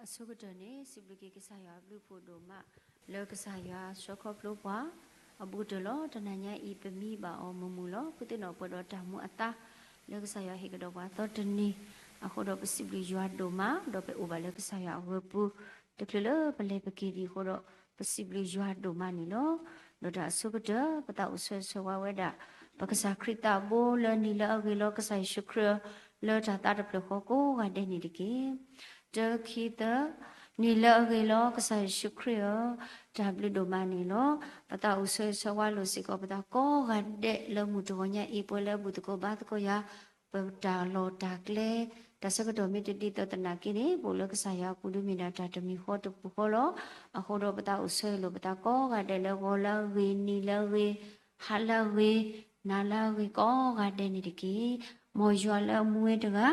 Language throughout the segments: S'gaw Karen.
အဆိကတၢၢ်န့ၣ် စံးဘျုးက့ၤကစၢ်ယွၤအဘျုးအဖှိၣ်ဒိၣ်မး လၢကစၢ်ယွၤဆှၢခီဖျိပှၤ အဘူးကတၢၢ်လီၤ. တနၤညါအံၤ ပမံဘၣ်အီၤမုာ်မုာ်လီၤ. ဖုသ့ၣ်နီၣ်ပှဲၤဒီးတၢ်မူအသါ လၢကစၢ်ယွၤဟ့ၣ်ကဒီးပှၤအသီတနံၤ အဃိဒီးပစံးဘျုးယွၤဒိၣ်မး ဒီးပအိၣ်ဘၣ်လၢကစၢ်ယွၤအဂၢၤပူၤ တချုးလၢပလဲၤပက့ၤဒံးအဃိဒီး ပစံးဘျုးယွၤဒိၣ်မးန့ၣ်လီၤ. ဒီးတၢ်အဆိကတၢၢ် ပသးအိၣ်ဆၢဂ့ၤဆၢဝါဝဲဒၣ် ပကစၢ်ခရံာ်သးဘိလၢနံၤလၢအဂ့ၤလီၤ ကစၢ်ယ့ၣ်ၡူးခရံာ် လၢတၢ်သးတဖျၢၣ်ဃီကိးဂၤဒဲးန့ၣ်တက့ၢ်. တၢ ခံ သၢ, နံၤလၢအဂ့ၤလီၤ ကစၢ်ယ့ၣ်ၡူးခရံာ်ဧၢ, တၢ်ဘျုးဒိၣ်မးန့ၣ်လီၤ. ပသးအိၣ်ဆၢဂ့ၤဆၢဝါလိာ်စ့ၢ်ကီးပသးကိးဂၤဒဲးလၢမုၢ်တဂီၤညါအံၤ ပှၤလၢအဘူၣ်သကိးဘါသကိးယၤ ပတၢ်လီၢ်တၢ်ကျဲ တၢ်ဆၢကတီၢ်မ့ၢ်တဒ်သိးသနာ်က့န့ၣ် ပအိၣ်လၢကစၢ်ယွၤအပူၤဒုးမ့ၢ်ဒၣ်တၢ်တမံၤဃီတပူၤဃီလီၤ. အဃိဒီးပသးအိၣ်ဆၢဂ့ၤလိာ်ပသးကိးဂၤဒဲးလၢဂီၤလၢအဂ့ၤ, နံၤလၢအဂ့ၤ, ဟါလၢအဂ့ၤ, နၤလၢအဂ့ၤကိးဂၤဒဲးန့ၣ်တက့ၢ်. မ်ယွၤလၢအမူဝဲတဂၤ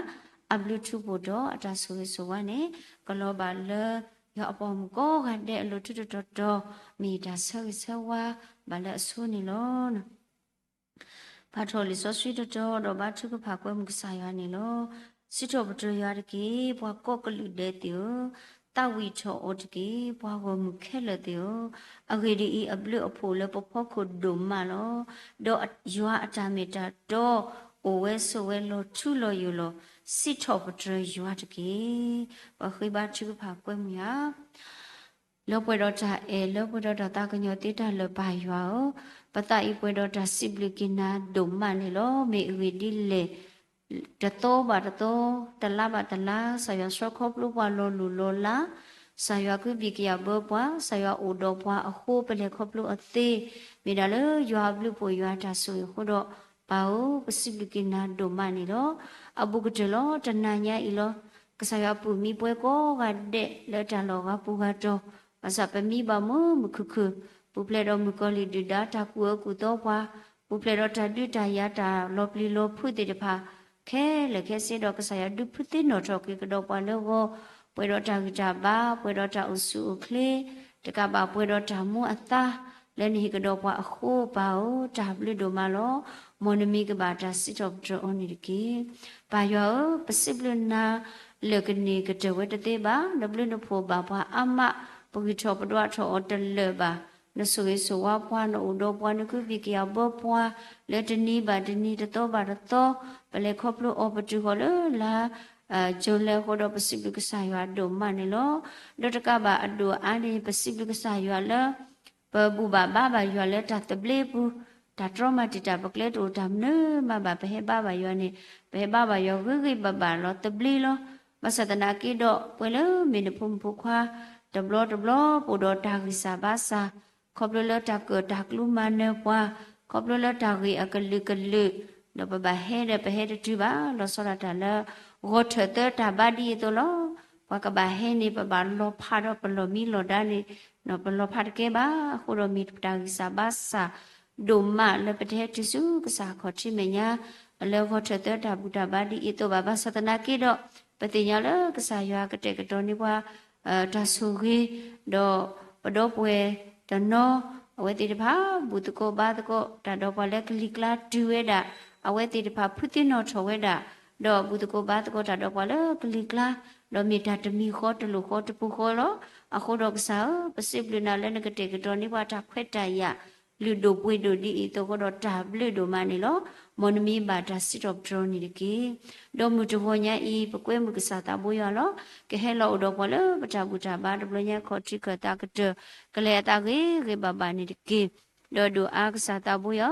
အဘျုးထူးဖှိၣ်ဒီးအတၢ်ဆိၣ်ဂ့ၤဆိၣ်ဝါန့ၣ် ကလီၤဘၣ်လၢယွၤအပှၤမုၣ်ကိးဂၤဒဲးအလိၤထူးတတီၤတီၤ မ့ၢ်တၢ်ဆၢဂ့ၤဆၢဝါဘၣ်လၢအဆိန့ၣ်လီၤ. ပာ်ထီၣ်လံာ်စီဆှံတတီၤဒီးဘါထုကဖၣ်ကွဲမုာ်ကစၢ်ယွၤန့ၣ်လီၤ. စံးထီၣ်ပတြၢၤယွၤတက့ၢ်, ပှၤကိးကလုာ်ဒဲးသ့ၣ်ဧၢ, သးဝံၣ်ထီၣ်အီၤတက့ၢ်, ပှၤဂီၢ်မုၢ်ခဲလၢာ်သ့ၣ်ဧၢ, အဂ့ၢ်ဒ်အံၤ, အဘျုးအဖှိၣ်လၢပဖီခိၣ်ဒိၣ်မးလီၤ. ဒီးယွၤအတၢ်မ့ၢ်တၢ်တီ အိၣ်ဝဲဆိးဝဲလီၤထူလီၤယိာ်လီၤ. စံးထီၣ်ပတြၢၤယွၤတက့ၢ်. ပဃ့ဘါထုကဖၣ်ကွဲမုာ်ယွၤ လၢပှဲၤဒီးတၢ်အဲၣ်, လၢပှဲၤဒီးတၢ်သးကညီၤသ့တၢ်လၢာ် ပၢ်ယွၤဧၢ, ပသးအံၤပှဲၤဒီးတၢ်စံးဘျုးက့ၤနၤဒိၣ်မးန့ၣ်လီၤ. မ့ၢ်အဂ့ၢ်ဒ်လဲၣ်, တသီဘၣ်တသီ, တလါဘၣ်တလါ, ကစၢ်ယွၤဆှၢခီဖျိပှၤလီၤလိၢ်လီၤလး, ကစၢ်ယွၤကဘံၣ်ကယၢ်ဘၢပှၤ, ကစၢ်ယွၤအိၣ်ဒီးပှၤအဃိ ပလဲၤခီဖျိအသ့, မ့ၢ်ဒၣ်လၢယွၤအဘျုးအဖှိၣ် ယွၤအတၢ်ဆိၣ်ဂ့ၤအဃိဒီး ပၢ်ဧၢ, ပစံးဘျုးက့ၤနၤဒိၣ်မးန့ၣ်လီၤ. အဘူးကတၢၢ်လီၤ. တနၤညါအံၤလီၤ. ကစၢ်ယွၤပူၤမံပှဲၤကိးဂၤဒဲးလၢတၢ်လီၢ်ဂၤပူၤဂၤတီၤ, ဘၣ်ဆၣ်ပမံဘၣ်မုာ်မုာ်ခုၣ်ခုၣ်, ပူၤဖျဲးဒီးမုၣ်ကီၤလံၢ်ဒုၣ်ဒါတၢ်ကူၣ်အၢကူၣ်သီပှၤ, ပူၤဖျဲးဒီးတၢ်ဒုးတၢ်ယၤတၢ်လီၤပျံၤလီၤဖုးသ့ၣ်တဖၣ် ခဲလၢာ်ခဲဆ့ဒီး ကစၢ်ယွၤဒုးဖုးသ့ၣ်နီၣ်ထီၣ်က့ၤကဒီးပှၤလၢဂီၤ, ပှဲၤဒီးတၢ်ဂံၢ်တၢ်ဘါ, ပှဲၤဒီးတၢ်အိၣ်ဆူၣ်အိၣ်ချ့, တကးဘၣ်ပှဲၤဒီးတၢ်မူအသါ, လၢနဟ့ၣ်ကဒီးပှၤအဃိ ပၢ်ဧၢ, တၢ်ဘျုးဒိၣ်မးလီၤ. မ်နမံၤကဘၣ်တၢ်စံးထီၣ်ပတြၢၤအီၤန့ၣ်တက့ၢ်. ပၢ်ယွၤဧၢ, ပစံးဘျုးနၤ လၢာ်ကန့ၢ်ကတၢၢ်ဝဲတသ့ဘၣ်, နဘျုးနဖှိၣ်ဘၣ်ပှၤအါမး, ပဂံၢ်ထီၣ်ပဒွးထီၣ်အီၤတလၢာ်ဘၣ်. နဆိၣ်ဂ့ၤဆိၣ်ဝါပှၤ, နအိၣ်ဒီးပှၤ, နကဘံၣ်ကယၢ်ဘၢပှၤ, လၢတနံၤဘၣ်တနံၤ, တသီဘၣ်တသီ, ပလဲၤခီဖျိအီၤ ပတုၤဃီၤလၢလါ ကၠိလဲအဃိဒီး ပစံးဘျုးကစၢ်ယွၤဒိၣ်မးန့ၣ်လီၤ. ဒီးတကးဘၣ်အဒိၣ်အါန့ၣ် ပစံးဘျုးကစၢ်ယွၤလၢ ပဘူၣ်ဘၣ်ဘါဘၣ်ယွၤလၢတၢ်သဘျ့ပူၤ, တၢ်တြီမၤတံာ်တာ်ပကျဲတအိၣ်တၢ်မနုၤမးဘၣ်, ပဟဲဘါဘၣ်ယွၤန့ၣ် ပဟဲဘါဘၣ်ယွၤဂ့ၤဂ့ၤဘၣ်ဘၣ်လီၤ သဘျ့လီၤ. ဘၣ်ဆၣ်သနာ်က့ဒီး ပဝဲလၢမ့ၢ်နဖိမုၣ်ဖိခွါ တဘျီတဘျီ ပအိၣ်ဒီးတၢ်ဂံၢ်စၢ်ဘါစၢ် ခီဖျိလၢတၢ်ကၢၣ်တၢ်ကျူမၤနၢၤပှၤ, ခီဖျိလၢတၢ်ဂ့ၢ်အကလုာ်ကလုာ်, ဒီးပဘၣ်ဟဲဒီးပဟဲတတုၤဘၣ်, လီၤဆီဒၣ်တၢ်လၢ ဂီၤထၢၣ်သၢတၢ်ဘါဒ်အံၤအသိးလီၤ. ပှၤကဘၣ်ဟဲန့ၣ် ပဘၣ်လီၤဖးဒီးပလီၢ်မံလီၢ်ဒါန့ၣ်, ပလီၤဖးတကဲဘၣ်, အဃိဒီးမ့ၢ်တၢ်ဂံၢ်စၢ်ဘါစၢ် ဒိၣ်မးလၢပတဟဲတုၤဆူကစၢ်အခီၣ်ထံးမဲာ်ညါ, လၢဂီၤထၢၣ်သၢတၢ်ဘူၣ်တၢ်ဘါဒ်အံၤအသိးဘၣ်. ဘၣ်ဆၣ်သနာ်က့ဒီး ပသ့ၣ်ညါလၢကစၢ်ယွၤကတဲာ်ကတီၤန့ၢ်ပှၤ တၢ်ဆိၣ်ဂ့ၤ, ဒီးပဒီပုၢ်ဝဲၢ်တနီၤ, အဝဲသ့ၣ်တဖၣ် ဘူၣ်သကိးဘါသကိးတၢ်ဒီးပှၤလၢကလံၤကျါတုၤဝဲဒၣ်, အဝဲသ့ၣ်တဖၣ် ဖုသ့ၣ်နီၣ်ထီၣ်ဝဲဒၣ်, ဒီးဘူၣ်သကိးဘါသကိးတၢ်ဒီးပှၤလၢကလံၤကျါ, ဒီးမ့ၢ်တၢ်တမံၤဃီတလိၣ်ဃီတပူၤဃီလီၤ. အဃိဒီးကစၢ်ဧၢ, ပစံးဘျုးနၤလၢနကတဲာ်ကတီၤန့ၢ်ပှၤတၢ်ခွဲးတၢ်ယာ် လုၢ်ဒိၣ်ပှ့ၤဒိၣ်ဒ်အံၤအသိးအဃိဒီး တၢ်ဘျုးဒိၣ်မးန့ၣ်လီၤ. မ်နမံၤဘၣ်တၢ်စံးထီၣ်ပတြၢၤန့ၣ်တက့ၢ်. ဒီးမုၢ်တဂီၤညါအံၤ ပကွဲမုာ်ကစၢ်သးဘိယွၤလီၤ. ကဟဲလီၤအိၣ်ဒီးပှၤလၢပတၢ်ဘူၣ်တၢ်ဘါတဘျီညါ ခီၣ်ထံးခၢၣ်သးကတၢၢ် ကလဲၤအသးဂ့ၤဂ့ၤဘၣ်ဘၣ်န့ၣ်တက့ၢ်. ဒီးဒိၣ်အါကစၢ်သးဘိယွၤ,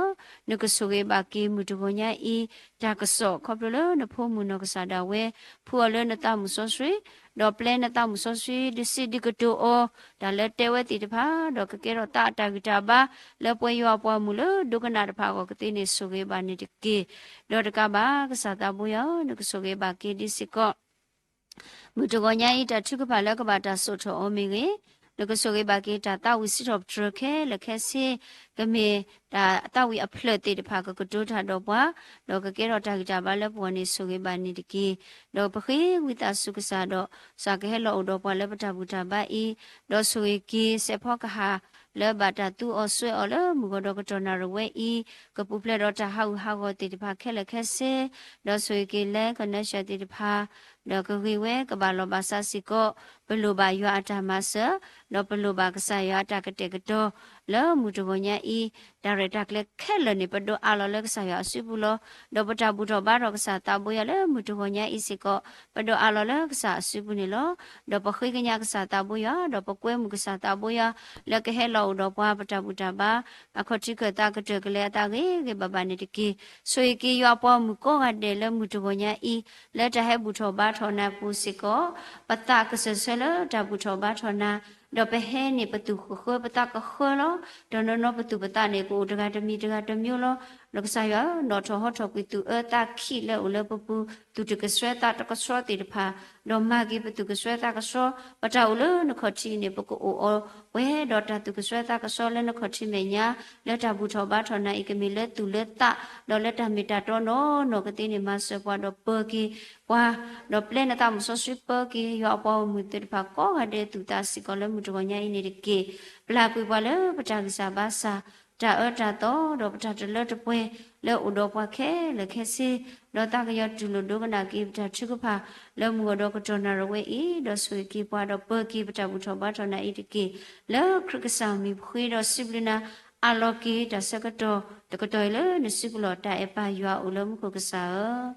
နကဆိၣ်ဂ့ၤဘၣ်က့ၤမုၢ်တဂီၤညါအံၤ တၢ်ကစီၣ်ခီဖျိလၢနဖိမုၣ်နီၢ်ကစၢ်ဒၣ်ဝဲ ဖှူအီၤလၢနသးမုၢ်စီဆှံ, ဒီးပျဲနသးမုၢ်စီဆှံ ဒုးစံးဒုးကတိၤအီၤ တၢ်လၢတဲဝဲသ့ၣ်တဖၣ်, ဒီးကကဲထီၣ်သးအတၢ်ဂံၢ်တၢ်ဘါ လၢပှၤယွၤအပှၤမုၣ်လၢဒိကနၣ်တဖၣ်အဂီၢ်ကသ့န့ၣ် ဆိၣ်ဂ့ၤဘၣ်န့ၣ်တက့ၢ်. ဒီးတကးဘၣ် ကစၢ်သးဘိယွၤ, နကဆိၣ်ဂ့ၤဘၣ်က့ၤဒ်စ့ၢ်ကီး မုၢ်တဂီၤညါအံၤ တၢ်ထုကဖၣ်လၢကဘၣ်တၢ်စိာ်ထီၣ်အီၤမ့ၢ်ဂ့ၤ, နကဆိၣ်ဂ့ၤဘၣ်က့ၤတၢ်သးဝံၣ်စံးထီၣ်ပတြၢၤခဲလၢာ်ခဲဆ့, ကမ့ၢ်တၢ်သးဝံၣ်အဖျၢၣ်သ့ၣ်တဖၣ် ကကတိၤတၢ်ဒီးပှၤ, ဒီးကကဲထီၣ်တၢ်ဂံၢ်တၢ်ဘါလၢပဂီၢ်န့ၣ် ဆိၣ်ဂ့ၤဘၣ်န့ၣ်တက့ၢ်. ဒီးပဃ့ဝံသးစူၤကစၢ်ဒီး ကစၢ်ကဟဲလီၤအိၣ်ဒီးပှၤလၢပတၢ်ဘူၣ်တၢ်ဘါအံၤ, ဒီးဆိၣ်ဂ့ၤက့ၤစဲးဖီကဟၣ် လၢဘၣ်တၢ်သူအီၤစွဲအီၤလၢမုၢ်ဂီၤဒီးကတီၢ်နၣ်ရံၣ်ဝဲအံၤ, ကပူၤဖျဲးဒီးတၢ်ဟးဂူာ်ဟးဂီၤသ့ၣ်တဖၣ်ခဲလၢာ်ခဲဆ့, ဒီးဆိၣ်ဂ့ၤက့ၤ land connection သ့ၣ်တဖၣ်, ဒီးကဂ့ၤဝဲကဘၣ်လီၢ်ဘၣ်စးစ့ၢ်ကီး, ပလိၣ်ဘၣ်ယွၤအတၢ်မၤစၢၤ, ဒီးပလိၣ်ဘၣ်ကစၢ်ယွၤအတၢ်ကတဲာ်ကတီၤ လၢမုၢ်တဂီၤညါအံၤ, တၢ်ရဲၣ်တၢ်ကျဲၤခဲလၢာ်န့ၣ် ပဒိးအးလီၤလၢကစၢ်ယွၤအစုပူၤလီၤ. ဒီးပတၢ်ဘူၣ်ထီၣ်ဘါထီၣ်ကစၢ်သးဘိယွၤလၢမုၢ်တဂီၤညါအံၤစ့ၢ်ကီး, ပဒိးအးလီၤလၢကစၢ်အစုပူၤန့ၣ်လီၤ. ဒီးပဃ့ကညးကစၢ်သးဘိယွၤ, ဒီးပကွဲမုာ်ကစၢ်သးဘိယွၤ, လၢကဟဲလီၤအိၣ်ဒီးပှၤပတၢ်ဘူၣ်တၢ်ဘါ, အခီၣ်ထံးခၢၣ်သးကတၢၢ်ကလဲၤအသးဂ့ၤဂ့ၤဘၣ်ဘၣ်န့ၣ်တက့ၢ်. ဆိၣ်ဂ့ၤက့ၤယွၤအပှၤမုၣ်ကိးဂၤဒဲးလၢမုၢ်တဂီၤညါအံၤ, လၢတၢ်ဟဲဘူၣ်ထီၣ်ဘါထီၣ်နၤပူၤစ့ၢ်ကီး, ပသးကစၢၢ်ဆၢလၢတၢ်ဘူၣ်ထီၣ်ဘါထီၣ်နၤ, ဒီးပဟဲန့ၣ်ပသူၣ်ဃၢပသးကဃၢလီၤ. ဒီးနီၢ်နီၢ်ပသူၣ်ပသးန့ၣ် ကအိၣ်တဂၤတမံၤတဂၤတမျိုးလီၤ. ဒီးကစၢ်ယွၤဧၢ, နီၣ်ထီၣ်ဟီထီၣ်ကွံာ်သူၣ်အၢသးခံလၢအိၣ်လၢပပူၤ, သူၣ်တကဆှဲသးတကဆှီသ့ၣ်တဖၣ်, ဒီးမၤက့ၤပသူၣ်ကဆှဲသးကဆှီ, ပတၢ်အိၣ်လၢနခီၣ်ထံးန့ၣ် ပကအိၣ်အီၤပှဲၤဒီးတၢ်သူၣ်ကဆှဲသးကဆှီလၢနခီၣ်ထံးမဲာ်ညါ, လၢတၢ်ဘူၣ်ထီၣ်ဘါထီၣ်နၤအံၤ ကမ့ၢ်လၢသူၣ်လၢသး, ဒီးလၢတၢ်မ့ၢ်တၢ်တီနီၢ်နီၢ်ကသ့န့ၣ် မၤစၢၤပှၤဒီးပၢၤက့ၤပှၤ, ဒီးပျဲနသးမုၣ်စီဆှံပၢၤက့ၤ ယွၤအပှၤဂီၢ်မုၢ်သ့ၣ်တဖၣ်ကိးဂၤဒဲးသူၣ်သးစ့ၢ်ကီးလၢမုၢ်တဂီၤညါအံၤန့ၣ်တက့ၢ်. ပျၢ်ကွံာ်ပှၤလၢပတၢ်ဂံၢ်စၢ်ဘါစၢ်, တၢ်အၢတၢ်သီ, ဒီးပတၢ်တလၢတပှဲၤ, လၢအိၣ်ဒီးပှၤခဲလၢာ်ခဲဆ့, ဒီးသးကညီၤတူၢ်လိာ်ဒိကနၣ်က့ၤပတၢ်ထုကဖၣ်, လၢမုၢ်ဂီၤဒီးကတီၢ်နၣ်ရံၣ်ဝဲအံၤ, ဒီးဆိၣ်ဂ့ၤက့ၤပှၤဒီးပၢၤက့ၤပတၢ်ဘူၣ်ထီၣ်ဘါထီၣ်နၤအံၤတက့ၢ်. လၢခရံာ်ကစၢ်မံၤပဃ့ဒီးစံးဘျုးနၤ, အးလီၤက့ၤတၢ်ဆၢကတီၢ်တကတီၢ်အံၤလၢနစုပူၤလီၤ. တၢ်အဲၣ်ပၢ်ယွၤအိၣ်လၢမူခိၣ်ကစၢ်ဧၢ,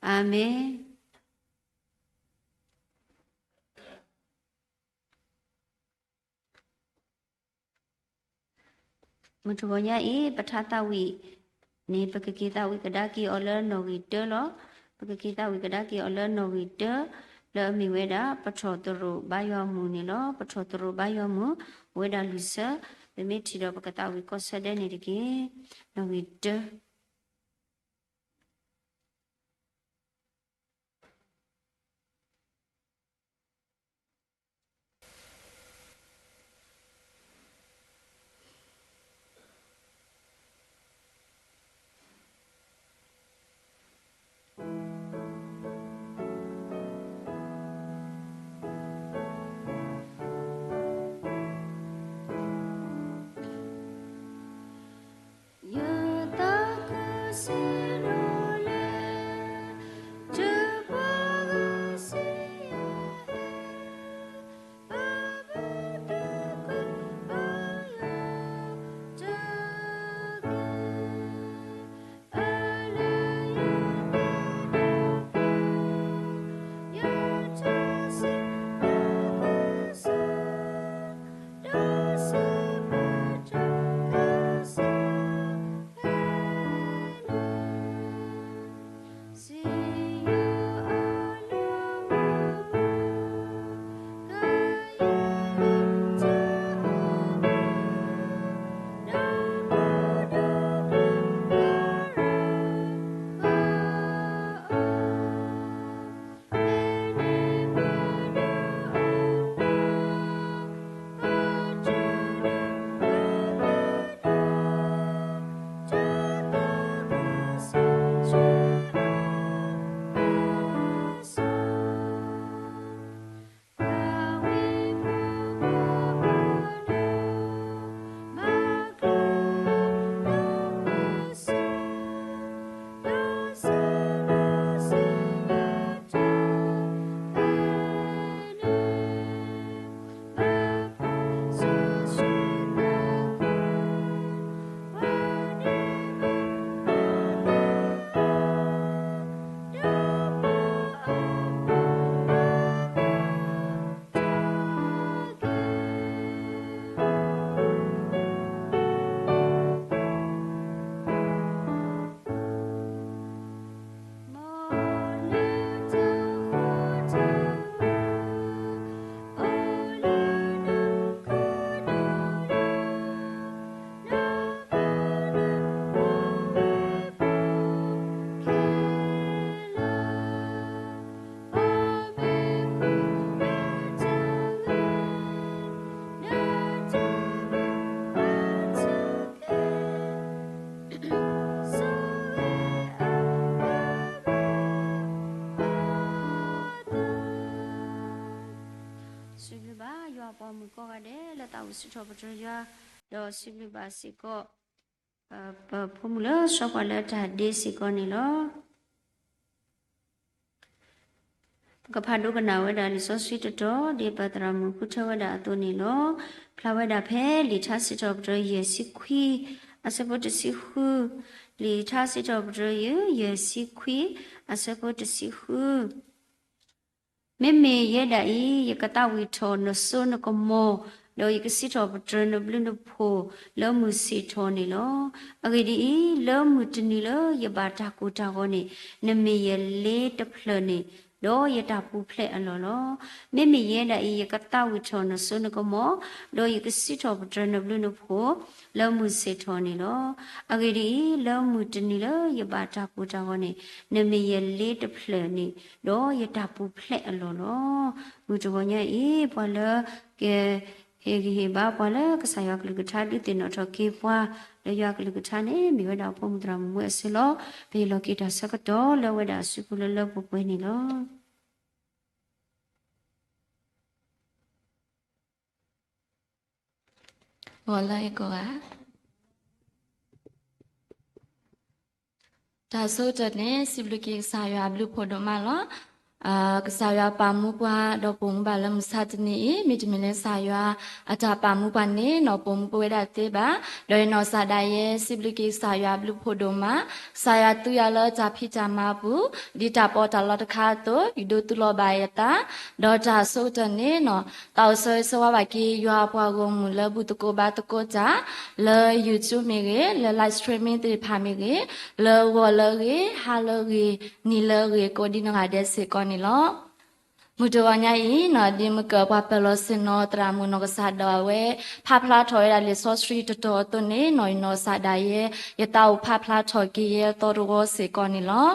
အၤမ့ၣ်. မုၢ်တဂီၤညါအံၤ ပထါသးဝံၣ်န့ၣ် ပကက့ၤသးဝံၣ်ကဒါက့ၤအီၤလၢနီၣ်ဂံၢ်တၢလီၤ. ပကက့ၤသးဝံၣ်ကဒါက့ၤအီၤလၢနီၣ်ဂံၢ်တၢ, လၢအမ့ၢ်ဝဲဒၣ် ပထီၣ်သရိာ်ဘါယွၤမုၢ်န့ၣ်လီၤ. ပထီၣ်သရိာ်ဘါယွၤမုၢ်, အဝဲဒၣ်လွံၢ်ဆၢ, ပမ့ၢ်ထံၣ်ဒီးပကသးဝံၣ်ကီၢ်ဆၢဒဲန့ၣ်တက့ၢ်. နီၣ်ဂံၢ်တၢ စံးဘျုးဘၣ်ယွၤအပှၤမုၣ်ကိးဂၤဒဲး လၢသးဝံၣ်စံးထီၣ်ပတြၢၤယွၤ ဒီးစံးဘျုးဘၣ်စ့ၢ်ကီး ပဖိမုၣ်လၢဆှီပှၤလၢတၢ်ဒ့စ့ၢ်ကီးန့ၣ်လီၤ. ပကဖးဒိကနၣ်ဝဲဒၣ်လံာ်စီဆှံတတီၤ ဒ်ပသရၣ်မုၣ်ဃုထၢဝဲဒၣ်အသိးန့ၣ်လီၤ. ဖျါဝဲဒၣ်ဖဲလံာ်ထါစံးထီၣ်ပတြၢၤယဲၢ်ဆံခွံ အဆၢဖိတဆံဃု, လံာ်ထါစံးထီၣ်ပတြၢၤယဲၢ် ယဲၢ်ဆံခွံ အဆၢဖိတဆံဃု မ့မ့ၢ်ယဲဒၣ်အံၤ ယကသးဝံၣ်ထီၣ်နစိနကမီၤ, ဒီးယကစံးထီၣ်ပတြၢၤနဘျုးနဖှိၣ်လၢမုၢ်ဆ့ၣ်ထီၣ်န့ၣ်လီၤ. အဂ့ၢ်ဒ်အံၤ, လၢမုၢ်တနံၤလၢယဘၣ်တၢ်ကိၢ်တၢ်ဂီၤန့ၣ်, နမ့ၢ်ယလ့တဖျၢၣ်န့ၣ်, ဒီးယတၢ်ပူၤဖျဲးအလီၢ်လီၤ. မ့မ့ၢ်ယဲဒၣ်အံၤ ယကသးဝံၣ်ထီၣ်နစိနကမီၤ, ဒီးယကစံးထီၣ်ပတြၢၤနဘျုးနဖှိၣ်လၢမုၢ်ဆ့ၣ်ထီၣ်န့ၣ်လီၤ. အဂ့ၢ်ဒ်အံၤ, လၢမုၢ်တနံၤလၢယဘၣ်တၢ်ကိၢ်တၢ်ဂီၤန့ၣ်, နမ့ၢ်ယလ့တဖျၢၣ်န့ၣ်, ဒီးယတၢ်ပူၤဖျဲးအလီၢ်လီၤ. မုၢ်တဂီၤညါအံၤ ပှၤလၢက ဟ့ၣ်ဂံၢ်ဟ့ၣ်ဘါပှၤလၢကစၢ်ယွၤကလုၢ်ကထါဒုးသ့ၣ်နီၣ်ထီၣ်က့ၤပှၤ လၢယွၤကလုၢ်ကထါန့ၣ် မ့ၢ်ဝဲဒၣ်ဖိမုၣ်သရၣ်မုၣ်မူအဆၢလီၤ. ပဟ့ၣ်လီၤက့ၤတၢ်ဆၢကတီၢ်လၢအဝဲဒၣ်အစုပူၤလၢလၢပှဲၤပှဲၤန့ၣ်လီၤ. ဂီၤလၢအကဂၤ တၢ်ဆိကတၢၢ်န့ၣ် စံးဘျုးက့ၤကစၢ်ယွၤအဘျုးဖှိၣ်ဒိၣ်မးလီၤ. ကစၢ်ယွၤပာ်မူပှၤဒီးပိာ်မူဘၣ်လၢမုၢ်ဆါတနံၤအံၤ, မ့တမ့ၢ်လၢကစၢ်ယွၤအတၢ်ပာ်မူပှၤန့ၣ်နီၣ် ပိာ်မူပဝဲဒၣ်တသ့ဘၣ်. ဒီးယနီၢ်ကစၢ်ဒၣ်ယဲ စံးဘျုးက့ၤကစၢ်ယွၤအဘျုးဖှိၣ်ဒိၣ်မး, ကစၢ်ယွၤသူယၤလၢတၢ်ဖံးတၢ်မၤအပူၤ, ဒ်တၢ်ပီးတၢ်လီတခါအသိး ယဒိးသူလီၤဘၣ်ယသး, ဒီးတၢ်ဆိကတၢၢ်န့ၣ်နီၣ် သးအိၣ်ဆၢဂ့ၤဆၢဝါဘၣ်က့ၤ ယွၤအပှၤဂီၢ်မုၢ်လၢဘူၣ်သကိးဘါသကိးတၢ် လၢ YouTube မ့ၢ်ဂ့ၤ, လၢ live streaming သ့ၣ်တဖၣ်မ့ၢ်ဂ့ၤ, လၢဂီၤလၢအဂ့ၤ, ဟါလၢအဂ့ၤ, နံၤလၢအဂ့ၤ ကိးဒံနီၢ်ဂၤဒဲးစ့ၢ်ကီးန့ၣ်လီၤ. မုၢ်တဂီၤညါအံၤနီၣ် ဒ်မုၢ်ကၢၢ်ပှၤပၢၤလီၢ်ဆ့ၣ်နီၤသရၣ်မုၣ်နီၢ်ကစၢ်ဒၣ်ဝဲ ဖးဖျါထီၣ်ဝဲဒၣ်လံာ်စီဆှံတတီၤအသိးန့ၣ်နီၣ် ယနီၢ်ကစၢ်ဒၣ်ယဲ ယသးအိၣ်ဖးဖျါထီၣ်က့ၤယဲအသီတဝီစ့ၢ်ကီးန့ၣ်လီၤ.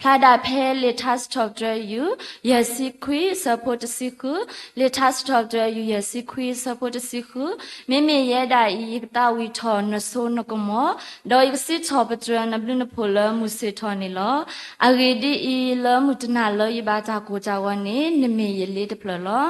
ဖျါဒၣ်ဖဲလံာ်ထါစံးထီၣ်ပတြၢၤယုၢ် ယဲၢ်ဆံခွံ အဆၢဖိတဆံဃု, လံာ်ထါစံးထီၣ်ပတြၢၤယုၢ် ယဲၢ်ဆံခွံ အဆၢဖိတဆံဃု, မ့မ့ၢ်ယဲဒၣ်အံၤ ယကသးဝံၣ်ထီၣ်နစိနကမီၤ, ဒီးယကစံးထီၣ်ပတြၢၤနဘျုးနဖှိၣ်လၢမုၢ်ဆ့ၣ်ထီၣ်န့ၣ်လီၤ. အဂ့ၢ်ဒ်အံၤ, လၢမုၢ်တနၤလၢယဘၣ်တၢ်ကိၢ်တၢ်ဂီၤန့ၣ် နမ့ၢ်ယလ့တဖျၢၣ်လီၤ.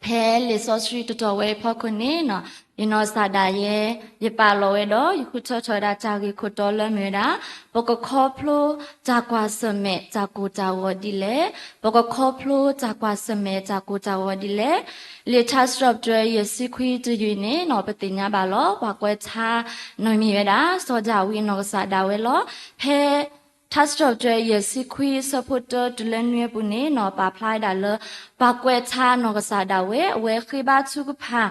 ဖဲလံာ်စီဆှံတတီၤဝဲအဖီခိၣ်န့ၣ်နီၣ် ယနီၢ်ကစၢ်ဒၣ်ယဲ ယပာ်လီၤဝဲဒီး ယဃုထၢထီၣ်ဝဲဒၣ်တၢ်ဂ့ၢ်ခိၣ်တီလၢမ့ၢ်ဝဲဒၣ် ပကခီဖျိတၢ်ကွၢ်ဆၢၣ်မဲာ်တၢ်ကိၢ်တၢ်ဂီၤဒ်လဲၣ်, ပကခီဖျိတၢ်ကွၢ်ဆၢၣ်မဲာ်တၢ်ကိၢ်တၢ်ဂီၤဒ်လဲၣ်. လံာ်ထါစံးထီၣ်ပတြၢၤယဲၢ်ဆံခွံတယုၢ်န့ၣ်နီၣ် ပသ့ၣ်ညါဘၣ်လီၤ ပှၤကွဲးထါနီၣ်မ့ၢ်ဝဲဒၣ် စီၤဒၤဝံးနီၢ်ကစၢ်ဒၣ်ဝဲလီၤ. ဖဲ ထါစံးထီၣ်ပတြၢၤယဲၢ်ဆံခွံ အဆၢဖိတၢတုၤလၢနွံအပူၤန့ၣ်နီၣ် ပာ်ဖျါဝဲဒၣ်လၢ ပှၤကွဲးထါနီၢ်ကစၢ်ဒၣ်ဝဲ အဝဲဃ့ဘါထုကဖၣ်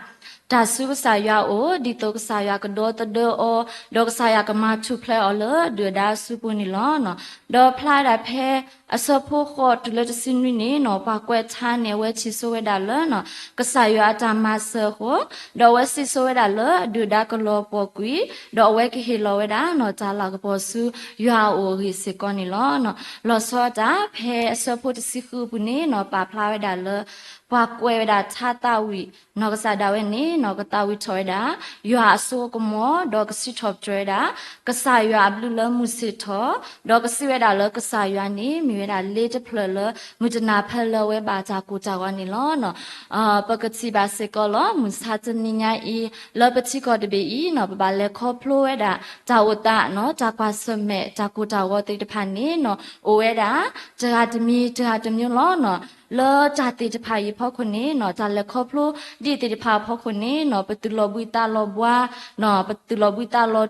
တၢ်ဆူကစၢ်ယွၤအအိၣ် ဒ်သိးကစၢ်ယွၤကဒီသဒၢအီၤ ဒီးကစၢ်ယွၤကမၤထူၣ်ဖျဲးအီၤလၢဒုၣ်ဒါအစုပူၤန့ၣ်လီၤ. ဒီးဖျါဝဲဒၣ်ဖဲ အဆၢဖိဃိးတုၤလၢတဆံနွံန့ၣ်နီၣ် ပှၤကွဲးထါန့ၣ် အဝဲထံၣ်ဆိဝဲဒၣ်လၢ ကစၢ်ယွၤအတၢ်မၤစၢၤအဃိ ဒီးအဝဲစံးဆိဝဲဒၣ်လၢအဒုၣ်ဒါကလီၤပှီၢ်ကွံာ် ဒီးအဝဲကဟ့ၣ်လီၤဝဲဒၣ်နီၣ် တၢ်လၤကပီၤဆူယွၤအအိၣ်အဂ့ၢ်စ့ၢ်ကီးန့ၣ်လီၤ. လီၤဆီဒၣ်တၢ် ဖဲအဆၢဖိတဆံဃုအပူၤန့ၣ်နီၣ် ပာ်ဖျါဝဲဒၣ်လၢ ပှၤကွဲးဝဲဒၣ်ထါသးဝံၣ် နီၢ်ကစၢ်ဒၣ်ဝဲန့ၣ်နီၣ် ကသးဝံၣ်ထီၣ်ဝဲဒၣ် ယွၤအစိအကမီၤ ဒီးကစံးထီၣ်ပတြၢၤဝဲဒၣ် ကစၢ်ယွၤအဘျုးလၢမုၢ်ဆ့ၣ်ထီၣ် ဒီးကစံးဝဲဒၣ်လၢကစၢ်ယွၤန့ၣ် မ့ၢ်ဝဲဒၣ်လ့တဖျၢၣ်လၢ မုၢ်တနၤဖဲလၢအဝဲဘၣ်တၢ်ကိၢ်တၢ်ဂီၤန့ၣ်လီၤ. ပကထံၣ်ဘၣ်စ့ၢ်ကီးလီၤ မုၢ်ဆါတနံၤညါအံၤ လၢပထံကီၢ်တဘ့ၣ်အံၤနီၣ် ပဘၣ်လဲၤခီဖျိဝဲဒၣ် တၢ်အိၣ်သးနီၣ် တၢ်ကွၢ်ဆၢၣ်မဲာ် တၢ်ကိၢ်တၢ်ဂီၤသ့ၣ်တဖၣ်န့ၣ်နီၣ် အိၣ်ဝဲဒၣ် တဂၤတမံၤ တဂၤတမံၤလီၤနီၣ်. လၢတၢ်သ့ၣ်တဖၣ်အံၤအဖီခိၣ်န့ၣ်နီၣ် တၢ်လဲၤခီဖျိဒ်သ့ၣ်တဖၣ်အဖီခိၣ်န့ၣ်နီၣ် ပသုးလီၤဘှံးသးလီၤဘှါ ပသုးလီၤဘှံးသးလီၤ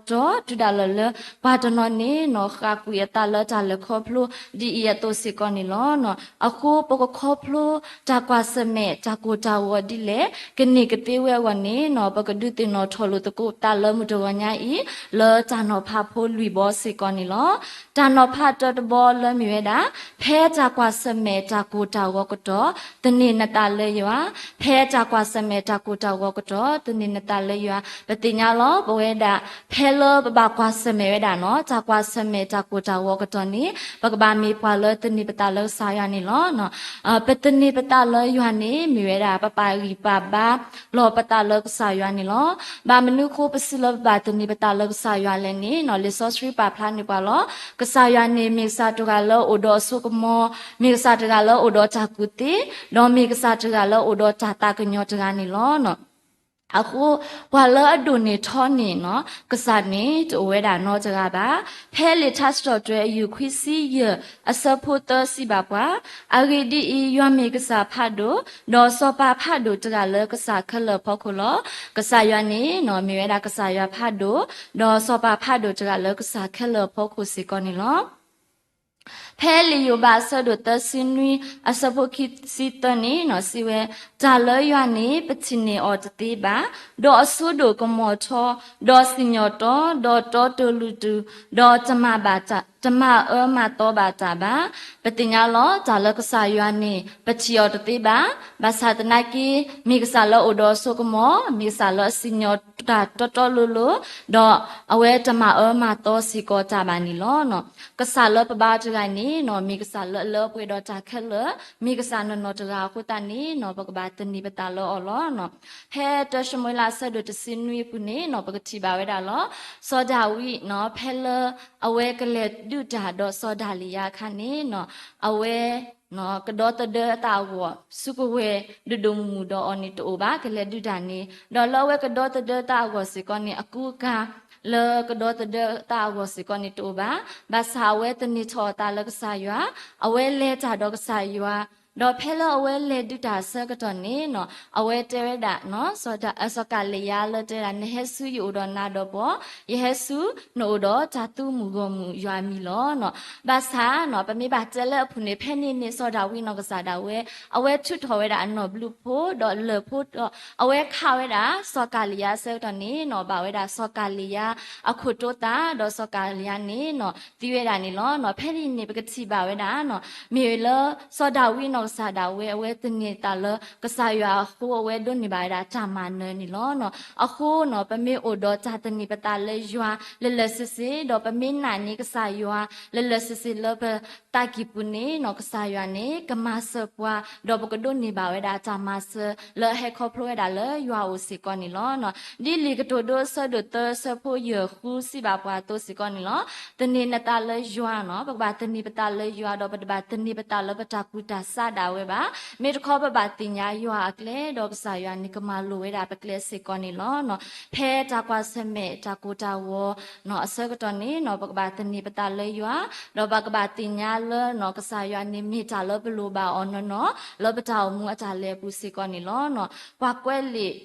တီၤ တုၤဒၣ်လဲာ်လၢ ပှၤတနီၤန့ၣ်နီၣ် ဃၣ်ကွံာ်အသးလၢတၢ်လဲၤခီဖျိဒ်အံၤအသိးစ့ၢ်ကီးန့ၣ်လီၤ. အဃိပကခီဖျိတၢ်ကွၢ်ဆၢၣ်မဲာ် တၢ်ကိၢ်တၢ်ဂီၤဒ်လဲၣ် ကန့ၢ်ကသ့ဝဲအဂီၢ်န့ၣ်နီၣ် ပကဒုးသ့ၣ်နီၣ်ထီၣ်လိာ်သကိးပသးလၢမုၢ်တဂီၤညါအံၤ လၢတၢ်နီၤဖးဖိလွံၢ်ဘီစ့ၢ်ကီးန့ၣ်လီၤ. တၢ်နီၤဖးတၢတဘီလၢမ့ၢ်ဝဲဒၣ် ဖဲတၢ်ကွၢ်ဆၢၣ်မဲာ်တၢ်ကိၢ်တၢ်ဂီၤကတီၢ် သန့ၤနသးလၢယွၤ, ဖဲတၢ်ကွၢ်ဆၢၣ်မဲာ်တၢ်ကိၢ်တၢ်ဂီၤကတီၢ် သန့ၤနသးလၢယွၤ. ပသ့ၣ်ညါလီၤ ပဝဲဒၣ် ဖဲလၢပဘၣ်ကွၢ်ဆၢၣ်မဲာ်ဝဲဒၣ်နီၣ် တၢ်ကွၢ်ဆၢၣ်မဲာ်တၢ်ကိၢ်တၢ်ဂီၤကတီၢ်န့ၣ် ပကဘၣ်မ့ၢ်ပှၤလၢသန့ၤပသးလၢကစၢ်ယွၤန့ၣ်လီၤ. ပသန့ၤပသးလၢယွၤန့ၣ် မ့ၢ်ဝဲဒၣ် ပပာ်ဂံၢ်ပာ်ဘါလီၤပသးလၢကစၢ်ယွၤန့ၣ်လီၤ. ဘၣ်မနုၤအဃိပစံးလၢပဘၣ်သန့ၤပသးလၢကစၢ်ယွၤလဲၣ်န့ၣ်နီၣ် လံာ်စီဆှံပာ်ဖျါန့ၢ်ပှၤလီၤ. ကစၢ်ယွၤန့ၣ် မ့ၢ်ကစၢ်တဂၤလၢအိၣ်ဒီးအစိကမီၤ, မ့ၢ်ကစၢ်တဂၤလၢအိၣ်ဒီးတၢ်ကူၣ်သ့, ဒီးမ့ၢ်ကစၢ်တဂၤလၢအိၣ်ဒီးတၢ်သးကညီၤတဂၤန့ၣ်လီၤ. အဃိ ပှၤလၢအဒိၣ်န့ၢ်ထီန့ၢ်နီၤ ကစၢ်န့ၣ်တအိၣ်ဝဲဒၣ်နီတဂၤဘၣ်. ဖဲလံာ်ထါစံးထီၣ်ပတြၢၤ အယူၢ်ခွံဆံယဲၢ် အဆၢဖိသၢစံးဘၣ်ပှၤ, အဂ့ၢ်ဒ်အံၤ, ယွၤမ့ၢ်ကစၢ်ဖးဒိၣ်, ဒီးစီၤပၤဖးဒိၣ်တဂၤလၢကစၢ်ခဲလၢာ်အဖီခိၣ်လီၤ. ကစၢ်ယွၤန့ၣ်နီၤ မ့ၢ်ဝဲဒၣ်ကစၢ်ယွၤဖးဒိၣ်, ဒီးစီၤပၤဖးဒိၣ်တဂၤလၢကစၢ်ခဲလၢာ်အဖီခိၣ်စ့ၢ်ကီးန့ၣ်လီၤ. ဖဲလံာ်ယိၤဘးအဆၢဒိၣ်သၢဆံနွံ အဆၢဖိခံဆံသၢန့ၣ်နီၤ စံးဝဲ, တၢ်လၢယွၤန့ၣ် ပထံၣ်န့ၢ်အီၤတသ့ဘၣ်, ဒီးအစိဒိၣ်ကမီၤထီ, ဒီးစံၣ်ညီၣ်တီ, ဒီးတီတၢ်လုၢ်တၢ်, ဒီးတမၤဘၣ်တၢ်, တမၤအၢမၤသီဘၣ်တၢ်ဘၣ်. ပသ့ၣ်ညါလီၤ တၢ်လၢကစၢ်ယွၤန့ၣ် ပထံၣ်အီၤတသ့ဘၣ်. ဘၣ်ဆၣ်သနာ်က့ မ့ၢ်ကစၢ်လၢအိၣ်ဒီးအစိကမီၤ, မ့ၢ်ကစၢ်လၢအစံၣ်ညီၣ်တၢ်တီတီလိၤလိၤ, ဒီးအဝဲတမၤအၢမၤသီစ့ၢ်ကီးတၢ်ဘၣ်န့ၣ်လီၤ. ကစၢ်လၢပဘါတဂၤန့ၣ်နီၤ မ့ၢ်ကစၢ်လၢအလၢပှဲၤဒီးတၢ်ခဲလၢာ်, မ့ၢ်ကစၢ်နီၢ်နီၢ်တဂၤအဃိသတးန့ၣ်နီၤ ပကဘၣ်သန့ၤပသးလၢအီၤလီၤ. ဖဲတၢၡမူၤအ့လးအဆၢဒိၣ်တဆံနွံအပူၤန့ၣ်နီၤ ပကထံၣ်ဘၣ်ဝဲဒၣ်လီၤ. စီၤဒၤဝံးနီၤ ဖဲလၢအဝဲကလဲၤဒုးတၢ်ဒီးစီၤဒၤလံယါအခါန့ၣ်နီၤ အဝဲ ကဒီသဒၢအသးအဂီၢ် စုကဝဲၤဒိၣ်ဒိၣ်မုၢ်မုၢ်ဒီးအီၤန့ၣ်တအိၣ်ဘၣ်, ကလဲၤဒုးတၢ်န့ၣ်, ဒီးလၢအဝဲကဒီသဒၢသးအဂီၢ်စ့ၢ်ကီးန့ၣ် အကူအကၤလၢကဒီသဒၢသးအဂီၢ်စ့ၢ်ကီးန့ၣ်တအိၣ်ဘၣ်. ဘၣ်ဆၣ်အဝဲသန့ၤထီၣ်အသးလၢကစၢ်ယွၤ, အဝဲလဲၤတၢ်ဒီးကစၢ်ယွၤ, ဒီးဖဲလၢအဝဲလဲၤဒုးတၢ်အဆၢကတီၢ်န့ၣ်နီၤ အဝဲတဲဝဲဒၣ်နီၤ စီၤကၤလံယါလၢတဲဒၣ် နဟဲဆူယအိၣ်ဒီးနၤဒီးပှၤ, ယဟဲဆူနအိၣ်ဒီးတၢ်သူမုၢ်ဂီၢ်မုၢ်ယွၤအမံၤလီၤ. ဘၣ်ဆၣ်နီၤ ပမ့ၢ်ဘၣ်တဲလၢအပူၤန့ၣ် ဖဲန့ၣ်န့ၣ် စီၤဒၤဝံးနီၢ်ကစၢ်ဒၣ်ဝဲ အဝဲထုးထီၣ်ဝဲဒၣ်အနီၢ်ဘျုးဖိ ဒီးလၢၢ်ဖိဒီး အဝဲခးဝဲဒၣ်စီၤကၤလံယါအဆၢကတီၢ်န့ၣ်နီၤ ဘၣ်ဝဲဒၣ်စီၤကၤလံယါအခိၣ်တိသး ဒီးစီၤကၤလံယါန့ၣ်နီၤ သံဝဲဒၣ်န့ၣ်လီၤ. ဖဲန့ၣ်န့ၣ် ပကထံၣ်ဘၣ်ဝဲဒၣ်နီၤ မ့ၢ်လၢစီၤဒၤဝံးနီၢ်ကစၢ်ဒၣ်ဝဲ အဝဲသန့ၤသးလၢကစၢ်ယွၤအဃိ အဝဲဒိးန့ၢ်ဘၣ်ဝဲဒၣ်တၢ်မၤနၢၤန့ၣ်လီၤ. အဃိနီၤ ပမ့ၢ်အိၣ်ဒီးတၢ်သန့ၤပသးလၢယွၤလၢလၢာ်ဆ့ဆ့ ဒီးပမ့ၢ်နာ်န့ၢ်ကစၢ်ယွၤလၢလၢာ်ဆ့ဆ့လၢပသးကံၢ်ပူၤန့ၣ်နီၤ ကစၢ်ယွၤန့ၣ် ကမၤစၢၤပှၤ ဒီးပကဒိးန့ၢ်ဘၣ်ဝဲဒၣ်တၢ်မၤစၢၤလၢအဟဲခီဖျိဝဲဒၣ်လၢယွၤအအိၣ်စ့ၢ်ကီးန့ၣ်လီၤ. ဒ်လံာ်ကတိၤဒိအဆၢဒိၣ်သၢအဆၢဖိယဲၢ်ဃုစံးဘၣ်ပှၤအသိးစ့ၢ်ကီးန့ၣ်လီၤ. သန့ၤနသးလၢယွၤနီၤ ပကဘၣ်သန့ၤပသးလၢယွၤ ဒီးပတဘၣ်သန့ၤပသးလၢပတၢ်ကူၣ်တၢ်ဆးဒၣ်ဝဲဘၣ်. မ့ၢ်တခီပဘၣ်သ့ၣ်ညါယွၤအကျဲ ဒီးကစၢ်ယွၤန့ၣ်ကမၤလိာ်ဝဲဒၣ်ပကျဲစ့ၢ်ကီးန့ၣ်လီၤ. ဖဲတၢ်ကွၢ်ဆၢၣ်မဲာ်တၢ်ကိၢ်တၢ်ဂီၤနီၤ အဆၢကတီၢ်န့ၣ်နီၤ ပကဘၣ်သန့ၤပသးလၢယွၤ ဒီးပကဘၣ်သ့ၣ်ညါလၢနီၤ ကစၢ်ယွၤန့ၣ်မ့ၢ်တၢ်လၢပလိၣ်ဘၣ်အီၤနီၢ်နီၢ် လၢပတၢ်အိၣ်မူအတၢ်လဲၤအပူၤစ့ၢ်ကီးန့ၣ်လီၤ. ပှၤကွဲးလံာ်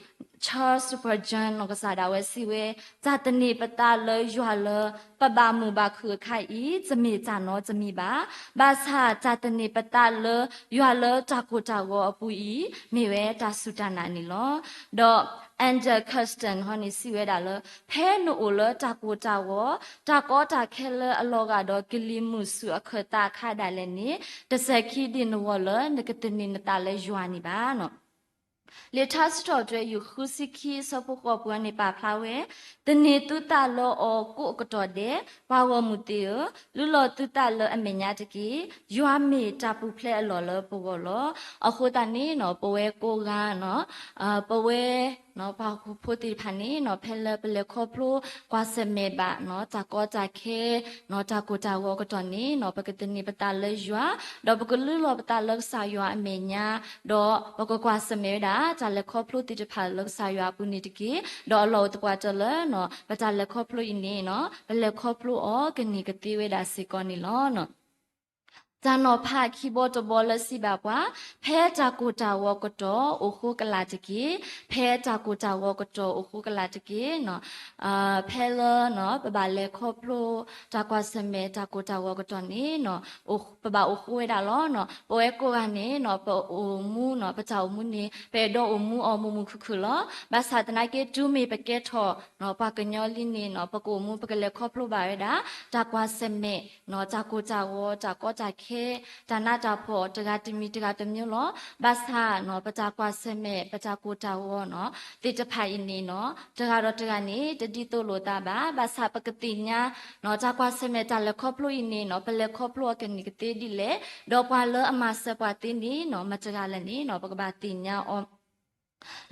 Charles Spurgeon နီၢ်ကစၢ်ဒၣ်ဝဲစံးဝဲ, တၢ်သန့ၤပသးလၢယွၤလၢ ပဘၣ်မိၣ်ဘၣ်ခုၣ်အခါအံၤ တမ့ၢ်တၢ်နီတမံၤဘၣ်. ဘၣ်ဆၣ်တၢ်သန့ၤပသးလၢယွၤလၢတၢ်ကိၢ်တၢ်ဂီၤအပူၤအံၤ မ့ၢ်ဝဲတၢ်စူၢ်တၢ်နာ်န့ၣ်လီၤ. ဒီး Andrew Carson ဟီန့ၣ်စံးဝဲဒၣ်လၢ ဖဲနအိၣ်လၢတၢ်ကိၢ်တၢ်ဂီၤ တၢ်ကီတၢ်ခဲလၢအလီၤဂာ်ဒီးကလံၤမုၢ်ဆူၣ်အခၢၣ်သးအခါဒၣ်လဲာ်န့ၣ် တစဲၤခံဒံးနဂီၢ်လၢနကသန့ၤနသးလၢယွၤန့ၣ်ဘၣ်. လံာ်ထါစံးထီၣ်ပတြၢၤ ယူၢ်ဃုဆံခံ အဆၢဖိဃိးပူၤန့ၣ် ပာ်ဖျါဝဲ, သန့ၤသုသးလၢအီၤကိးအကတီၢ်ဒဲး, ပှၤဂီၢ်မုၢ်သ့ၣ်ဧၢ, လုၢ်လီၤသုသးလၢအမဲာ်ညါတက့ၢ်. ယွၤမ့ၢ်တၢ်ပူၤဖျဲးအလီၢ်လၢပဂီၢ်လီၤ. အဃိသတးန့ၣ်နီၤ ပဝဲကိးဂၤနီၤ ပဝဲ ပှၤဟီၣ်ခိၣ်ဖိသ့ၣ်တဖၣ်န့ၣ်နီၤ ဖဲလၢပလဲၤခီဖျိကွၢ်ဆၢၣ်မဲာ်ဘၣ်နီၤ တၢ်ကီတၢ်ခဲ နီၤ တၢ်ကိၢ်တၢ်ဂီၤအကတီၢ်န့ၣ်နီၤ ပကသန့ၤပသးလၢယွၤ ဒီးပကလုၢ်လီၤပသးလၢကစၢ်ယွၤအမဲာ်ညါ ဒီးပကကွၢ်ဆၢၣ်မဲာ်ဝဲဒၣ် တၢ်လဲၤခီဖျိသ့ၣ်တဖၣ်လၢကစၢ်ယွၤအပူၤန့ၣ်တက့ၢ်. ဒီးအလီၢ်အိၣ်သပှၢ်တၢၢ်လၢနီၤ ပတၢ်လဲၤခီဖျိအံၤန့ၣ်နီၤ ပလဲၤခီဖျိအီၤကန့ၢ်ကသ့ဝဲဒၣ်စ့ၢ်ကီးန့ၣ်လီၤ. တၢ်နီၤဖးခံဘီတဘီလၢစံးဘၣ်ပှၤ, ဖဲတၢ်ကိၢ်တၢ်ဂီၤကတီၢ် အိၣ်ဃိကလာ်တက့ၢ်. ဖဲတၢ်ကိၢ်တၢ်ဂီၤကတီၢ် အိၣ်ဃိကလာ်တက့ၢ်. ဖဲလၢနီၤ ပဘၣ်လဲၤခီဖျိ တၢ်ကွၢ်ဆၢၣ်မဲာ် တၢ်ကိၢ်တၢ်ဂီၤကတီၢ်န့ၣ်နီၤ ပဘၣ်အိၣ်ဃိဝဲဒၣ်လီၤ. ပဝဲကိးဂၤန့ၣ်နီၤ ပအိၣ်မူနီၤ ပတၢ်အိၣ်မူန့ၣ် ပအဲၣ်ဒိးအိၣ်မူအီၤမုာ်မုာ်ခုၣ်ခုၣ်လီၤ. ဘၣ်ဆၣ်သနာ်က့ တုၤမ့ၢ်ပကဲထီၣ်နီၤ ပှၤကညီလံန့ၣ်နီၤ ပကအိၣ်မူ ပကလဲၤခီဖျိဘၣ်ဝဲဒၣ် တၢ်ကွၢ်ဆၢၣ်မဲာ်နီၤ တၢ်ကိၢ်တၢ်ဂီၤ တၢ်ကီတၢ်ခဲ တၢ်နးတၢ်ဖှီၣ် တဂၤတမံၤတဂၤတမျိုးလီၤ. ဘၣ်ဆၣ်နီၤ ပတၢ်ကွၢ်ဆၢၣ်မဲာ် ပတၢ်ကိၢ်တၢ်ဂီၤနီၤ သ့ၣ်တဖၣ်အံၤန့ၣ်နီၤ တဂၤဒီးတဂၤန့ၣ် တဒ်သိးလိာ်သးဘၣ်. ဘၣ်ဆၣ်ပကသ့ၣ်ညါနီၤ တၢ်ကွၢ်ဆၢၣ်မဲာ် တၢ်လဲၤခီဖျိအံၤန့ၣ်နီၤ ပလဲၤခီဖျိအီၤကန့ၢ်ကသ့ဒ်လဲၣ်, ဒီးပှၤလၢအမၤစၢၤပှၤသ့န့ၣ်နီၤ မတၤတဂၤလဲၣ်န့ၣ်နီၤ ပကဘၣ်သ့ၣ်ညါအီၤ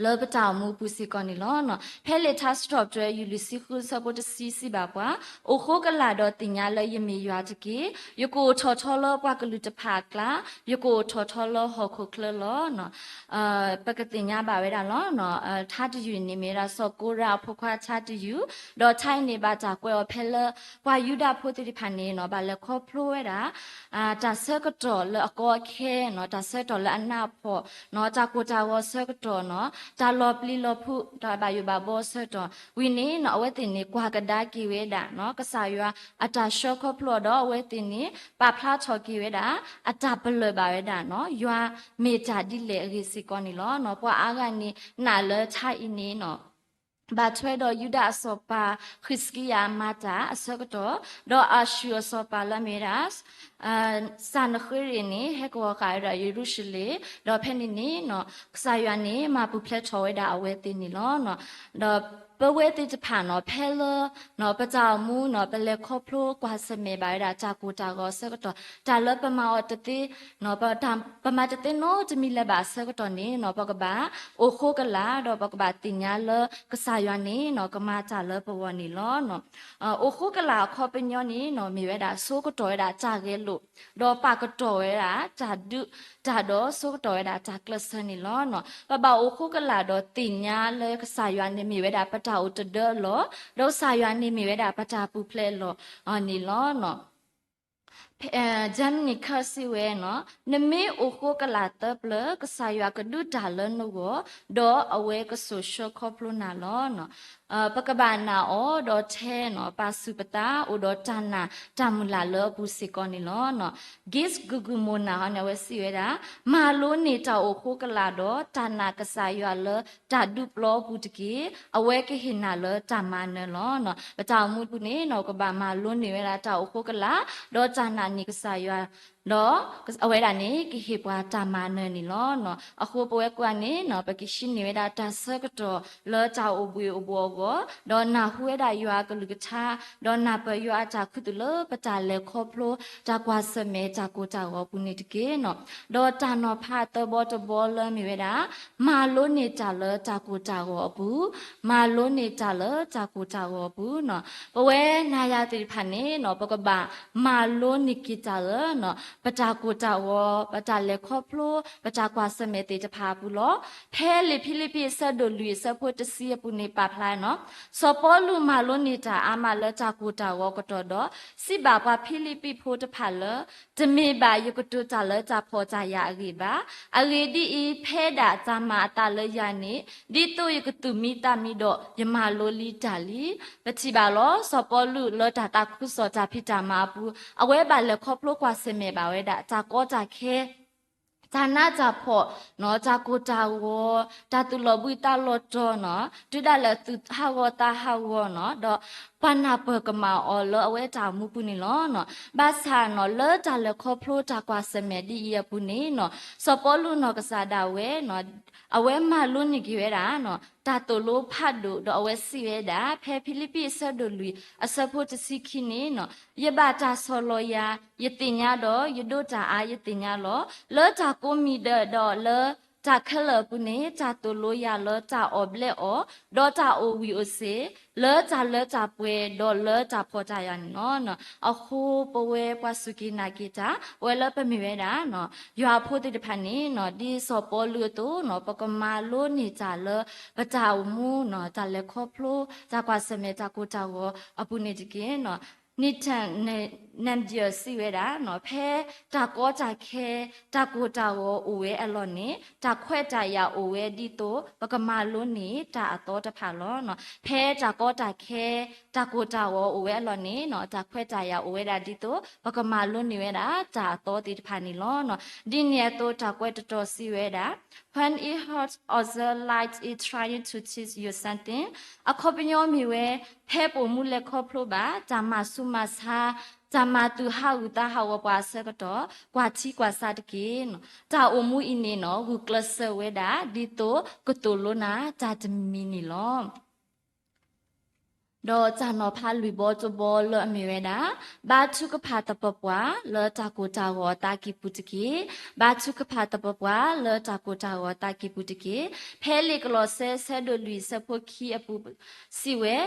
လၢပတၢ်အိၣ်မူအပူၤစ့ၢ်ကီးန့ၣ်လီၤ. ဖဲလံာ်ထါစံးထီၣ်ပတြၢၤ ယူၢ်လွံၢ်ဆံဃု အဆၢဖိတဆံ စံးဘၣ်ပှၤ, အိၣ်ဃိကလာ်ဒီးသ့ၣ်ညါလၢယမ့ၢ်ယွၤတက့ၢ်. ယကအိၣ်ထီၣ်ထီလၢပှၤကလုာ်တဖၣ်အကျါ, ယကအိၣ်ထီၣ်ထီလၢဟီၣ်ခိၣ်ချၢလီၤ. ပကသ့ၣ်ညါဘၣ်ဝဲဒၣ်လီၤ. ထါတယုၢ်န့ၣ်မ့ၢ်ဝဲဒၣ် စီၤကိရးအဖိခွါထါတယုၢ်, ဒီးထါအံၤန့ၣ် ဘၣ်တၢ်ကွဲးအီၤဖဲလၢ ပှၤယူဒၤဖိသ့ၣ်တဖၣ်န့ၣ်နီၤ ဘၣ်လဲၤခီဖျိဝဲဒၣ် တၢ်ဆၢကတီၢ်လၢအကီအခဲနီၤ, တၢ်ဆၢကတီၢ်လၢအနးအဖှီၣ်နီၤ, တၢ်ကိၢ်တၢ်ဂီၤဆၢကတီၢ်နီၤ, တၢ်လီၤပျံၤလီၤဖုး တၢ်ဘၣ်ယိၣ်ဘၣ်ဘီဆၢကတီၢ်ဝံၤန့ၣ်နီၤ, အဝဲသ့ၣ်န့ၣ် ကွၢ်ကဒါက့ၤဝဲဒၣ်နီၤ ကစၢ်ယွၤအတၢ်ဆှၢခီဖျိအီၤဒီး အဝဲသ့ၣ်န့ၣ် ပာ်ဖျါထီၣ်က့ၤဝဲဒၣ် အတၢ်ပလၢၢ်ဘၣ်ဝဲဒၣ်နီၤ ယွၤမ့ၢ်တၢ်ဒ်လဲၣ်အဂ့ၢ်စ့ၢ်ကီးန့ၣ်လီၤ. ပှၤအါဂၤန့ၣ် နာ်လၢထါအံၤန့ၣ်နီၤ ဘၣ်ထွဲဒီးယူဒၤအစီၤပၤ ဃံးစကံယၤအမၤတၢ်အဆၢကတီၢ်, ဒီးအၤၡူၢ်အစီၤပၤလၢအမ့ၢ်ဝဲဒၣ် စၤနဃ့ရံာ်န့ၣ် ဟဲကဝီၤဃာ်ဝဲဒၣ်ယရူၤၡလ့ၣ်, ဒီးဖဲန့ၣ်န့ၣ်နီၤ ကစၢ်ယွၤန့ၣ် မၤပူၤဖျဲးထီၣ်ဝဲဒၣ်အဝဲသ့ၣ်န့ၣ်လီၤ. ဒီးပဝဲသ့ၣ်တဖၣ်နီၤ ဖဲလၢ ပတၢ်အိၣ်မူနီၤ ပလဲၤခီဖျိကွၢ်ဆၢၣ်မဲာ်ဘၣ်ဝဲဒၣ်တၢ်ကိၢ်တၢ်ဂီၤအဆၢကတီၢ်, တၢ်လၢပမၤအီၤတသ့ ပမၤတသ့နီတမံၤလၢၤဘၣ်အဆၢကတီၢ်န့ၣ်နီၤ ပကဘၣ်အိၣ်ဃိကလာ် ဒီးပကဘၣ်သ့ၣ်ညါလၢကစၢ်ယွၤန့ၣ်နီၤ ကမၤတၢ်လၢပဂီၢ်န့ၣ်လီၤ. အိၣ်ဃိကလာ်အခီပညီန့ၣ်နီၤ မ့ၢ်ဝဲဒၣ်ဆိကတီၢ်ဝဲဒၣ်တၢ်ဂဲၤလိာ်, ဒီးပာ်ကတီၢ်ဝဲဒၣ်တၢ်ဒုးတၢ်ဒီးဆိကတီၢ်ဝဲဒၣ်တၢ်ကျဲးစၢးန့ၣ်လီၤ. ပဘၣ်အိၣ်ဃိကလာ်ဒီးသ့ၣ်ညါလၢကစၢ်ယွၤန့ၣ်မ့ၢ်ဝဲဒၣ်ပတၢ်အိၣ်တဒၢအလီၢ်, ဒီးကစၢ်ယွၤန့ၣ်မ့ၢ်ဝဲဒၣ်ပတၢ်ပူၤဖျဲးအလီၢ်န့ၣ်လီၤ. Dominic စံးဝဲနီၤ, နမ့ၢ်အိၣ်ဃိကလာ်သၢပျၢၤ ကစၢ်ယွၤကဒုးတၢ်လၢနဂီၢ်, ဒီးအဝဲကစိာ်ဆှၢခီဖျိနၤလီၤ. ပကဘၣ်နာ်အီၤဒီးထဲနီၤ ပာ်ဆူၣ်ပသး အိၣ်ဒီးတၢ်နာ်တၢ်မုၢ်လၢ်လၢအပူၤစ့ၢ်ကီးန့ၣ်လီၤ. Gates Gugumona ဟီန့ၣ် အဝဲစံးဝဲဒၣ်, မၤလိန့ၢ်တၢ်အိၣ်ဃိကလာ်ဒီး တၢ်နာ်ကစၢ်ယွၤလၢတၢ်ဒုးပျီအပူၤတက့ၢ်. အဝဲကဟ့ၣ်နၤလၢတၢ်မၤနၢၤလီၤ. ပတၢ်အိၣ်မူပူၤန့ၣ်နီၤ ကဘၣ်မၤလိန့ၢ်ဝဲဒၣ်တၢ်အိၣ်ဃိကလာ်, ဒီးတၢ်နာ်န့ၢ်ကစၢ်ယွၤ ဒီးအဝဲဒၣ်န့ၣ် ကဟ့ၣ်ပှၤတၢ်မၤနၢၤန့ၣ်လီၤ. အဃိပဝဲကိးဂၤန့ၣ်နီၤ ပကဟံးန့ၢ်ဝဲဒၣ်တၢ်ဆၢကတီၢ်လၢတၢ်အိၣ်ဘှံးအိၣ်ဘှီၣ်အဂီၢ်, ဒီးနၢ်ဟူဝဲဒၣ်ယွၤအကလုၢ်ကထါ, ဒီးနၢ်ပၢၢ်ယွၤအတၢ်ခူသူၣ်လၢပတၢ်လဲၤခီဖျိ တၢ်ကွၢ်ဆၢၣ်မဲာ်တၢ်ကိၢ်တၢ်ဂီၤအပူၤန့ၣ်တက့ၢ်နီၤ. ဒီးတၢ်နီၤဖးသၢဘီတဘီလၢမ့ၢ်ဝဲဒၣ် မၤလိန့ၢ်တၢ်လၢတၢ်ကိၢ်တၢ်ဂီၤအပူၤ, မၤလိန့ၢ်တၢ်လၢတၢ်ကိၢ်တၢ်ဂီၤအပူၤနီၤ. ပဝဲနၤယၤသ့ၣ်တဖၣ်န့ၣ်နီၤ ပကဘၣ်မၤလိန့ၢ်က့ၤတၢ်လၢ ပတၢ်ကိၢ်တၢ်ဂီၤ, ပတၢ်လဲၤခီဖျိ, ပတၢ်ကွၢ်ဆၢၣ်မဲာ်သ့ၣ်တဖၣ်အပူၤလီၤ. ဖဲလံာ်ဖံလံးပံးအဆၢဒိၣ်လွံၢ်အဆၢဖိတဆံအပူၤန့ၣ် ပာ်ဖျါနီၤ, စီၤပီလူးမၤလိန့ၢ်တၢ်အါမးလၢတၢ်ကိၢ်တၢ်ဂီၤကတီၢ်ဒီး စံးဘၣ်ပှၤဖံလံးပံးဖိတဖၣ်လၢ တမ့ၢ်ဘၣ်ယကတိၤတၢ်လၢတၢ်ဖှီၣ်တၢ်ယာ်အဂ့ၢ်ဘၣ်. အဂ့ၢ်ဒ်အံၤ, ဖဲဒၣ်တၢ်မၤအသးလၢယၤန့ၣ် ဒ်သိးယကသူၣ်မံသးမံဒီး ယမၤလိလံတၢ်လံ. ပထံၣ်ဘၣ်လီၤ စီၤပီလူးလၢတၢ်သးခုကစီၣ်တၢ်ဖံးတၢ်မၤအပူၤ အဝဲဘၣ်လဲၤခီဖျိကွၢ်ဆၢၣ်မဲာ်ဘၣ်ဝဲဒၣ် တၢ်ကီတၢ်ခဲ တၢ်နးတၢ်ဖှီၣ်နီၤ, တၢ်ကိၢ်တၢ်ဂီၤ, တၢ်သူၣ်လီၤဘှံးသးလီၤတီၤနီၤ, တုၤဒၣ်လဲာ်သူၣ်ဟးဂီၤသးဟးဂီၤနီၤ, ဒီးပှၤနၢ်ပၢၢ်ကမၣ်အီၤလၢအဝဲတၢ်အိၣ်မူပူၤန့ၣ်လီၤ. ဘၣ်ဆၣ်နီၤ လၢတၢ်လဲၤခီဖျိတၢ်ကွၢ်ဆၢၣ်မဲာ်ဒ်အံၤအပူၤန့ၣ်နီၤ စီၤပီလူးနီၢ်ကစၢ်ဒၣ်ဝဲနီၤ အဝဲမၤလိန့ၢ်က့ၤဝဲဒၣ်နီၤ တၢ်သိၣ်လိဖးဒိၣ် ဒီးအဝဲစံးဝဲဒၣ် ဖဲဖံလံးပံးအဆၢဒိၣ်လွံၢ် အဆၢဖိတဆံခံန့ၣ်နီၤ ယဘၣ်တၢ်ဆီၣ်လီၤယၤ, ယသ့ၣ်ညါဒီး ယဒိးတၢ်အါယသ့ၣ်ညါလီၤ. လၢတၢ်ကိးမံၤဒဲးဒီးလၢတၢ်ခဲလၢာ်အပူၤန့ၣ် တၢ်သိၣ်လိယၤလၢတၢ်အီၣ်ဘျဲးအီၣ်, ဒီးတၢ်အိၣ်ဝံၣ်အိၣ်စ့ၤ, လၢတၢ်လၢတၢ်ပှဲၤ ဒီးလၢတၢ်ဖှီၣ်တၢ်ယာ်န့ၣ်လီၤ. အဃိပဝဲပှၤစူၢ်က့ၤနာ်က့ၤတၢ် ပဝဲလၢပမ့ၢ်ဝဲဒၣ် ယွၤအဖိသ့ၣ်တဖၣ်န့ၣ်နီၤ ဒ်စီၤပီလူးအသိးနီၤ ပကမၤလိန့ၢ်တၢ်လၢ ပတၢ်အိၣ်မူနီၤ တၢ်လဲၤခီဖျိ တၢ်ကွၢ်ဆၢၣ်မဲာ်တၢ်ကိၢ်တၢ်ဂီၤအပူၤန့ၣ်တက့ၢ်နီၤ. နံၣ်ထၢၣ် နၣ်ဒံၣ်စံးဝဲဒၣ်နီၤ ဖဲတၢ်ကီတၢ်ခဲ တၢ်ကိၢ်တၢ်ဂီၤအိၣ်ဝဲအလီၢ်န့ၣ် တၢ်ခွဲးတၢ်ယာ်အိၣ်ဝဲဒ်သိး ပကမၤလိန့ၢ်တၢ်အသီတဖၣ်လီၤ. ဖဲတၢ်ကီတၢ်ခဲ တၢ်ကိၢ်တၢ်ဂီၤအိၣ်ဝဲအလီၢ်န့ၣ်နီၤ တၢ်ခွဲးတၢ်ယာ်အိၣ်ဝဲဒၣ်ဒ်သိး ပကမၤလိန့ၢ်ဝဲဒၣ်တၢ်အသီသ့ၣ်တဖၣ်န့ၣ်လီၤ. ဒ်န့ၣ်အသိးတၢ်ကွဲးတတီၤစံးဝဲဒၣ် When it hot, others like it trying to teach you something. အခီပညီမ့ၢ်ဝဲ ဖဲပအိၣ်မူလဲၤခီဖျိဘၣ် တၢ်မၤဆူးမၤဆါ တၢ်မၤသူၣ်ဟးဂူာ်သးဟးဂီၤပှၤအဆၢကတီၢ် ကွၢ်ထံကွၢ်ဆးတက့ၢ်. တၢ်အိၣ်မူအံၤန့ၣ်နီၤ ဂုာ်ကျဲးစၢးဝဲဒၣ် ဒ်သိးကသိၣ်လိနၤတၢ်တမံၤမံၤန့ၣ်လီၤ. ဒီးတၢ်နီၤဖးလွံၢ်ဘီတဘီလၢအမ့ၢ်ဝဲဒၣ်, ဘါထုကဖၣ်သပှၢ်ပှၢ်လၢတၢ်ကိၢ်တၢ်ဂီၤအသးကံၢ်ပူၤတက့ၢ်. ဘါထုကဖၣ်သပှၢ်ပှၢ်လၢတၢ်ကိၢ်တၢ်ဂီၤအသးကံၢ်ပူၤတက့ၢ်. ဖဲလံာ်ကလီးစဲ ဆၢဒိၣ်လွံၢ် ဆၢဖိခံအပူၤစံးဝဲ,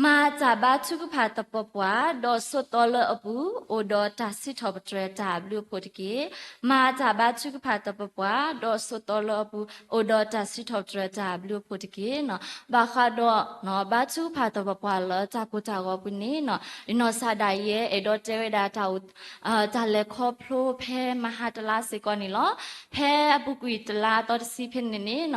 မၤတၢ်ဘါထုကဖၣ်သပှၢ်ပှၢ်, ဒီးဆိးသီလၢအပူၤ အိၣ်ဒီးတၢ်စံးထီၣ်ပတြၢၤတၢ်အဘျုးအဖှိၣ်တက့ၢ်. မၤတၢ်ဘါထုကဖၣ်သပှၢ်ပှၢ်, ဒီးဆိးသီလၢအပူၤ အိၣ်ဒီးတၢ်စံးထီၣ်ပတြၢၤတၢ်အဘျုးအဖှိၣ်တက့ၢ်. ဘၣ်ဃးဒီး ဘါထုကဖၣ်သပှၢ်ပှၢ်လၢတၢ်ကိၢ်တၢ်ဂီၤအပူၤန့ၣ်, ယနီၢ်စၢ်ဒၣ်ယဲ အဲၣ်ဒိးတဲဝဲဒၣ်တၢ်အိၣ် တၢ်လဲၤခီဖျိဖဲမဟါတလါစ့ၢ်ကီးန့ၣ်လီၤ. ဖဲအပူၤကွံာ်တလါအသီတဆံဖဲန့ၣ်န့ၣ်,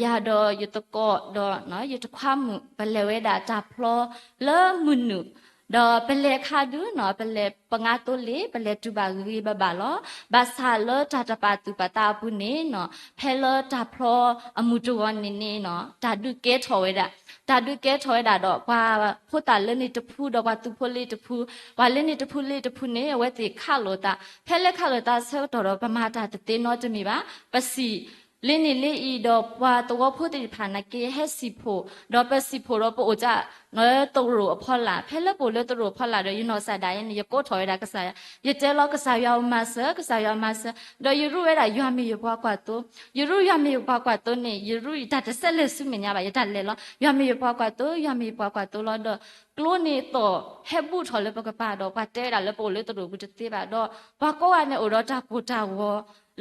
ယၤဒီးယသကိးဒီး ယတခွါမုၣ် ပလဲၤဝဲဒၣ်တၢ်ဖျီလၢမုၢ်နုာ်, ဒီးပလဲၤခါဒုးန့ၣ် ပလဲၤပငါသိလ့ၣ် ပလဲၤတုၤဘၣ်ဂ့ၤဂ့ၤဘၣ်ဘၣ်လီၤ. ဘၣ်ဆၣ်လၢတၢ်တပာ်သူၣ်ပာ်သးအပူၤန့ၣ်, ဖဲလၢတၢ်ဖျီအမုၢ်တဂီၤန့ၣ်န့ၣ်, တၢ်ဒုးကဲထီၣ်ဝဲဒၣ်, တၢ်ဒုးကဲထီၣ်ဝဲဒၣ်ဒီး ပှၤဖိသၣ်လၢန့ၣ်တဖု ဒီးပှၤသုးဖိလ့တဖု, ပှၤလၢန့ၣ်တဖုလ့တဖုန့ၣ် အဝဲသ့ၣ်ခးလိာ်သး, ဖဲလၢခးလိာ်သးဆၢကတီၢ်ဒီး ပမၤတၢ်တသ့နီတမံၤဘၣ်. ပစံၣ်လ့န့ၣ်လ့အံၤဒီး ပှၤသဝီဖိသ့ၣ်တဖၣ်န့ၣ်က့ ဟဲစံၣ်ဖှိၣ်, ဒီးပစံၣ်ဖှိၣ်ဒီးပအိၣ်တၢ်လၢသရိာ်အဖီလာ်, ဖဲလၢပအိၣ်လၢသရိာ်အဖီလာ်ဒီး ယနီၢ်စၢ်ဒၣ်ယဲန့ၣ် ယကိးထီၣ်ဝဲဒၣ်ကစၢ်ယွၤ, ယတဲလီၤကစၢ်ယွၤအိၣ်မၤစၢၤ, ကစၢ်ယွၤမၤစၢၤ, ဒီးယရူးဝဲဒၣ်ယွၤမ့ၢ်ယပှၤကွၢ်သိ, ယရူးယွၤမ့ၢ်ယပှၤကွၢ်သိန့ၣ် ယရူးတၢ်တစဲးလဲၤဆူမဲာ်ညါဘၣ်, ယတၢ်လဲၤလီၤ, ယွၤမ့ၢ်ယပှၤကွၢ်သိ, ယွၤမ့ၢ်ယပှၤကွၢ်သိလီၤ. ဒီးကျိန့ၣ်သီၣ်ဟဲဘူးထီၣ်လၢပကပၤဒီး ပှၤတဲဝဲဒၣ်လၢပအိၣ်လၢသရိာ်ပူၤတသ့ဘၣ်ဒီး ပှၤကိးဂၤန့ၣ်အိၣ်ဒီးတၢ်ကိၢ်တၢ်ဂီၤ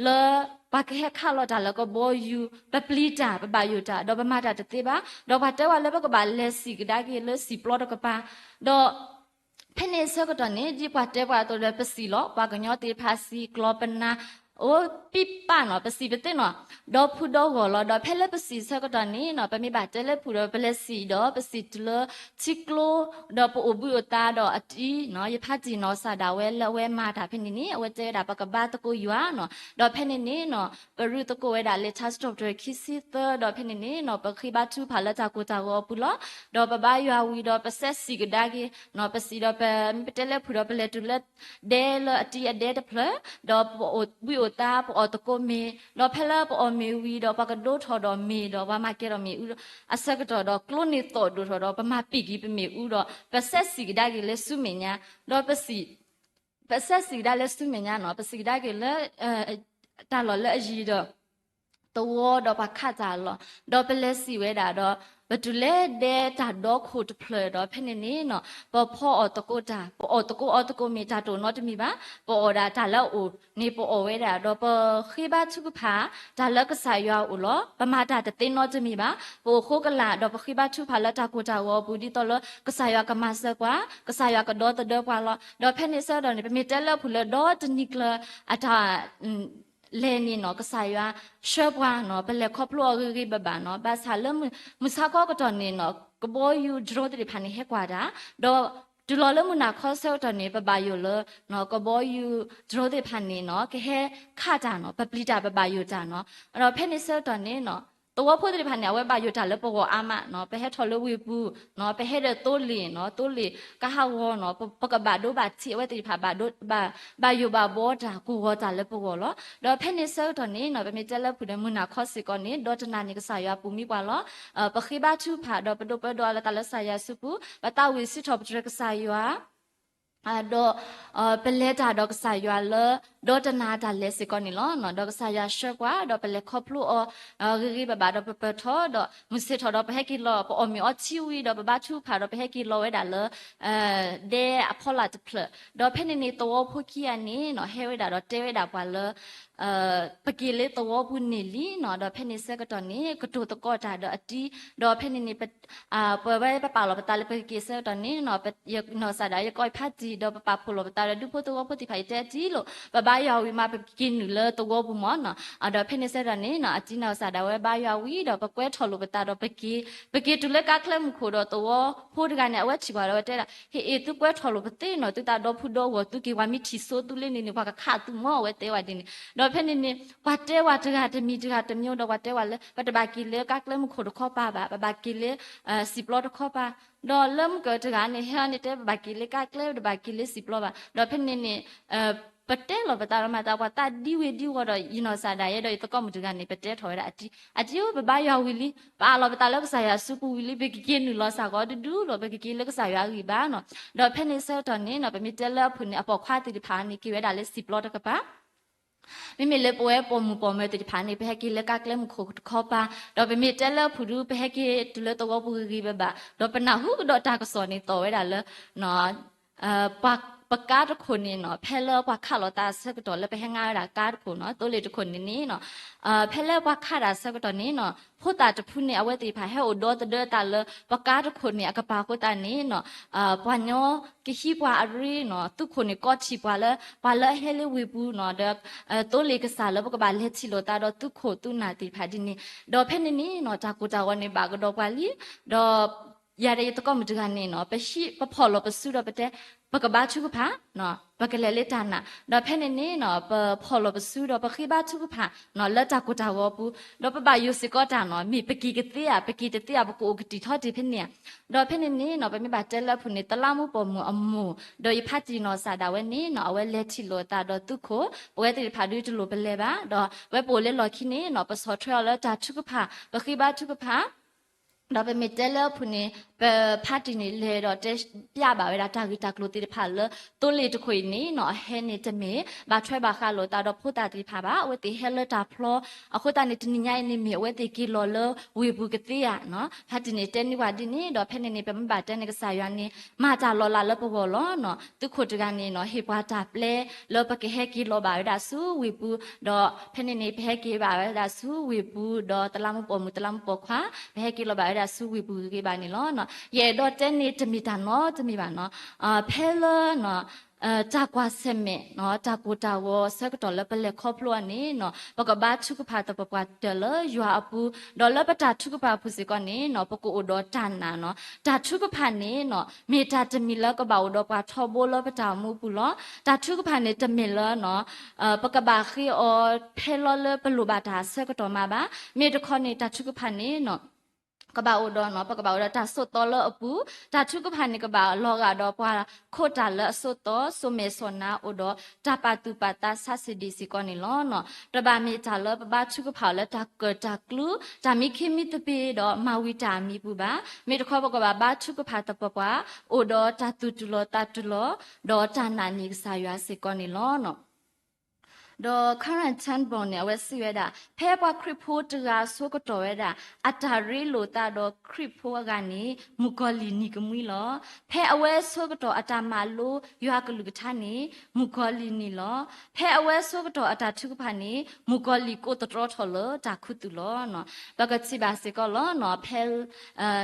လၢပှၤကဟဲခးလိာ်တၢ်လၢကဘီယူၤ, ပပျံၤတၢ် ပဘၣ်ယိၣ်တၢ် ဒီးပမၤတၢ်တသ့ဘၣ်, ဒီးပှၤတဲဝဲလၢပကဘၣ်လဲၤစံၣ်ကဒါက့ၤလၢစံၣ်ပျီတကပၤ, ဒီး ဖဲန့ၣ်ဆၢကတီၢ်န့ၣ် ဒ်ပှၤတဲပှၤအသိးဒီး ပစံၣ်လီၤ, ပှၤကညီသ့ၣ်တဖၣ်စံၣ် ကျီၢ်ပနၢ် အိၣ်ပံပာ်န့ၣ် ပစံၣ်ပသ့န့ၣ် ဒီဖုဒီဂီၢ်လီၤ. ဒီးဖဲလၢပစံၣ်ဆၢကတီၢ်န့ၣ် ပမ့ၢ်ဘၣ်တဲလၢဖုးဒီး ပလဲၤစံၣ်ဒီး ပစံၣ်တုၤလၢထံကျိ ဒီးပအိၣ်ဘှံးအိၣ်သါဒီးအတံၤန့ၣ် ယဖါတံၢ်နီၢ်စၢ်ဒၣ်ဝဲလၢအဝဲမၤတၢ်ဖဲန့ၣ်န့ၣ် အဝဲတဲဝဲဒၣ် ပကဘါသကိးယွၤန့ၣ်, ဒီးဖဲန့ၣ်န့ၣ် ပရူးသကိးဝဲဒၣ်လံာ်ထါစံးထီၣ်ပတြၢၤခံဆံသၢ ဒီးဖဲန့ၣ်န့ၣ် ပဃ့ဘါထုကဖၣ်လၢတၢ်ကိၢ်တၢ်ဂီၤအပူၤလီၤ. ဒီးပဘါယွၤဝံၤဒီး ပစဲးစံၣ်ကဒါက့ၤ ပစံၣ်ဒီး ပမ့ၢ်ပတဲလၢဖုးဒီး ပလဲၤတုၤလၢဒဲလၢအတံၤအဒဲတဖျၢၣ်, ဒီးပအိၣ်ဘှံးအိၣ်သါ ပအီၣ်သကိးမ့ၤ, ဒီးဖဲလၢပအီၣ်မ့ၤဝံၤဒီး ပှၤကဒိထီၣ်ဒီးမ့ၤဒီး ပှၤမၤကဲထီၣ်မ့ၤအူ အဆၢကတီၢ်ဒီးကျိန့ၣ်သီၣ်ဒိၣ်ထီၣ်ဒီး ပမၤပံာ်က့ၤပမ့ၤအူဒီး ပစဲးစံၣ်ကဒါက့ၤလၢဆူမဲာ်ညါ, ဒီးပစံၣ် ပစဲးစံၣ်ကဒါလၢဆူမဲာ်ညါန့ၣ် ပစံၣ်ကဒါက့ၤလၢ တၢ်လီၢ်လၢအယံၤဒီး သဝီဒီးပှၤခးတၢ်လီၤ. ဒီးပလဲၤစံၣ်ဝဲဒၣ်ဒီး ပတုၤလၢဒဲတၢ်ဒီခိၣ်တဖျၢၣ်ဒီး ဖဲန့ၣ်န့ၣ် ပဖီအီၣ်သကိးတၢ် ပအီၣ်သကိးအီသကိးမ့ၤတၢ်တအိၣ်နီတမံၤဘၣ်. ပအီၣ်ဒၣ်တၢ်လၢအအိၣ်န့ၣ် ပအီၣ်ဝဲဒၣ် ဒီးပဃ့ဘါထုကဖၣ် တၢ်လၢကစၢ်ယွၤအအိၣ်လီၤ. ပမၤတၢ်တသ့နီတမံၤဘၣ်. ပအိၣ်ဃိကလာ်ဒီးပဃ့ဘါထုကဖၣ်လၢတၢ်ကိၢ်တၢ်ဂီၤအပူၤ ဒ်သိးလၢကစၢ်ယွၤကမၤစၢၤပှၤ, ကစၢ်ယွၤကဒီသဒၢပှၤလီၤ. ဒီးဖဲန့ၣ်ဆၢကတီၢ်န့ၣ် ပမ့ၢ်တဲလၢဖုးလၢဒီတနံၤကျၢၤ အတၢ် လဲၤန့ၣ်န့ၣ် ကစၢ်ယွၤဆှၢပှၤန့ၣ် ပလဲၤခီဖျိအီၤဂ့ၤဂ့ၤဘၣ်ဘၣ်န့ၣ်. ဘၣ်ဆၣ်လၢမုၢ်ဆါခီကတီၢ်န့ၣ်န့ၣ် ကဘီယူၤ drone သ့ၣ်တဖၣ်န့ၣ် ဟဲကွၢ်တၢ် ဒီးတုၤလီၤလၢမုၢ်နၤခီဆၢကတီၢ်န့ၣ် ပဘၣ်ယိၣ်လၢ ကဘီယူၤ drone သ့ၣ်တဖၣ်န့ၣ်န့ၣ် ကဟဲခးတၢ်န့ၣ် ပပျံၤတၢ် ပဘၣ်ယိၣ်တၢ်န့ၣ်. ဒီးဖဲန့ၣ်ဆၢကတီၢ်န့ၣ်န့ၣ် သဝီဖိသ့ၣ်တဖၣ်န့ၣ် အဝဲဘၣ်ယိၣ်တၢ်လၢပဂီၢ်အါမးန့ၣ်. ပဟဲထီၣ်လၢဝ့ၢ်ပူၤန့ၣ် ပဟဲဒီးသိလ့ၣ်န့ၣ် သိလ့ၣ်ကဟးဂီၤန့ၣ် ပကဘၣ်ဒိဘၣ်ထံး အဝဲသ့ၣ်တဖၣ် ဘၣ်ယိၣ်ဘၣ်ဘှီတၢ် ကိၢ်ဂီၤတၢ်လၢပဂီၢ်လီၤ. ဒီးဖဲန့ၣ်ဆၢကတီၢ်န့ၣ်န့ၣ် ပမ့ၢ်တဲလၢဖုးဒီးမုၢ်နၤခီစ့ၢ်ကီးန့ၣ် ဒီတနၤန့ၣ် ကစၢ်ယွၤပူၤမံပှၤလီၤ. ပဃ့ဘါထုကဖၣ်ဒီး ပဒိးပၢဒီးလၢသးလၢကစၢ်ယွၤစုပူၤ ပသးဝံၣ်စံးထီၣ်ပတြၢၤကစၢ်ယွၤ ဒီး ပလဲၤတၢ်ဒီးကစၢ်ယွၤလၢ ဒီတနၤတၢ်လဲၤစ့ၢ်ကီးန့ၣ်လီၤ. ဒီးကစၢ်ယွၤဆှၢပှၤ ဒီးပလဲၤခီဖျိအီၤ ဂ့ၤဂ့ၤဘၣ်ဘၣ်ဒီးပပၢၢ်ထီၣ် ဒီးမုၢ်ဆ့ၣ်ထီၣ်ဒီးပဟဲက့ၤလီၤ ပအီၣ်မ့ၤအီထံဝံၤဒီးပဘါထုကဖၣ်ဒီးပဟဲက့ၤလီၤဝဲဒၣ်လၢ ဒဲအဖီလာ်တဖျၢၣ်. ဒီးဖဲန့ၣ်န့ၣ် သဝီဖိခံဂၤန့ၣ်န့ၣ် ဟဲဝဲဒၣ်ဒီးတဲဝဲဒၣ်ပှၤလၢ ပက့ၤလၢသဝီပူၤန့ၣ်လံန့ၣ်. ဒီးဖဲန့ၣ်ဆၢကတီၢ်န့ၣ် ကတိၤသကိးတၢ်ဒီးအတံၤ ဒီးဖဲန့ၣ်န့ၣ် ပဝဲပပာ်လီၤပသးလၢပကက့ၤဆၢကတီၢ်န့ၣ်န့ၣ် ယနီၢ်ကစၢ်ဒၣ် ယကိးယဖါတံၢ် ဒီးပပာ်ဖှိၣ်လိာ်ပသးဒီးဒူဖိသဝီဖိသ့ၣ်တဖၣ် ယတဲအတံၤလိာ် ပဘါယွၤဝံၤမး ပက့ၤနုာ်လၢသဝီပူၤမးန့ၣ်. ဒီးဖဲန့ၣ်ဆၢကတီၢ်န့ၣ်န့ၣ် အတံၤနီၢ်ကစၢ်ဒၣ်ဝဲဘါယွၤဝံၤဒီး ပကွဲထီၣ်လိာ်ပသးဒီးပက့ၤ ပက့ၤတုၤလၢကါချၢမူခိၣ်ဒီး သဝီဖိတဂၤန့ၣ် အဝဲထံၣ်ပှၤဒီးအဝဲတဲဒၣ် ဟ့ၣ်အ့ၣ် သုကွဲထီၣ်လိာ်ပသ့န့ၣ် သုသးဒီဖုဒီဂီၢ် သုက့ၤပှၤမ့ၢ်ထံၣ်စိသုလ့န့ၣ်န့ၣ် ပှၤကခးသုမး အဝဲတဲဝဲဒ်န့ၣ်. ဒီးဖဲန့ၣ်န့ၣ် ပှၤတဲဝဲတဂၤတမံၤတဂၤတမံၤဒီး ပှၤတဲဝဲလၢ ပတဘၣ်က့ၤလၢကါကျဲမူခိၣ်တခီပၤဘၣ်, ပဘၣ်က့ၤလၢ စံၣ်ပျီတခီပၤ. ဒီးလၢမုၢ်ကၢၤတဂၤန့ၣ် ဟဲအီၤန့ၣ်တဲ ပဘၣ်က့ၤလၢကါကျဲ ပတဘၣ်က့ၤလၢစံၣ်ပျီဘၣ်. ဒီးဖဲန့ၣ်န့ၣ် ပတဲလီၤပသးဒီးမၤသးပှၤသးဒံဝ့ၤဒံဝီၤဒီး ယနီၢ်ကစၢ်ဒၣ်ယဲဒီးယသကိးမုၣ်တဂၤန့ၣ် ပတဲထီၣ်ဝဲဒၣ်အတံၤ အတံၤဧၢ ပဘါယွၤဝံၤလံ, ပအးလီၤပသးလၢကစၢ်ယွၤစုပူၤဝံၤလံ, ပကက့ၤနုာ်လီၤစ့ၢ်ကီးတဒူၣ်ဒီး ပကက့ၤလၢကစၢ်ယွၤအဂံၢ်ဘါနီၤ. ဒီးဖဲန့ၣ်ဆၢကတီၢ်န့ၣ်နီၤ ပမ့ၢ်တဲလၢအဖုၣ်န့ၣ် အပိာ်ခွါသ့ၣ်တဖၣ်န့ၣ် က့ၤဝဲဒၣ်လၢစံာ်ပျီတကပၤ မ့မ့ၢ်လၢပဝဲပိာ်မုၣ်ပိာ်မၢၤသ့ၣ်တဖၣ်န့ၣ် ပဟဲက့ၤလၢကါကျဲမုၢ်ခိၣ်တခီပၤ, ဒီးပမ့ၢ်တဲလၢအဖုၣ်ဒု ပဟဲက့ၤတုၤလၢသဝီပူၤဂ့ၤဂ့ၤဘၣ်ဘၣ်, ဒီးပနၢ်ဟူကဒီးတၢ်ကစီၣ်န့ၣ် သီၣ်ဝဲဒၣ်လၢ ပကါတခိၣ်န့ၣ်နီၤ ဖဲလၢပှၤခးလိာ်သးအဆၢကတီၢ်လၢပဟဲငါဝဲဒၣ်ကါတခိၣ်နီၤ သိလ့ၣ်တခိၣ်န့ၣ်န့ၣ်နီၤ ဖဲလၢပှၤခးတၢ်အဆၢကတီၢ်န့ၣ်နီၤ ဖိသၣ်တဖုန့ၣ် အဝဲသ့ၣ်တဖၣ်ဟဲအိၣ်ဒီသဒၢသးလၢ ပကါတခိၣ်န့ၣ်အကပၤအဃိသတးန့ၣ်နီၤ ပှၤညီကဟံးပှၤအရ့နီၤ သုးခိၣ်န့ၣ်ကိးထံၣ်ပှၤလၢ ပှၤလၢအဟဲလၢဝ့ၢ်ပူၤနီၤ ဒီး သိလ့ၣ်ကစၢ်လၢပကဘၣ်လဲၤထံၣ်လိာ်သးဒီးသုးခိၣ်သုးနၢ်သ့ၣ်တဖၣ်ဒ်န့ၣ်, ဒီးဖဲန့ၣ်န့ၣ်နီၤ တၢ်ကိၢ်တၢ်ဂီၤန့ၣ်ဘၣ်ကဒီးပှၤလံ, ဒီး ယၤဒီးယသကိးမုၣ်တဂၤန့ၣ်နီၤ ပဟံးပဖီၣ်လီၤပစုဒီးပတဲ ပကဘါထုကဖၣ်, ပကလဲၤလၢတၢ်နာ်, ဒီးဖဲန့ၣ်န့ၣ်နီၤ ပဖီၣ်လီၤပစုဒီးပဃ့ဘါထုကဖၣ်နီၤ လၢတၢ်ကိၢ်တၢ်ဂီၤပူၤ, ဒီးပဘၣ်ယိၣ်စ့ၢ်ကီးတၢ်နီၤ မ့ၢ်ပက့ၤကသ့ဧါ ပက့ၤတသ့ဧါ ပကအိၣ်ကတံာ်ထီတ့ၢ်ဖဲန့ၣ်ဧါ, ဒီးဖဲန့ၣ်န့ၣ်နီၤ ပမ့ၢ်ဘၣ်တဲလၢအဖုၣ်န့ၣ် သလါမူပိာ်မုၣ်အမိၢ် ဒီးယဖါတံၢ်နီၢ်ကစၢ်ဒၣ်ဝဲန့ၣ်နီၤ အဝဲလဲၤထံၣ်လိာ်သးဒီးသုးခိၣ်, ပဝဲသ့ၣ်တဖၣ်ဒုတလိၣ်ပလဲၤဘၣ်, ဒီးဝဲပအိၣ်လၢလီၢ်ခံန့ၣ်နီၤ ပဆီၣ်ထွဲအီၤလၢတၢ်ထုကဖၣ်, ပဃ့ဘါထုကဖၣ် ဒီးပမ့ၢ်တဲလၢအဖုၣ်န့ၣ် ပဖါတံၢ်န့ၣ်လဲၤဒီးတဲပျးဘၣ်ဝဲဒၣ်တၢ်ဂ့ၢ်တၢ်ကျိၤသ့ၣ်တဖၣ်လၢ သိလ့ၣ်တခိၣ်အံၤန့ၣ်နီၤ အဟဲန့ၣ်တမ့ၢ် ဘၣ်ထွဲဘၣ်ဃးလိာ်သးဒီးဖိသၣ်သ့ၣ်တဖၣ်ဘၣ်, အဝဲသ့ၣ်ဟဲလၢတၢ်ဖျီ, အဃိသတးန့ၣ် တနံၤညါအံၤန့ၣ်မ့ၢ်အဝဲသ့ၣ်က့ၤလီၤလၢဝ့ၢ်ပူၤကသ့ဧါနီၤ, ဖါတံၢ်န့ၣ်တဲန့ၢ်ပှၤဒ်န့ၣ်, ဒီးဖဲန့ၣ်န့ၣ် ပမ့ၢ်ဘၣ်တဲန့ၣ် ကစၢ်ယွၤန့ၣ် မၤတၢ်လီၤလးလၢပဂီၢ်လီၤနီၤ, သုးခိၣ်တဂၤန့ၣ်နီၤ ဟ့ၣ်ပှၤတၢ်ပျဲလၢပကဟဲက့ၤလီၤဘၣ်ဝဲဒၣ်ဆူဝ့ၢ်ပူၤ, ဒီးဖဲန့ၣ်န့ၣ် ပဟဲက့ၤဘၣ်ဝဲဒၣ်ဆူဝ့ၢ်ပူၤ, ဒီးသလါမူပိာ်မုၣ် သလါမူပိာ်ခွါ ပဟဲက့ၤလီၤဘၣ်ဝဲဒၣ်ဆူဝ့ၢ်ပူၤဂ့ၤဂ့ၤဘၣ်န့ၣ်လီၤ. ယအဲၣ်ဒိးတဲန့ၣ်တမ့ၢ်တၢ်နီတမံၤဘၣ်နီၤ, ဖဲလၢ တၢ်ကွၢ်ဆၢၣ်မဲာ်နီၤ တၢ်ကိၢ်တၢ်ဂီၤဆၢကတီၢ်လၢပလဲၤခီဖျိအီၤန့ၣ်နီၤ ပကဘါထုကဖၣ်သပှၢ်ပှၢ်တၢၢ်လၢယွၤအပူၤ, ဒီးလၢပတၢ်ထုကဖၣ်အပူၤစ့ၢ်ကီးန့ၣ်နီၤ ပကအိၣ်ဒီးတၢ်နာ်နီၤ, တၢ်ထုကဖၣ်န့ၣ်နီၤ မ့ၢ်တၢ်တမံၤလၢကဘၣ်အိၣ်ဒီးပှၤထီဘိလၢပတၢ်အိၣ်မူအပူၤလီၤ. တၢ်ထုကဖၣ်န့ၣ်တမ့ၢ်လၢနီၤ ပကဘၣ်ဃ့အီၤဖဲလီၤလၢပလိၣ်ဘၣ်တၢ်အဆၢကတီၢ်မးဘၣ်, မ့ၢ်တခီန့ၣ် တၢ်ထုကဖၣ်န့ၣ်နီၤ ကဘၣ်အိၣ်ဒီးနီၤ ပကဘၣ်အိၣ်ဒီးတၢ်စိာ်သီလၢအပူၤ, တၢ်ထုကဖၣ်န့ၣ်ကဘၣ်လီၤဂာ်ဒီးပှၤခိးတၢ်လၢအစိာ်သီ စိာ်မဲာ်စိာ်နါ အိၣ်ဒီးတၢ်ပာ်သူၣ်ပာ်သးဆးစ့ၢ်ဒံးစ့ၢ်ကီးန့ၣ်လီၤ. တဘၣ်မ့ၢ်တၢ်လၢပဘါထုကဖၣ်အီၤလၢတၢ်ကၢၣ်တၢ်ကျူ တၢ်မံခ့မံသပ့ၤဒီးမၤဝံၤတၢ်အမံၤပူၤဘၣ်, မ့ၢ်တခီပကဘၣ်ဘါထုကဖၣ်သပှၢ်ပှၢ် အိၣ်ဒီးတၢ်သူၣ်တုၤလီၤသးတုၤလီၤ ဒီးတၢ်နာ်န့ၢ်ကစၢ်ယွၤစ့ၢ်ကီးန့ၣ်လီၤ. ဒီး Corrie ten Boom န့ၣ် အဝဲစံးဝဲဒၣ် ဖဲပှၤခရံာ်ဖိတဂၤဆိကတီၢ်ဝဲဒၣ် အတၢ်ရ့လိာ်သးဒီးခရံာ်ဖိအဂၤန့ၣ် မုၣ်ကီၤလံၢ်နံၤကမှံလီၤ. ဖဲအဝဲဆိကတီၢ်အတၢ်မၤလိယွၤအကလုၢ်ကထါန့ၣ် မုၣ်ကီၤလံၢ်နံၤလီၤ. ဖဲအဝဲဆိကတီၢ်အတၢ်ထုကဖၣ်န့ၣ် မုၣ်ကီၤလံၢ်ကိးသတြီထီၣ်လၢတၢ်ခူသူၣ်လီၤ. ပကထံၣ်ဘၣ်စ့ၢ်ကီးလီၤ. ဖဲ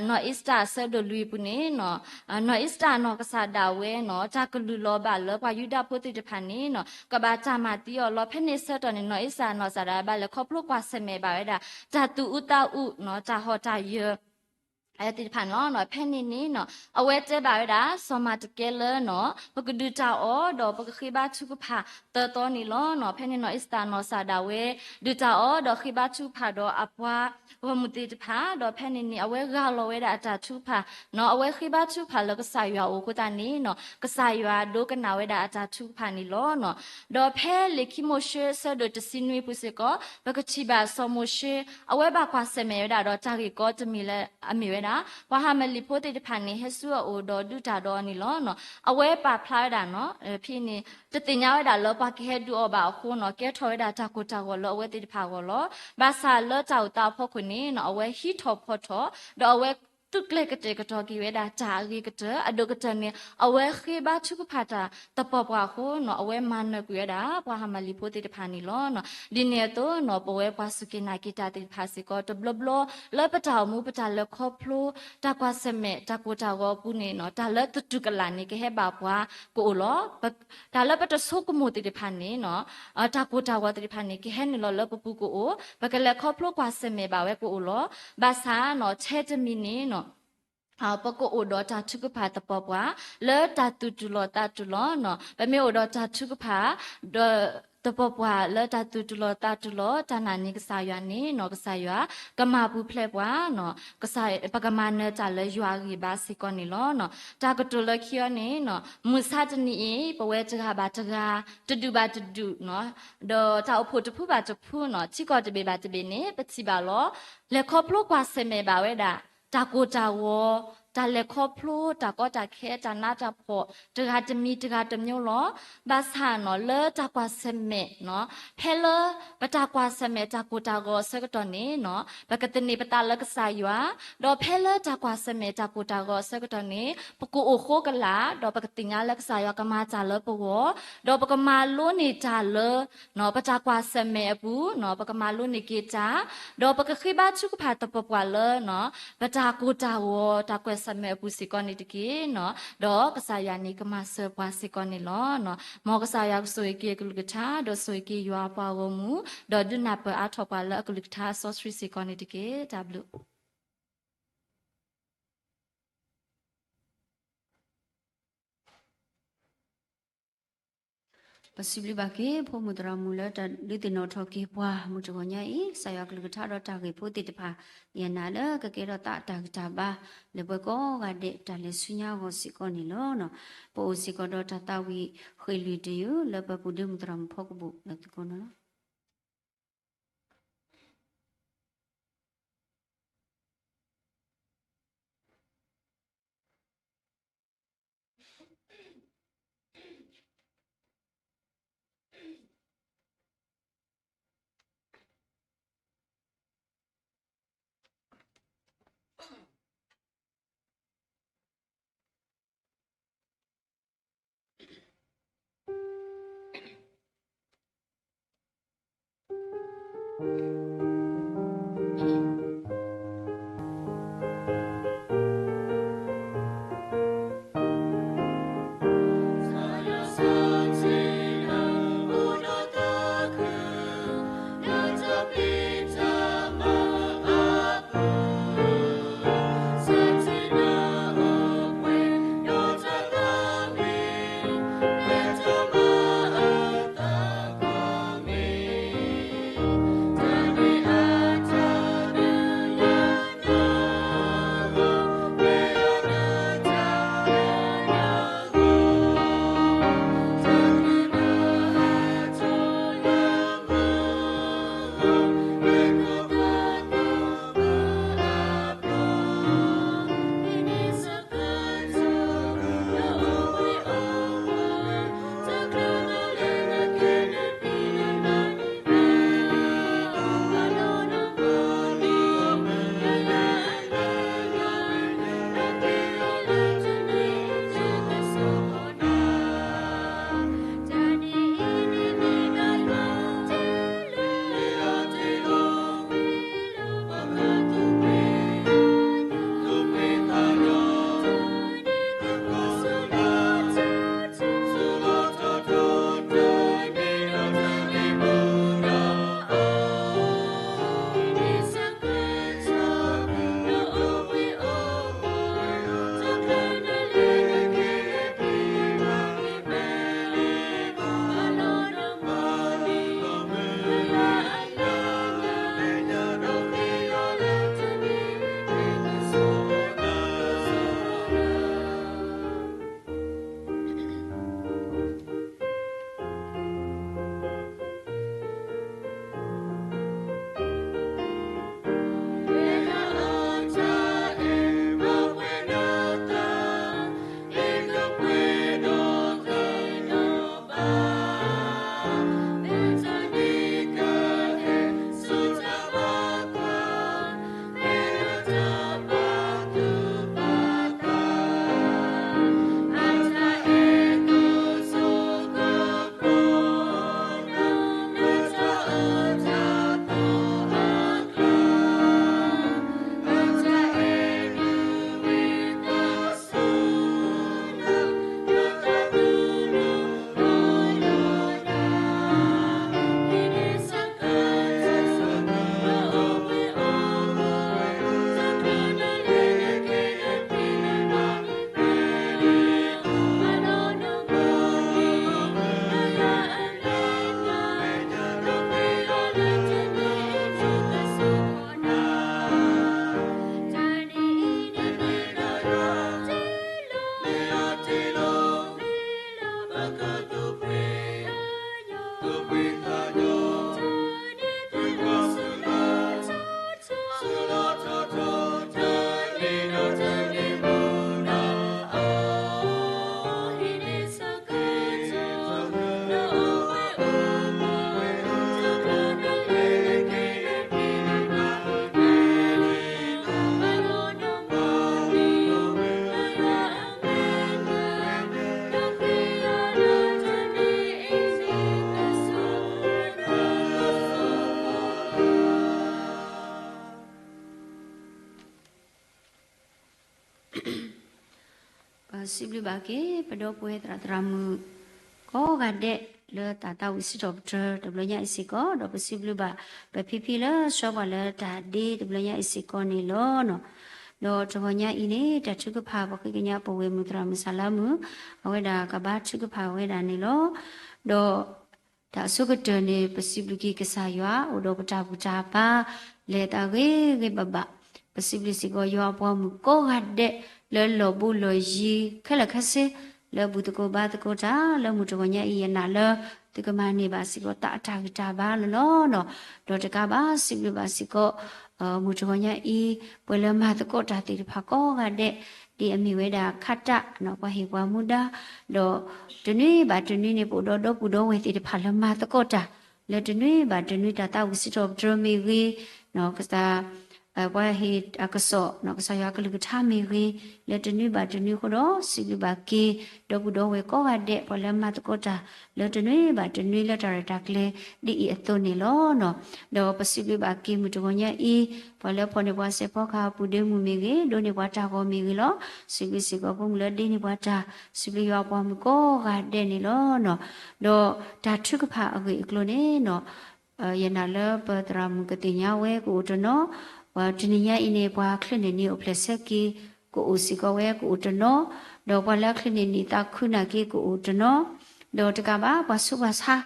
နီၢ်အ့စတၢ်အဆၢဒိၣ်လွံၢ်အပူၤန့ၣ် နီၢ်အ့စတၢ်နီၢ်ကစၢ်ဒၣ်ဝဲနီၤ တၢ်ကလုၢ်လီၤဘၣ်လၢပှၤယူဒၤဖိသ့ၣ်တဖၣ်န့ၣ်နီၤ ကဘၣ်တၢ်မၤသံအီၤလီၤ. ဖဲန့ၣ်ဆၢကတီၢ်န့ၣ် နီၢ်အ့စတၢ်နီၢ်ကစၢ်ဒၣ်ဝဲဘၣ်လဲၤခီဖျိကွၢ်ဆၢၣ်မဲာ်ဘၣ်ဝဲဒၣ် တၢ်သူၣ်အုးသးအုးနီၤ တၢ်ဟီၣ်တၢ်ယၢၤ သ့ၣ်တဖၣ်န့ၣ်လီၤ. ဖဲန့ၣ်န့ၣ်နီၤ အဝဲတဲဘၣ်ဝဲဒၣ် စီၤမၤတကဲလၢနီၤ ပကဒုးတၢ်အီၣ်ဒီး ပကဃ့ဘါထုကဖၣ်သၢသီန့ၣ်လီၤ. ဖဲန့ၣ်နီၢ်အ့စတၢ်နီၢ်ကစၢ်ဒၣ်ဝဲ ဒုးတၢ်အီၣ်ဒီးဃ့ဘါထုကဖၣ်ဒီးအပှၤဂီၢ်မုၢ်သ့ၣ်တဖၣ် ဒီးဖဲန့ၣ်န့ၣ် အဝဲဂၢ်လီၤဝဲဒၣ်အတၢ်ထုကဖၣ်နီၤ အဝဲဃ့ဘါထုကဖၣ်လၢကစၢ်ယွၤအအိၣ်အဃိသတးန့ၣ်နီၤ ကစၢ်ယွၤဒိကနၣ်ဝဲဒၣ်အတၢ်ထုကဖၣ်န့ၣ်လီၤ. ဒီးဖဲလံာ်ခံမိၤၡ့ဆၢဒိၣ်တဆံနွံအပူၤစ့ၢ်ကီး ပကထံၣ်ဘၣ်စီၤမိၤၡ့ အဝဲဘၣ်ကွၢ်ဆၢၣ်မဲာ်ဝဲဒၣ်ဒီးတၢ်ဂ့ၢ်ကီတမံၤလၢအမ့ၢ်ဝဲဒၣ် ပှၤဟးမလံၤဖိသ့ၣ်တဖၣ်န့ၣ် ဟဲဆူအအိၣ်ဒီးဒုးတၢ်ဒီးအီၤန့ၣ်လီၤ. အဝဲပာ်ဖျါဝဲဒၣ်နီၤ ဖဲန့ၣ် တသ့ၣ်ညါဝဲဒၣ်လၢပှၤကဟဲဒုးအီၤဘၣ်အဃိနီၤ ကဲထီၣ်ဝဲဒၣ်တၢ်ကိၢ်တၢ်ဂီၤလၢအဝဲသ့ၣ်တဖၣ်အဂီၢ်လီၤ. ဘၣ်ဆၣ်လၢတၢ်အိၣ်သးအဖီခိၣ်န့ၣ်နီၤ အဝဲဟံးထီၣ်ဖီထီၣ် ဒီးအဝဲသုးကျဲၤကတဲာ်ကတီၤက့ၤဝဲဒၣ်တၢ်အဂ့ၤကတၢၢ် အဒိၣ်ကတၢၢ်န့ၣ် အဝဲဃ့ဘါထုကဖၣ်တၢ်သပှၢ်ပှၢ်အဃိနီၤ အဝဲမၤနၢၤကွံာ်ဝဲဒၣ် ပှၤဟးမလံၤဖိသ့ၣ်တဖၣ်န့ၣ်လီၤ. ဒ်န့ၣ်အသိးနီၤ ပဝဲပှၤစူၢ်က့ၤနာ်က့ၤတၢ်သ့ၣ်တဖၣ်စ့ၢ်ကီး တဘျီဘျီလၢပတၢ်အိၣ်မူ ပတၢ်လဲၤခီဖျိ တၢ်ကွၢ်ဆၢၣ်မဲာ် တၢ်ကိၢ်တၢ်ဂီၤအပူၤန့ၣ်နီၤ တၢ်လၢသတူၢ်ကလာ်န့ၣ် ကဟဲဘၣ်ပှၤကအိၣ်လီၤ. တၢ်လၢပတဆိကမိၣ်သ့ၣ်တဖၣ်န့ၣ်နီၤ တၢ်ကိၢ်တၢ်ဂီၤသ့ၣ်တဖၣ်န့ၣ် ကဟဲနုာ်လီၤလၢပပူၤကအိၣ် ပကလဲၤခီဖျိကွၢ်ဆၢၣ်မဲာ်ဘၣ်ဝဲကအိၣ်လီၤ. ဘၣ်ဆၣ်နီၤ ထဲတမံၤန့ၣ်နီၤ ပကအိၣ်ဒီးတၢ်ထုကဖၣ်သပှၢ်ပှၢ် လၢတၢ်သူၣ်တုၤလီၤသးတုၤလီၤနီၤ ပမ့ၢ်အိၣ်ဒီးတၢ်ထုကဖၣ် ဒီး သပှၢ်ပှၢ်လၢတၢ်သူၣ်တူၢ်လိာ်သးတူၢ်လိာ် တၢ်နာ်န့ၢ်ကစၢ်ယွၤန့ၣ်နီၤ ကစၢ်ယွၤကမၤပူၤဖျဲးပှၤနီၤ, ကစၢ် ပကမၤနၢၤတၢ်လၢယွၤအဂံၢ်ဘါစ့ၢ်ကီးန့ၣ်လီၤ. တၢ်ကတိၤလၢခံအံၤန့ၣ်နီၤ မုၢ်ဆါတနံၤအံၤ ပဝဲတဂၤဘၣ်တဂၤ တဒူၣ်ဘၣ်တဒူၣ်နီၤ ဒီးတၢ်အိၣ်ဖှိၣ်တဖုဘၣ်တဖုနီၤ ထံကီၢ်တဘ့ၣ်ဘၣ်တဘ့ၣ်န့ၣ် ပထံၣ်ဘၣ်လီၤ. လဲၤခီဖျိကွၢ်ဆၢၣ်မဲာ်ဘၣ်ဝဲဒၣ် တၢ်ကိၢ်တၢ်ဂီၤ, တၢ်လဲၤခီဖျိ တၢ်ကီတၢ်ခဲ တၢ်နးတၢ်ဖှီၣ် တဂၤတမံၤတဂၤတမျိုးလီၤ. ဘၣ်ဆၣ်နီၤ လၢတၢ်ကွၢ်ဆၢၣ်မဲာ်နီၤ ဖဲလၢပတၢ်ကွၢ်ဆၢၣ်မဲာ်တၢ်ကိၢ်တၢ်ဂီၤအဆၢကတီၢ်န့ၣ်နီၤ ပကသန့ၤပသးလၢကစၢ်ယွၤ, ဒီးဖဲလၢတၢ်ကွၢ်ဆၢၣ်မဲာ်တၢ်ကိၢ်တၢ်ဂီၤအဆၢကတီၢ်န့ၣ် ပကအိၣ်ဃိကလာ် ဒီးပကသ့ၣ်ညါလၢကစၢ်ယွၤကမၤတၢ်လၢပဂီၢ်, ဒီးပကမၤလိန့ၢ်တၢ်လၢ ပတၢ်ကွၢ်ဆၢၣ်မဲာ်အပူၤနီၤ ပကမၤလိန့ၢ်က့ၤတၢ်, ဒီးပကဃ့ဘါထုကဖၣ်သပှၢ်ပှၢ်လၢ ပတၢ်ကိၢ်တၢ်ဂီၤ တၢ်ကွၢ်ဆၢၣ်မဲာ်အပူၤစ့ၢ်ကီးန့ၣ်တက့ၢ်နီၤ, ဒီးကစၢ်ယွၤန့ၣ်ကမၤစၢၤပှၤစ့ၢ်ကီးန့ၣ်လီၤ. မ်ကစၢ်ယွၤကဆိၣ်ဂ့ၤက့ၤအကလုၢ်ကထါ ဒီးဆိၣ်ဂ့ၤက့ၤယွၤအပှၤဂီၢ်မုၢ် ဒီးဒုးနၢ်ပၢၢ်အါထီၣ်ပှၤလၢအကလုၢ်ကထါစီဆှံစ့ၢ်ကီးန့ၣ်တက့ၢ်. တၢ်ဘျုး ပစံးဘျုးဘၣ်က့ၤ ဖိမုၣ်သရၣ်မုၣ်လၢတၢ်ဒုးသ့ၣ်နီၣ်ထီၣ်က့ၤပှၤမုၢ်တဂီၤညါအံၤ, ကစၢ်ယွၤကလုၢ်ကထါဒီးတၢ်ဂ့ၢ်ဖိသ့ၣ်တဖၣ် ယနာ်လၢကကဲထီၣ်သးအတၢ်ဂံၢ်တၢ်ဘါ လၢပှၤကိးဂၤဒဲးတၢ်လဲၤဆူညါအဂီၢ်စ့ၢ်ကီးန့ၣ်လီၤ. ပအိၣ်စ့ၢ်ကီးဒီးတၢ်သးဝံၣ်ဃ့ၢ်လွံၢ်တယုၢ် လၢပပူၤဒ့မုၣ်သရၣ်မုၣ်ဖီကပူၤလၢသုးခိၣ်န့ၣ်လီၤ. စံးဘျုးဘၣ်က့ၤ ပဒီပုၢ်ဝဲၢ်သရၣ်သရၣ်မုၣ် ကိးဂၤဒဲးလၢတၢ်သးဝံၣ်စံးထီၣ်ပတြၢၤတဘျီညါအံၤစ့ၢ်ကီး, ဒီးပစံးဘျုးဘၣ် ပဖံဖံလၢဆှၢပှၤလၢတၢ်ဒ့တဘျီညါအံၤစ့ၢ်ကီးန့ၣ်လီၤ. ဒီးတဂီၤညါအံၤန့ၣ် တၢ်ထုကဖၣ်ပဃ့ကညးပဝဲၢ်မုၣ်သရၣ်မုၣ်စၢ်လါမုၣ် အဝဲဒၣ်ကဘါထုကဖၣ်ဝဲဒၣ်န့ၣ်လီၤ. ဒီး တၢ်အဆိကတၢၢ်န့ၣ် ပစံးဘျုးက့ၤကစၢ်ယွၤ အိၣ်ဒီးပတၢ်ဘူၣ်တၢ်ဘါ လဲၤသးဂ့ၤဂ့ၤဘၣ်ဘၣ်, ပစံးဘျုးစ့ၢ်ကီးယွၤအပှၤမုၣ်ကိးဂၤဒဲး လၢလီၢ်ဘူးလီၢ်ယံၤ ခဲလၢာ်ခဲဆ့ လၢဘူၣ်သကိးဘါသကိးတၢ် လၢမုၢ်တဂီၤညါအံၤ ယနာ်လၢ သုကမၤန့ၢ်ဘၣ်စ့ၢ်ကီး သးအတၢ်ဂံၢ်တၢ်ဘါလီၤလီၤ. ဒီးတကးဘၣ် စံးဘျုးဘၣ်စ့ၢ်ကီး မုၢ်တဂီၤညါအံၤ ပှၤလၢမၤသကိးတၢ်သ့ၣ်တဖၣ်ကိးဂၤဒဲး ဒ်အမ့ၢ်ဝဲဒၣ်ခးတၢ် ပှၤဟ့ၣ်ပှၤမူဒါ ဒီးတနွံဘၣ်တနွံန့ၣ် ပအိၣ်ဒီးဒီပုၢ်ဒီဝဲၢ်သ့ၣ်တဖၣ်လၢမၤသကိးတၢ် လၢတနွံဘၣ်တနွံ တၢ်သးဝံၣ်စံးထီၣ်ပတြၢၤမ့ၢ်ဂ့ၤ ကစၢ် ပှၤဟ့ၣ်အကစီၣ် ကစၢ်ယွၤအကလုၢ်ကထါမ့ၢ်ဂ့ၤ လၢတနွံဘၣ်တနွံအဃိဒီး စံးဘျုးဘၣ်က့ၤ ဒီပုၢ်ဒီဝဲၢ်ကိးဂၤဒဲး ပှၤလၢမၤသကိးတၢ် လၢတနွံဘၣ်တနွံလၢတၢ်ရဲၣ်တၢ်ကျဲၤ ဒ်အံၤအသိးန့ၣ်လီၤ. ဒီးပစံးဘျုးဘၣ်က့ၤမုၢ်တဂီၤညါအံၤ ပှၤလၢဖီၣ်န့ၢ်ပှၤစဲးဖီကဟၣ်ပူၤဒ့မုၢ်မ့ၢ်ဂ့ၤ ဒိးန့ၢ်ပှၤတၢ်ဂီၤမ့ၢ်ဂ့ၤလီၤ. စံးဘျုးစ့ၢ်ကီးဖိမုၣ်လၢဒ့န့ၢ်ပှၤတၢ် စံးဘျုးယွၤအပှၤမုၣ်ကိးဂၤဒဲးန့ၣ်လီၤ. ဒီးတၢ်ထုကဖၣ်အဂ့ၢ်အကျိၤန့ၣ် ယနာ်လၢပသရၣ်မုၣ်ကသ့ၣ်ညါဝဲကအိၣ်တနီၤ, ပှၤတနံၤညါအံၤန့ၣ် ပှၤချၢန့ၢ်နံၤအိၣ်ဖျဲၣ်ဆၢက့ၤ ကအိၣ်စ့ၢ်ကီးဝဲကအိၣ်တနီၤ, ဒီးပှၤလၢအချၢန့ၢ်နံၤသးခုနာ်က့ၤကအိၣ်တနီၤ, ဒီးတကးဘၣ် ပှၤဆူးပှၤဆါ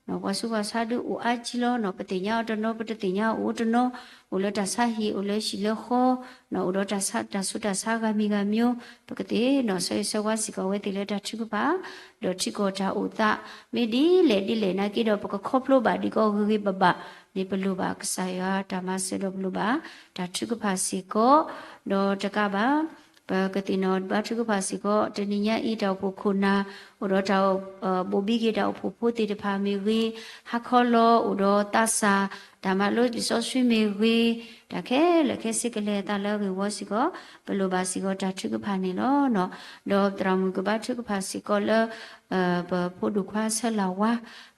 ပှၤဆူးပှၤဆါဒုးအိၣ်အါကံလီၤနီၤ, ပသ့ၣ်ညါအီၤတနီၤ ပတသ့ၣ်ညါအီၤတနီၤ, အိၣ်လၢတၢ်ဆါဟံၣ် အိၣ်လၢဟံၣ်လၢဃီ, အိၣ်ဒီးတၢ်ဆါတၢ်ဆူးတၢ်ဆါဂၤမံၤဂၤမံၤ, ပကသ့ၣ်နီၣ်ဆၢဂ့ၤဆၢဝါစ့ၢ်ကီးဝဲသ့ၣ်လၢတၢ်ထုကဖၣ်, ဒီးထံကီၢ်တၢ်အိၣ်သး မ့ၢ်ဒ်လဲၣ်ဒ်လဲၣ်နာ်က့ဒီး ပကခီဖျိဘၣ်ဒ်ကီးဂ့ၤဂ့ၤဘၣ်ဘၣ်န့ၣ် ပလိၣ်ဘၣ်ကစၢ်ယွၤတၢ်မၤစၢၤဒီးပလိၣ်ဘၣ်တၢ်ထုကဖၣ်စ့ၢ်ကီး, ဒီးတကးဘၣ် ပကသ့ၣ်နီၣ်ဘါထုကဖၣ်စ့ၢ်ကီး တနံၤညါအံၤ တၢ်အိၣ်ဖှိၣ်ခိၣ်နၢ် အိၣ်ဒီးတၢ် ဘိၣ်ဘံက့ၤတၢ်အိၣ်ဖှိၣ်ဖိသ့ၣ်တဖၣ်မ့ၢ်ဂ့ၤ, ဟါခီလီၤအိၣ်ဒီးသးစၢ် တၢ်မၤလိလံာ်စီဆှံမ့ၢ်ဂ့ၤ, တၢ်ခဲလၢာ်ခဲဆ့ကလဲၤအသးလၢအဂ့ၢ်ဝီစ့ၢ်ကီး ပလိၣ်ဘၣ်စ့ၢ်ကီးတၢ်ထုကဖၣ်န့ၣ်လီၤ. ဒီးသရၣ်မုၣ်ကဘါထုကဖၣ်စ့ၢ်ကီးလၢ ပဖိဒိၣ်ခွါဆၢလၢ်ဝါ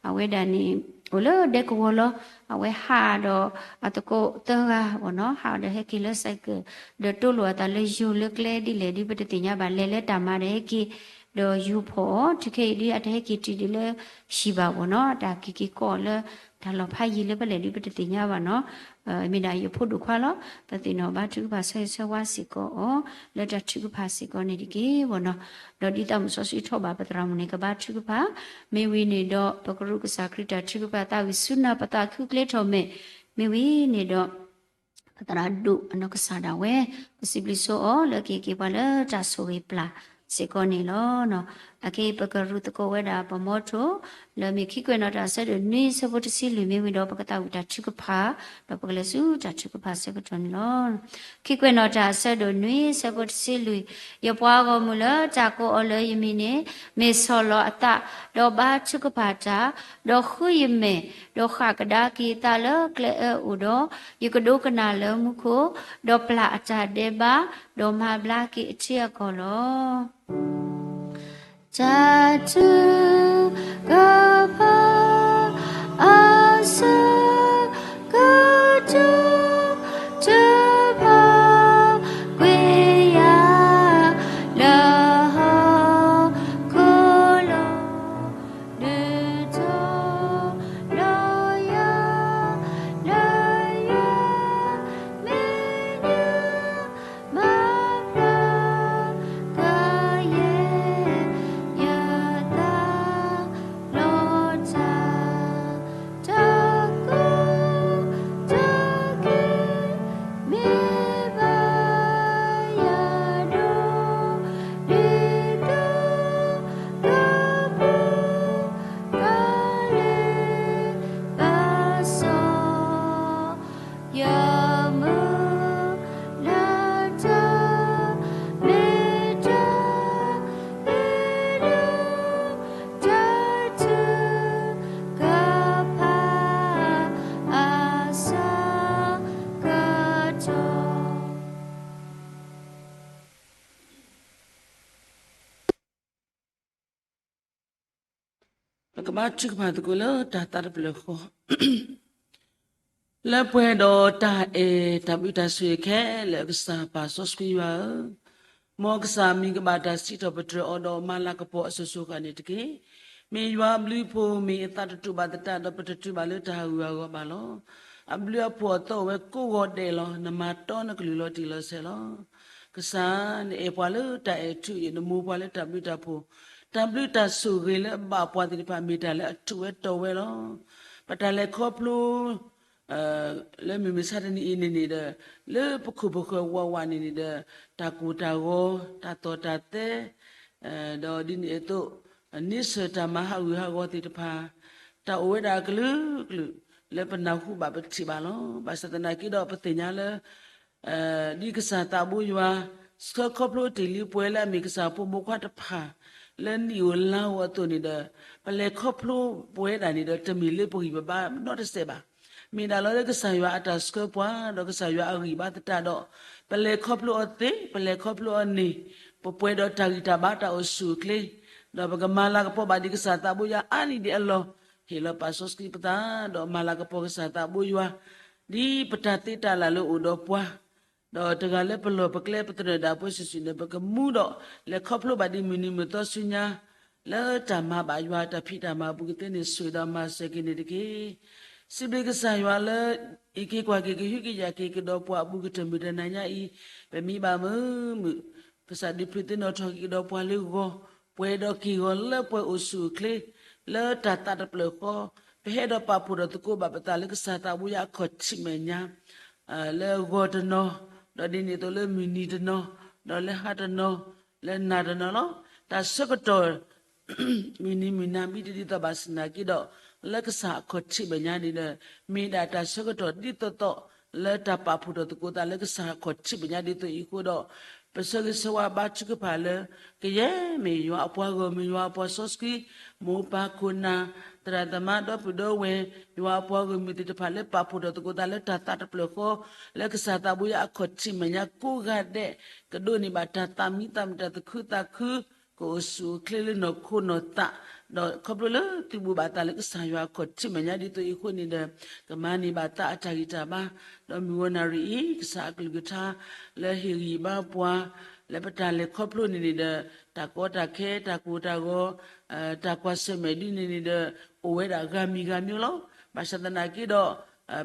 အဝဲဒၣ်န့ၣ် အိၣ်လၢဒဲကဝီၤလီၤ. အဝဲဟးဒီးအသကိးသၢဂၤဘၣ်နီၤ, ဟးဒီးဟဲက့ၤလၢ cycle ဒီးတိလိာ်အသးလၢယိၤလၢကျဲဒ်လဲၣ်ဒ်ပတသ့ၣ်ညါဘၣ်, လဲၤလၢတၢ်မၤဒီးဟဲက့ၤ, ဒီးယိၤဖီၣ်အီၤ တုၤခဲအံၤဒ်အတဟဲက့ၤတုၤဒ်လၢဟံၣ်ဘၣ်ဘၣ်နီၤ, တၢ်က့ၤက့ၤကီးအီၤလၢ တၢ်လီၢ်ဖးယံၤလၢဖဲလဲၣ်ဒ်ပတသ့ၣ်ညါဘၣ်နီၤ, မ့ၢ်ဒၣ်ယဖိဒိၣ်ခွါလီၤ. ပသ့ၣ်နီၣ်ဘါထုကဖၣ်ဆၢဂ့ၤဆၢဝါစ့ၢ်ကီးအီၤ လၢတၢ်ထုကဖၣ်စ့ၢ်ကီးန့ၣ်တက့ၢ်ဘၣ်နီၤ, ဒီးဒ်သးမုၣ်စီဆှံထီၣ်ဘၣ်ပသရၣ်မုၣ်န့ၣ် ကဘါထုကဖၣ်, မ့ၢ်ဝံၤန့ၣ်ဒီး ပကရူၢ်ကစၢ်ခရံာ်တၢ်ထုကဖၣ်သးဝံၣ်ဆူနၢ်ပသးခုကျဲထီၣ်မဲာ်, မ့ၢ်ဝံၤန့ၣ်ဒီး ပသရၣ်ဒိၣ်အနီၢ်ကစၢ်ဒၣ်ဝဲ ကစံးဘျုးဆိအီၤလၢက့ၤက့ၤပှၤလၢတၢ်ဆိၣ်ဂ့ၤပျၢ်စ့ၢ်ကီးန့ၣ်လီၤ. အခဲအံၤပကရူၢ်သကိးဝဲဒၣ်ပမီထိၣ် လၢမ့ၢ်ခံကွဲးနီၣ်တၢ်အဆၢဒိၣ်နွံဆၢဖိတဆံလွံၢ်မ့ၢ်ဝံၤဒီး ပကသးဝံၣ်တၢ်ထုကဖၣ်, ဒီးပကလဲၤဆူတၢ်ထုကဖၣ်ဆၢကတီၢ်န့ၣ်လီၤ. ခံကွဲးနီၣ်တၢ်အဆၢဒိၣ်နွံဆၢဖိတဆံလွံၢ်, ယပှၤဂီၢ်မုၢ်လၢတၢ်ကိးအီၤလၢယမံၤန့ၣ် မ့ၢ်ဆီၣ်လီၤအသး, ဒီးဘါထုကဖၣ်တၢ်, ဒီးဃုယမဲာ်, ဒီးဃၣ်ကဒါက့ၤအသးလၢကျဲအၢအိၣ်ဒီး, ယကဒိကနၣ်လၢမူခိၣ်, ဒီးပျၢ်အတၢ်ဒဲးဘး, ဒီးမၤဘျါက့ၤအထံအကီၢ်လီၤ. တၢ်ထုကဖၣ်အဆၢကတီၢ် တဖၣ်ကွံာ်ယၤလၢဟီၣ်ခိၣ်လီၤ. ဒုးထီၣ်လီၤယၤလၢယွၤမဲာ်ညါ မၤဘျါကယဲၢ်ယသးလီၤတၢ် တၢ်ကူၣ်တၢ်က့ၢ် မ့ၢ်ဘၣ်ယၤဒိး ဒ်သိးကပူၤ ကလဲၤဘၣ်စီၣ် ယမုၢ်လၢတၢ်မ့ၢ်တၢ် မ့ၢ်ဒၣ် တၢ်ထုကဖၣ်အဆၢကတီၢ် ပကဘါထုကဖၣ်သကိးလၢတၢ်သးတဖျၢၣ်ဃီ လၢပှဲၤဒီးတၢ်အဲၣ်တၢ်ဘျုးတၢ်ဆိၣ်ဂ့ၤခဲလၢာ် ကစၢ်ပၢ်စီဆှံယွၤဧၢ, မ်ကစၢ်အမံၤကဘၣ်တၢ်စံးထီၣ်ပတြၢၤအီၤဒီးမၤလၤကပီၤအစိၤစိၤဃၣ်န့ၣ်တက့ၢ်. မ့ၢ်ယွၤအဘျုးအဖှိၣ် မ့ၢ်အသးတတူာ်ဘၣ်သတးဒီး ပတတုၤဘၣ်လၢတၢ်ဟးဂူာ်ဟးဂီၤဘၣ်လီၤ. အဘျုးအဖှိၣ်အသီအိၣ်ဝဲကိးဂီၤဒဲးလီၤ. နမၤတီနကလုၢ်လီၤတံၢ်လီၤဆဲးလီၤ. ကစၢ် နအဲၣ်ပှၤလၢတၢ်အဲၣ်ထူအယိာ်, နမိၢ်ပှၤလၢတၢ်ဘျုးတၢ်ဖှိၣ်, တၢ်ဘျုးတၢ်ဆိၣ်ဂ့ၤလၢအဘၣ်ပှၤသ့ၣ်တဖၣ် မ့ၢ်တၢ်လၢအထူးဝဲတီၤဝဲလီၤ. ပတၢ်လဲၤခီဖျိ လၢမုၢ်မဆါတနံၤအံၤန့ၣ်န့ၣ်ဒီး လၢပခိၣ်ပဃၢၤဝးဝးန့ၣ်န့ၣ်ဒီး တၢ်ကိၢ်တၢ်ဂီၤ, တၢ်သီၣ်တၢ်သဲ, ဒီးဒ်န့ၣ်အသိး န့ဆၢၣ်တၢ်မၤဟးဂူာ်ဟးဂီၤသ့ၣ်တဖၣ် တၢ်အိၣ်ဝဲဒၣ်အကလုာ်ကလုာ် လၢပနၢ်ဟူဘၣ်ပထံၣ်ဘၣ်လီၤ. ဘၣ်ဆၣ်သနာ်က့ဒီး ပသ့ၣ်ညါလၢ ဒ်ကစၢ်သးဘိယွၤ ဆှၢခီဖျိတ့ၢ်လံပဝဲလၢအမ့ၢ်ကစၢ်ဖိမုၣ်ဖိခွါတဖၣ် လၢနံၣ်ဧိၤလါဧိၤအသိးန့ၣ်ဒီး ပလဲၤခီဖျိပဝဲဒၣ်န့ၣ်ဒီး တမ့ၢ်လၢပဂံၢ်ပဘါနီတစဲးဘၣ်. မ့ၢ်ဒၣ်လီၤလၢကစၢ်ယွၤအတၢ်ဆှၢပှၤ ဒီးကစၢ်ယွၤအဂံၢ်ဘါသတးဒီး ပလဲၤခီဖျိအီၤသ့, ပလဲၤခီဖျိအီၤန့ၢ်, ပပှဲၤဒီးတၢ်ဂံၢ်တၢ်ဘါတၢ်အိၣ်ဆူၣ်အိၣ်ချ့, ဒီးပကမၤလၤကပီၤဘၣ်ဒ်ကစၢ်သးဘိယွၤအါနံၣ်ဒံးအလီၢ်, ဟ့ၣ်လီၤပာ်စီဆှံပသး ဒီးမၤလၤကပီၤကစၢ်သးဘိယွၤ ဒ်ပတၢ်သ့တၢ်လၢ်လၢအိၣ်ဒီးပှၤ, ဒီးတဂၤလၢပလီၢ်ပကျဲပသနၢၣ်ဒၣ်ပှဲၤစုာ်စုာ်န့ၣ် ပကမူဒီး လဲၤခီဖျိဘၣ်ဒ်မုၢ်နံၤမုၢ်သီဆူညါ လၢတၢ်မၤဘၣ်ယွၤတၢ်ဖံးတၢ်မၤအပူၤကသ့န့ၣ် ဆိၣ်ဂ့ၤဒီးမၤစၢၤက့ၤန့ၣ်တက့ၢ်. စံးဘျုးကစၢ်ယွၤလၢ အံးက့ၤကွၢ်က့ၤကဟုကယာ်က့ၤကဒီးပှၤအပူၤကတၢၢ်မုၢ်တနၤညါအံၤ, ပမံဘၣ်မုာ်မုာ်, ကစၢ်ဒုးဖျုးသ့ၣ်နီၣ်ထီၣ်က့ၤကဒီးပှၤလၢဂီၤ, ပှဲၤဒီးက့ၢ်ဂီၤလၢပှဲၤအိၣ်ဆူၣ်အိၣ်ချ့, လၢတၢ်သးတဖျၢၣ်ဃီ, ပဟဲဒီးပာ်ဖှိၣ်ဒီးသကိးဘၣ်ပသးလၢကစၢ်သးဘိယွၤအခီၣ်ထံးမဲာ်ညါ လၢဂီၤတနီၤ, ဒီးဒ်န့ၣ်အသိးလၢမုၢ်နံၤတနီၤ, ဒီးလၢဟါတနီၤ, လၢနၤတနီၤလီၤ. တၢ်ဆၢကတီၢ် မုၢ်နံၤမုၢ်နၤမ့ၢ်တဒ်သိးဘၣ်ဆၣ်သနာ်က့ဒီး လၢကစၢ်အခီၣ်ထံးမဲာ်ညါန့ၣ်ဒီး မ့ၢ်ဒၣ်တၢ်ဆၢကတီၢ်ဒ်သိးသိး လၢတၢ်ပာ်ဖှိၣ်ထီၣ်သကိးသးလၢကစၢ်အခီၣ်ထံးမဲာ်ညါဒ်သိးအံၤအဃိဒီး ပဆၢဂ့ၤဆၢဝါဘါထုကဖၣ်လၢ ကယဲၢ်မ့ၢ်ယွၤအပှၤဂီၢ်မုၢ် ယွၤအပှၤစီဆှံ မိၢ်ပၢ်ခိၣ်နၢ် သရၣ်သမါဒီပုၢ်ဒီဝဲၢ် ယွၤအပှၤဂီၢ်မုၢ်သ့ၣ်တဖၣ်လၢပာ်ဖှိၣ်ထီၣ်သကိးသးလၢတၢ်သးတဖျၢၣ်ဃီ လၢကစၢ်သးဘိယွၤအခီၣ်ထံးမဲာ်ညါကိးဂၤဒဲး ကဒိးန့ၢ်ဘၣ်တၢ်သးမံသးမုာ် တၢ်သူၣ်ခုသးခု ကအိၣ်ဆူၣ်အိၣ်ချ့လၢနီၢ်ခိနီၢ်သး ဒီးခီဖျိလၢသုးဘူးဘၣ်သးလၢကစၢ်ယွၤအခီၣ်ထံးမဲာ်ညါဒ်သိးအံၤအဃိန့ၣ်ဒီး ကမၤန့ၢ်ဘၣ်သးအတၢ်ဂံၢ်တၢ်ဘါ ဒီးမုၢ်ဂီၤနၣ်ရံၣ်အံၤ ကစၢ်အကလုၢ်ကထါ လၢဟ့ၣ်ဂံၢ်ဘါပှၤ လၢပတၢ်လဲၤခီဖျိန့ၣ်န့ၣ်ဒီး တၢ်ကီတၢ်ခဲ တၢ်ကိၢ်တၢ်ဂီၤ တၢ်ကွၢ်ဆၢၣ်မဲာ်ဒ်န့ၣ်န့ၣ်ဒီး အိၣ်ဝဲဒၣ်ဂၤမံၤဂၤမံၤလီၤ. ဘၣ်ဆၣ်သနာ်က့ဒီး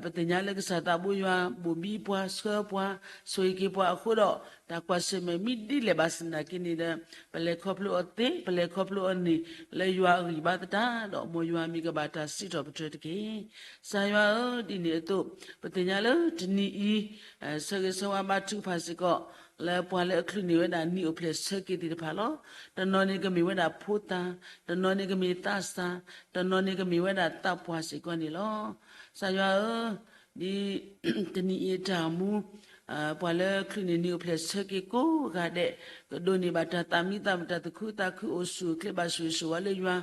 ပသ့ၣ်ညါလၢကစၢ်သးဘိယွၤ ဘိၣ်ဘံပှၤ ဆှၢပှၤ ဆိၣ်ဂ့ၤက့ၤပှၤအဃိဒီး တၢ်ကွၢ်ဆၢၣ်မဲာ်မ့ၢ်ဒ်လဲၣ်ဘၣ်ဆၣ်သနာ်က့န့ၣ်ဒီး ပလဲၤခီဖျိအီၤသ့ ပလဲၤခီဖျိအီၤန့ၣ် လၢယွၤအဂံၢ်ဘါသတးဒီး မ်ယွၤအမံၤကဘၣ်တၢ်စံးထီၣ်ပတြၢၤတက့ၢ်. ကစၢ်ယွၤဧၢ, ဒ်န့ၣ်အသိး ပသ့ၣ်ညါလၢတနံၤအံၤ ဆၢဂ့ၤဆၢဝါဘါထုကဖၣ်စ့ၢ်ကီး လၢပှၤလၢအချုးန့ၢ်ဝဲဒၣ်နံၣ်အိၣ်ဖျဲၣ်ဆၢက့ၤသ့ၣ်တဖၣ်လီၤ. တနီၤန့ၣ်ကမ့ၢ်ဝဲဒၣ်ဖိသၣ်, တနီၤန့ၣ်ကမ့ၢ်သးစၢ်, တနီၤန့ၣ်ကမ့ၢ်ဝဲဒၣ်သးပှၢ်စ့ၢ်ကီးန့ၣ်လီၤ. ကစၢ်ယွၤဧၢ, ဒ်တနံၤအံၤအတၢ်အိၣ်မူ ပှၤလၢချုးန့ၢ်နံၣ်အိၣ်ဖျဲၣ်ဆၢက့ၤကိးဂၤဒဲး ကဒိးန့ၢ်ဘၣ်တၢ်သးမံသးမုာ် တၢ်သူၣ်ခုသးခု အိၣ်ဆူၣ်အိၣ်ချ့ ဘၣ်ဆိၣ်ဂ့ၤဆိၣ်ဝါလၢယွၤ,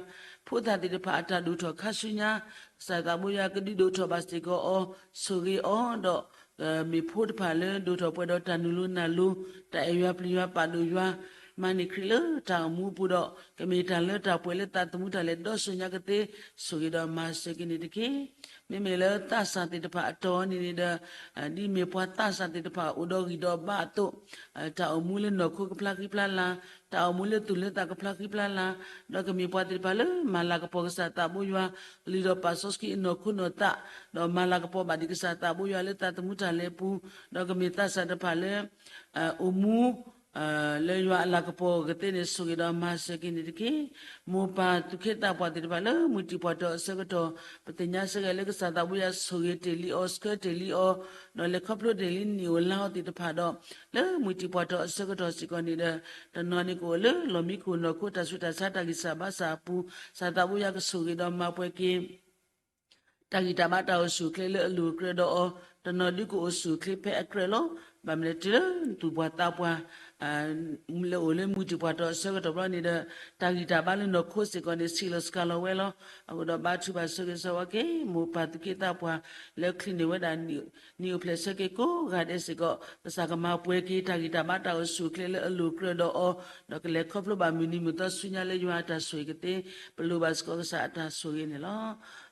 ဖိသၣ်သ့ၣ်တဖၣ်အတၢ်ဒိၣ်ထီၣ်ခါဆူညါ ကစၢ်သးဘိယွၤကဒုးဒိၣ်ထီၣ်ဘၣ်စ့ၢ်ကီးအီၤ, ဆိၣ်ဂ့ၤအီၤဒီး မ့ၢ်ဖိတဖၣ်လၢဒိၣ်ထီၣ်ပှဲၤဒီးတၢ်နုာ်လိၤနၢ်လိၤ, တၢ်အဲၣ်ယွၤပျံၤယွၤပာ်ဒိၣ်ယွၤ, မၤန့ၢ်ခရံာ်လၢတၢ်အိၣ်မူအပူၤဒီး ကမ့ၢ်တၢ်လၢတၢ်ပှဲၤလၢသးသမူတၢ်လဲၤဒီစိၤညါကသ့, ဆိၣ်ဂ့ၤဒီးမၤစၢၤက့ၤန့ၣ်တက့ၢ်. မ့မ့ၢ်လၢသးစၢ်သ့ၣ်တဖၣ်အတီၢ်န့ၣ်န့ၣ်ဒီး ဒ်မ့ၢ်ပှၤသးစၢ်သ့ၣ်တဖၣ်အိၣ်ဒီးဂံၢ်ဒီးဘါအသိး, တၢ်အိၣ်မူလၢနီၢ်ခိကဖျါဃံဖျါလၤ, တၢ်အိၣ်မူလၢသူၣ်လၢသးကဖျါဃံဖျါလၤ, ဒီးကမ့ၢ်ပှၤသ့ၣ်တဖၣ်လၢမၤလၤကပီၤကစၢ်သးဘိယွၤ, လုၢ်ဒီးပာ်စီဆှံအနီၢ်ခိနီၢ်သး, ဒီးမၤလၤကပီၤဘၣ်ဒံးကစၢ်သးဘိယွၤလၢသးသမူတၢ်လဲၤအပူၤ, ဒီးကမ့ၢ်သးစၢ်တဖၣ်လၢ အိၣ်မူ လၢယွၤအလၤကပီၤကသ့န့ၣ် ဆိၣ်ဂ့ၤဒီးမၤစၢၤက့ၤန့ၣ်တက့ၢ်. မိၢ်ပၢ်သူၣ်က့သးပှၢ်သ့ၣ်တဖၣ်လၢမုၢ်တံၢ်ပှၢ်တီၢ်အဆၢကတီၢ်, ပသ့ၣ်ညါစ့ၢ်ကီးလၢကစၢ်သးဘိယွၤဆိၣ်ဂ့ၤတ့ၢ်လံအီၤ ဆှၢတ့ၢ်လံအီၤ, ဒီးလဲၤခီဖျိတ့ၢ်လံနံၣ်ဧိၤလါဧိၤသ့ၣ်တဖၣ်ဒီး, လၢမုၢ်တံၢ်ပှၢ်တီၢ်အဆၢကတီၢ်စ့ၢ်ကီးန့ၣ်ဒီး, တနီၤန့ၣ်ကအိၣ်လၢလီၢ်မံခိၣ်နီၢ်ခိတၢ်ဆူးတၢ်ဆါတၢ်ဂံၢ်စၢ်ဘါစၢ်အပူၤ, ကစၢ်သးဘိယွၤကဆိၣ်ဂ့ၤဒီးမၤပှဲၤက့ၤ တၢ်ဂံၢ်တၢ်ဘါတၢ်အိၣ်ဆူၣ်အိၣ်ချ့လၢအလိၤအကြၢးဒီးအီၤ, တနီၤဒုးကအိၣ်ဆူၣ်အိၣ်ချ့ဖဲအကြၢးလီၤ. ဘၣ်မနုၤလဲၣ်တုၤလၢသူၣ်ပှၢ်သးပှၢ် လၢအိၣ်လၢမုၢ်တံၢ်ပှၢ်တီၢ်အဆၢကတီၢ်ဘျီန့ၣ်ဒီး တၢ်ဂံၢ်တၢ်ဘါလၢနီၢ်ခိစ့ၢ်ကီးန့ၣ် ဆံးလီၤစှၤလီၤဝဲလီၤ. အဃိဒီးဘါထုကဖၣ်ဆိၣ်ဂ့ၤဆိၣ်ဝါက့ၤ မိၢ်ပၢ်သူၣ်က့သးပှၢ် လၢချုးန့ၢ်ဝဲဒၣ် နံၣ်အိၣ်ဖျဲၣ်ဆၢက့ၤကိးဂၤဒဲးစ့ၢ်ကီး ကစၢ်ကမၤပှဲၤက့ၤတၢ်ဂံၢ်တၢ်ဘါတၢ်အိၣ်ဆူၣ်အိၣ်ချ့လၢအလိၤအကြၢးဒီးအီၤ, ဒီးကလဲၤခီဖျိဘၣ်မုၢ်နံၤမုၢ်သီဆူညါလၢယွၤအတၢ်ဆိၣ်ဂ့ၤကသ့, ပလိၣ်ဘၣ်စ့ၢ်ကီးကစၢ်အတၢ်ဆိၣ်ဂ့ၤန့ၣ်လီၤ.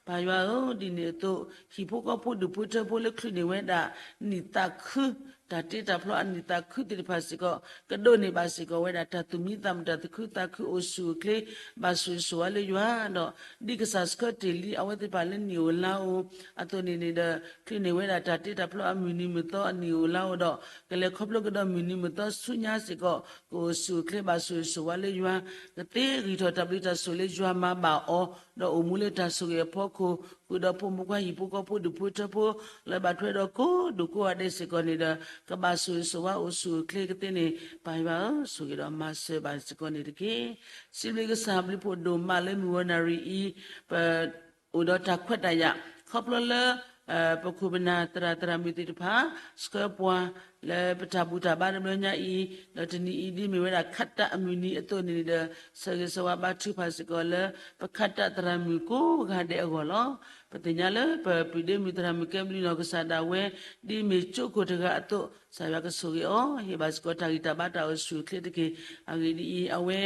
ပၢ်ယွၤဧၢ, ဒ်န့ၣ်အသိး ဟံၣ်ဖိဃီဖိဒူၣ်ဖိထၢဖိလၢချုးန့ၢ်ဝဲဒၣ် နံၣ်သးခု တၢ်တ့တၢ်ဖျီအနံၣ်သးခုသ့ၣ်တဖၣ်စ့ၢ်ကီး ကဒိးန့ၢ်ဘၣ်စ့ၢ်ကီးဝဲဒၣ် တၢ်သူၣ်မံသးမုာ် တၢ်သူၣ်ခုသးခု အိၣ်ဆူၣ်အိၣ်ချ့ ဘၣ်ဆိၣ်ဂ့ၤဆိၣ်ဝါလၢယွၤဒီး ဒ်ကစၢ်ဆှၢတ့ၢ်လံအဝဲသ့ၣ်တဖၣ်လၢနံၣ်ဧိၤလါဧိၤအသိးန့ၣ်န့ၣ်ဒီး ချုးန့ၢ်ဝဲဒၣ်တၢ်တ့တၢ်ဖျီအမုၢ်နံၤမုၢ်သီအနံၣ်ဧိၤလါဧိၤဒီး ကလဲၤခီဖျိကဒီးမုၢ်နံၤမုၢ်သီဆူညါစ့ၢ်ကီး ကအိၣ်ဆူၣ်အိၣ်ချ့ဘၣ်ဆိၣ်ဂ့ၤဆိၣ်ဝါလၢယွၤ ကသ့ဂံၢ်ထီၣ်တၢ်ဘျုးတၢ်ဆိၣ်လၢယွၤမၤဘၣ်အီၤ ဒီးအိၣ်မူလၢတၢ်ဆိၣ်ဂ့ၤအဖီခိၣ် ဃုာ်ဒီးဖိမုၣ်ခွါဟံၣ်ဖိဃီဖိဒူၣ်ဖိထၢဖိ လၢဘၣ်ထွဲဒီးကိးဒူၣ်ကိးဂၤဒဲးစ့ၢ်ကီးန့ၣ်ဒီး ကဘၣ်ဆိၣ်ဂ့ၤဆိၣ်ဝါအိၣ်ဆူၣ်အိၣ်ချ့ကသ့န့ၣ် ပၢ်ယွၤဧၢ ဆိၣ်ဂ့ၤဒီးမၤစၢၤဘၣ်စ့ၢ်ကီးန့ၣ်တက့ၢ်. စံးဘျုးကစၢ်ဘျုးဖှိၣ်ဒိၣ်မးလၢမုၢ်ဂီၤနၣ်ရံၣ်အံၤ ပ အိၣ်ဒီးတၢ်ခွဲးတၢ်ယာ် ခီဖျိလၢ ပခိၣ်ပနၢ်သရၣ်သရၣ်မုၣ်သ့ၣ်တဖၣ် ဆှၢပှၤ လၢပတၢ်ဘူၣ်တၢ်ဘါတဘျီညါအံၤ ဒီးတနံၤအံၤဒ်မ့ၢ်ဝဲဒၣ်ခးတၢ်အမုၢ်နံၤအသိးန့ၣ်ဒီး ဆၢဂ့ၤဆၢဝါဘါထုကဖၣ်စ့ၢ်ကီးလၢ ပခးတၢ်သရၣ်မုၣ်ကိးဂၤဒဲးအဂီၢ်လီၤ. ပသ့ၣ်ညါလၢပပုၢ်ဒ့မုၣ်သရၣ်မုၣ်ကဲဘျုးနီၢ်ကစၢ်ဒၣ်ဝဲ ဒ်မ့ၢ်ကၠိခိၣ်တဂၤအသိး ကစၢ်ယွၤကဆိၣ်ဂ့ၤအီၤ ဟ့ၣ်ဘၣ်စ့ၢ်ကီးတၢ်ဂံၢ်တၢ်ဘါတၢ်အိၣ်ဆူၣ်အိၣ်ချ့တက့ၢ်. အဂ့ၢ်ဒ်အံၤ အဝဲ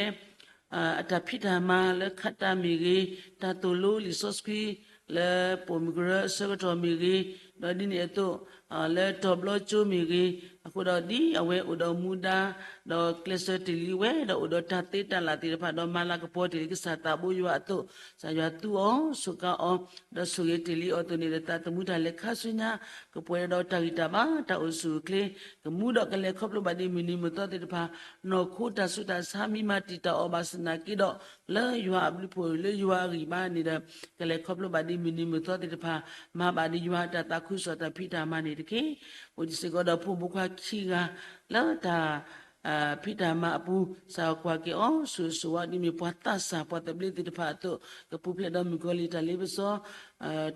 အတၢ်ဖံးတၢ်မၤလၢခးတၢ်မ့ၢ်ဂ့ၤ, တၢ်သိၣ်လိလံာ်စီဆှံ လၢပိာ်မုၣ်ကရၢအဆၢကတီၢ်မ့ၢ်ဂ့ၤ, ဒီးဒ်န့ၣ်အသိး လၢတီၤဘျီကၠိမ့ၢ်ဂ့ၤ, အဃိဒီးဒ်အဝဲအိၣ်ဒီးမူဒါ ဒီးကျဲးစၢးတ့ၢ်လံဝဲဒီးအိၣ်ဒီးတၢ်သ့တၢ်လၢ်သ့ၣ်တဖၣ် ဒီးမၤလၤကပီၤတ့ၢ်လံကစၢ်သးဘိယွၤအသိး ကစၢ်ယွၤသူအီၤ ဆိးကါအီၤ ဒီးဆိၣ်ဂ့ၤတ့ၢ်လံအီၤအသိးန့ၣ်ဒီး သးသမူတၢ်လဲၤခါဆူညါ ကပှဲၤဒီးတၢ်ဂံၢ်တၢ်ဘါတၢ်အိၣ်ဆူၣ်အိၣ်ချ့ ကမူဒီးကလဲၤခီဖျိဘၣ်ဒ်မုၢ်နံၤမုၢ်သီသ့ၣ်တဖၣ် နီၢ်ခိတၢ်ဆူးတၢ်ဆါမ့ၢ်မၤတံာ်တာ်အီၤဘၣ်ဆၣ်သနာ်က့ဒီး လၢယွၤအဘျုးဖှိၣ်လၢယွၤအဂံၢ်ဘါန့ၣ်ဒီး ကလဲၤခီဖျိဘၣ်ဒ်မုၢ်နံၤမုၢ်သီသ့ၣ်တဖၣ် မၤဘၣ်ဒ်ယွၤအတၢ်သးခုကစီၣ်တၢ်ဖံးတၢ်မၤန့ၣ်တက့ၢ်. အိၣ်ဒံးစ့ၢ်ကီးဒီးဖိမုၣ်ဖိခွါခံဂၤ လၢတၢ် ဖံးတၢ်မၤအပူၤ ကစၢ်ယွၤကွၢ်က့ၤအီၤ ဆိၣ်ဂ့ၤဆိၣ်ဝါဒ်မ့ၢ်ပှၤသးစၢ်ပှၤသဘျ့သ့ၣ်တဖၣ်အသိး ကပူၤဖျဲးဒီးမုၣ်ကီၤလံၢ်တၢ်လ့ပစီ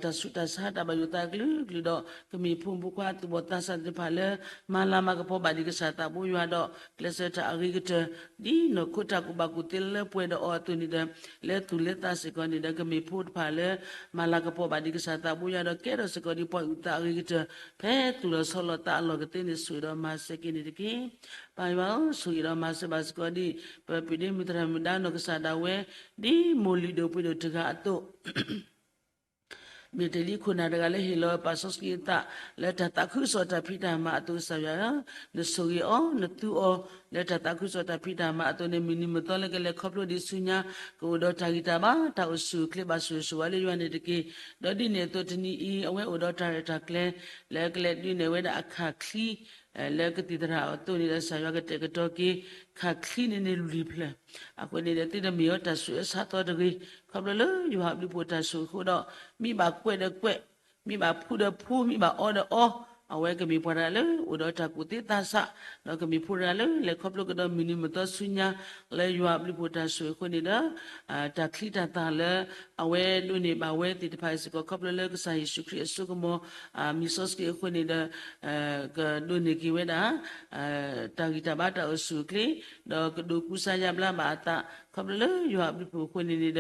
တၢ်ဆူးတၢ်ဆါတၢ်ဘၣ်ယိၣ်သးကလုာ်ကလုာ်ဒီး ကမ့ၢ်ဖိမုၣ်ဖိခွါသူၣ်ဘီၣ်သးစၢ်သ့ၣ်တဖၣ်လၢ မၤလၤမၤကပီၤဘၣ်ဒံးကစၢ်သးဘိယွၤဒီး ကျဲးစၢးတၢ်အဂ့ၤကတၢၢ် ဒ်နီၢ်ခိတၢ်ကူၣ်ဘၣ်ကူၣ်သ့လၢပှဲၤဒီးအီၤအသိးန့ၣ်ဒီး လၢသူၣ်လၢသးစ့ၢ်ကီးန့ၣ်ဒီး ကမ့ၢ်ဖိတဖၣ်လၢ မၤလၤကပီၤဘၣ်ဒံးကစၢ်သးဘိယွၤဒီး ကဲထီၣ်စ့ၢ်ကီးဒ်ပှၤအုၣ်သးအဂ့ၤကတၢၢ် ဖဲသူၣ်လီၤဆီလီၤသးအလီၢ်ကသ့န့ၣ် ဆိၣ်ဂ့ၤဒီးမၤစၢၤက့ၤန့ၣ်တက့ၢ်. ပၢ်ယွၤဧၢ ဆိၣ်ဂ့ၤဒီးမၤစၢၤဘၣ်စ့ၢ်ကီးဒ် ပပုၢ်ဒ့မုၣ်သရၣ်မုၣ်ဒါနီၢ်ကစၢ်ဒၣ်ဝဲ ဒ်မိၢ်လုၢ်ဒိၣ်ပှ့ၤဒိၣ်တဂၤအသိး မ့ၢ်တ့ၢ်လံခိၣ်နၢ်တဂၤလၢဟ့ၣ်လီၤပာ်စီဆှံအသး လၢတၢ်သးခုကစီၣ်တၢ်ဖံးတၢ်မၤအသိးကစၢ်ယွၤဧၢ, နဆိၣ်ဂ့ၤအီၤ နသူအီၤ လၢတၢ်သးခုကစီၣ်တၢ်ဖံးတၢ်မၤအသိးန့ၣ် မုၢ်နံၤမုၢ်သီလၢကလဲၤခီဖျိဒံးဆူညါ ကအိၣ်ဒီးတၢ်ဂံၢ်တၢ်ဘါ တၢ်အိၣ်ဆူၣ်အိၣ်ချ့ဘၣ်ဆိၣ်ဂ့ၤဆိၣ်ဝါလၢယွၤန့ၣ်တက့ၢ်. ဒီးဒ်န့ၣ်အသိးတနံၤအံၤ အဝဲအိၣ်ဒီးတၢ်ရဲၣ်တၢ်ကျဲၤ လၢကလဲၤဒုးနဲၣ်ဝဲဒၣ်အခၣ်ချံ လၢကသံၣ်သရၣ်အသိးန့ၣ်ဒီး ကစၢ်ယွၤကတဲာ်ကတီၤက့ၤ ခၣ်ချံန့ၣ်န့ၣ်လွံၢ်ဖျၢၣ် အဃိန့ၣ်ဒီး သုတမ့ၢ်အီၤတၢ်ဆူးအဆါသီတဂ့ၤ, ခီဖျိလၢယွၤအဘျုးဖှိၣ်တၢ်ဆိၣ်ဂ့ၤအဃိဒီး မ့ၢ်ဘၣ်ကွဲးဒီးကွဲး, မ့ၢ်ဘၣ်ဖှူဒီးဖှူ, မ့ၢ်ဘၣ်အီဒီးအီ, အဝဲကမ့ၢ်ပှၤတဂၤလၢအိၣ်ဒီးတၢ်ကူၣ်သ့သးဆး, ဒီးကမ့ၢ်ဖိတဂၤလၢလဲၤခီဖျိကဒီးမုၢ်နံၤမုၢ်သီဆူညါ လၢယွၤအဘျုးဖှိၣ်တၢ်ဆိၣ်ဂ့ၤအဃိန့ၣ်ဒီး တၢ်ချံတၢ်သၣ်လၢ အဝဲဒိးန့ၢ်ဘၣ်ဝဲသ့ၣ်တဖၣ်စ့ၢ်ကီး ခီဖျိလၢကစၢ်ယ့ၣ်ၡူးခရံာ်အစိကမီၤ မံၤစီဆှံအဃိန့ၣ်ဒီး ကဒိးန့ၢ်က့ၤဝဲဒၣ် တၢ်ဂံၢ်တၢ်ဘါတၢ်အိၣ်ဆူၣ်အိၣ်ချ့, ဒီးကဒိးကူစါယါဘျါဘၣ်အသး ခီဖျိလၢယွၤအဘျုးဖှိၣ်အဃိန့ၣ်န့ၣ်ဒီး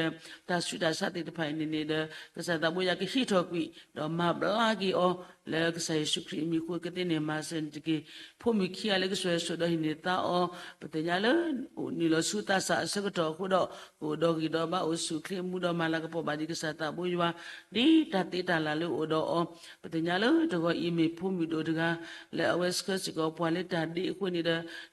တၢ်ဆူးတၢ်ဆါသ့ၣ်တဖၣ်အံၤန့ၣ်န့ၣ်ဒီး ကစၢ်သးဘိယွၤကဟံးထီၣ်ကွံာ် ဒီးမၤဘျါက့ၤအီၤ လၢကစၢ်ယ့ၣ်ၡူးခရံာ်အမံၤအဃိကသ့န့ၣ် မၤစၢၤန့ၣ်တက့ၢ်. ဖိမုၣ်ခံဂၤလၢကစွဲးစိာ်ဒီးဟံးန့ၢ်သါအီၤ ပသ့ၣ်ညါလၢ နုာ်လီၤဆူသးစၢ်အဆၢကတီၢ်အဃိဒီး ကအိၣ်ဒီးဂံၢ်ဒီးဘါအိၣ်ဆူၣ်အိၣ်ချ့မူဒီးမၤလၤကပီၤဘၣ်ဒံးကစၢ်သးဘိယွၤ ဒ်တၢ်သ့တၢ်လၢ်လၢအိၣ်ဒီးအီၤ ပသ့ၣ်ညါလၢတဂီၤအံၤမ့ၢ်ဖိမုၣ်ဒိၣ်တဂၤ လၢအဝဲဆှၢစ့ၢ်ကီးပှၤလၢတၢ်ဒ့အဃိန့ၣ်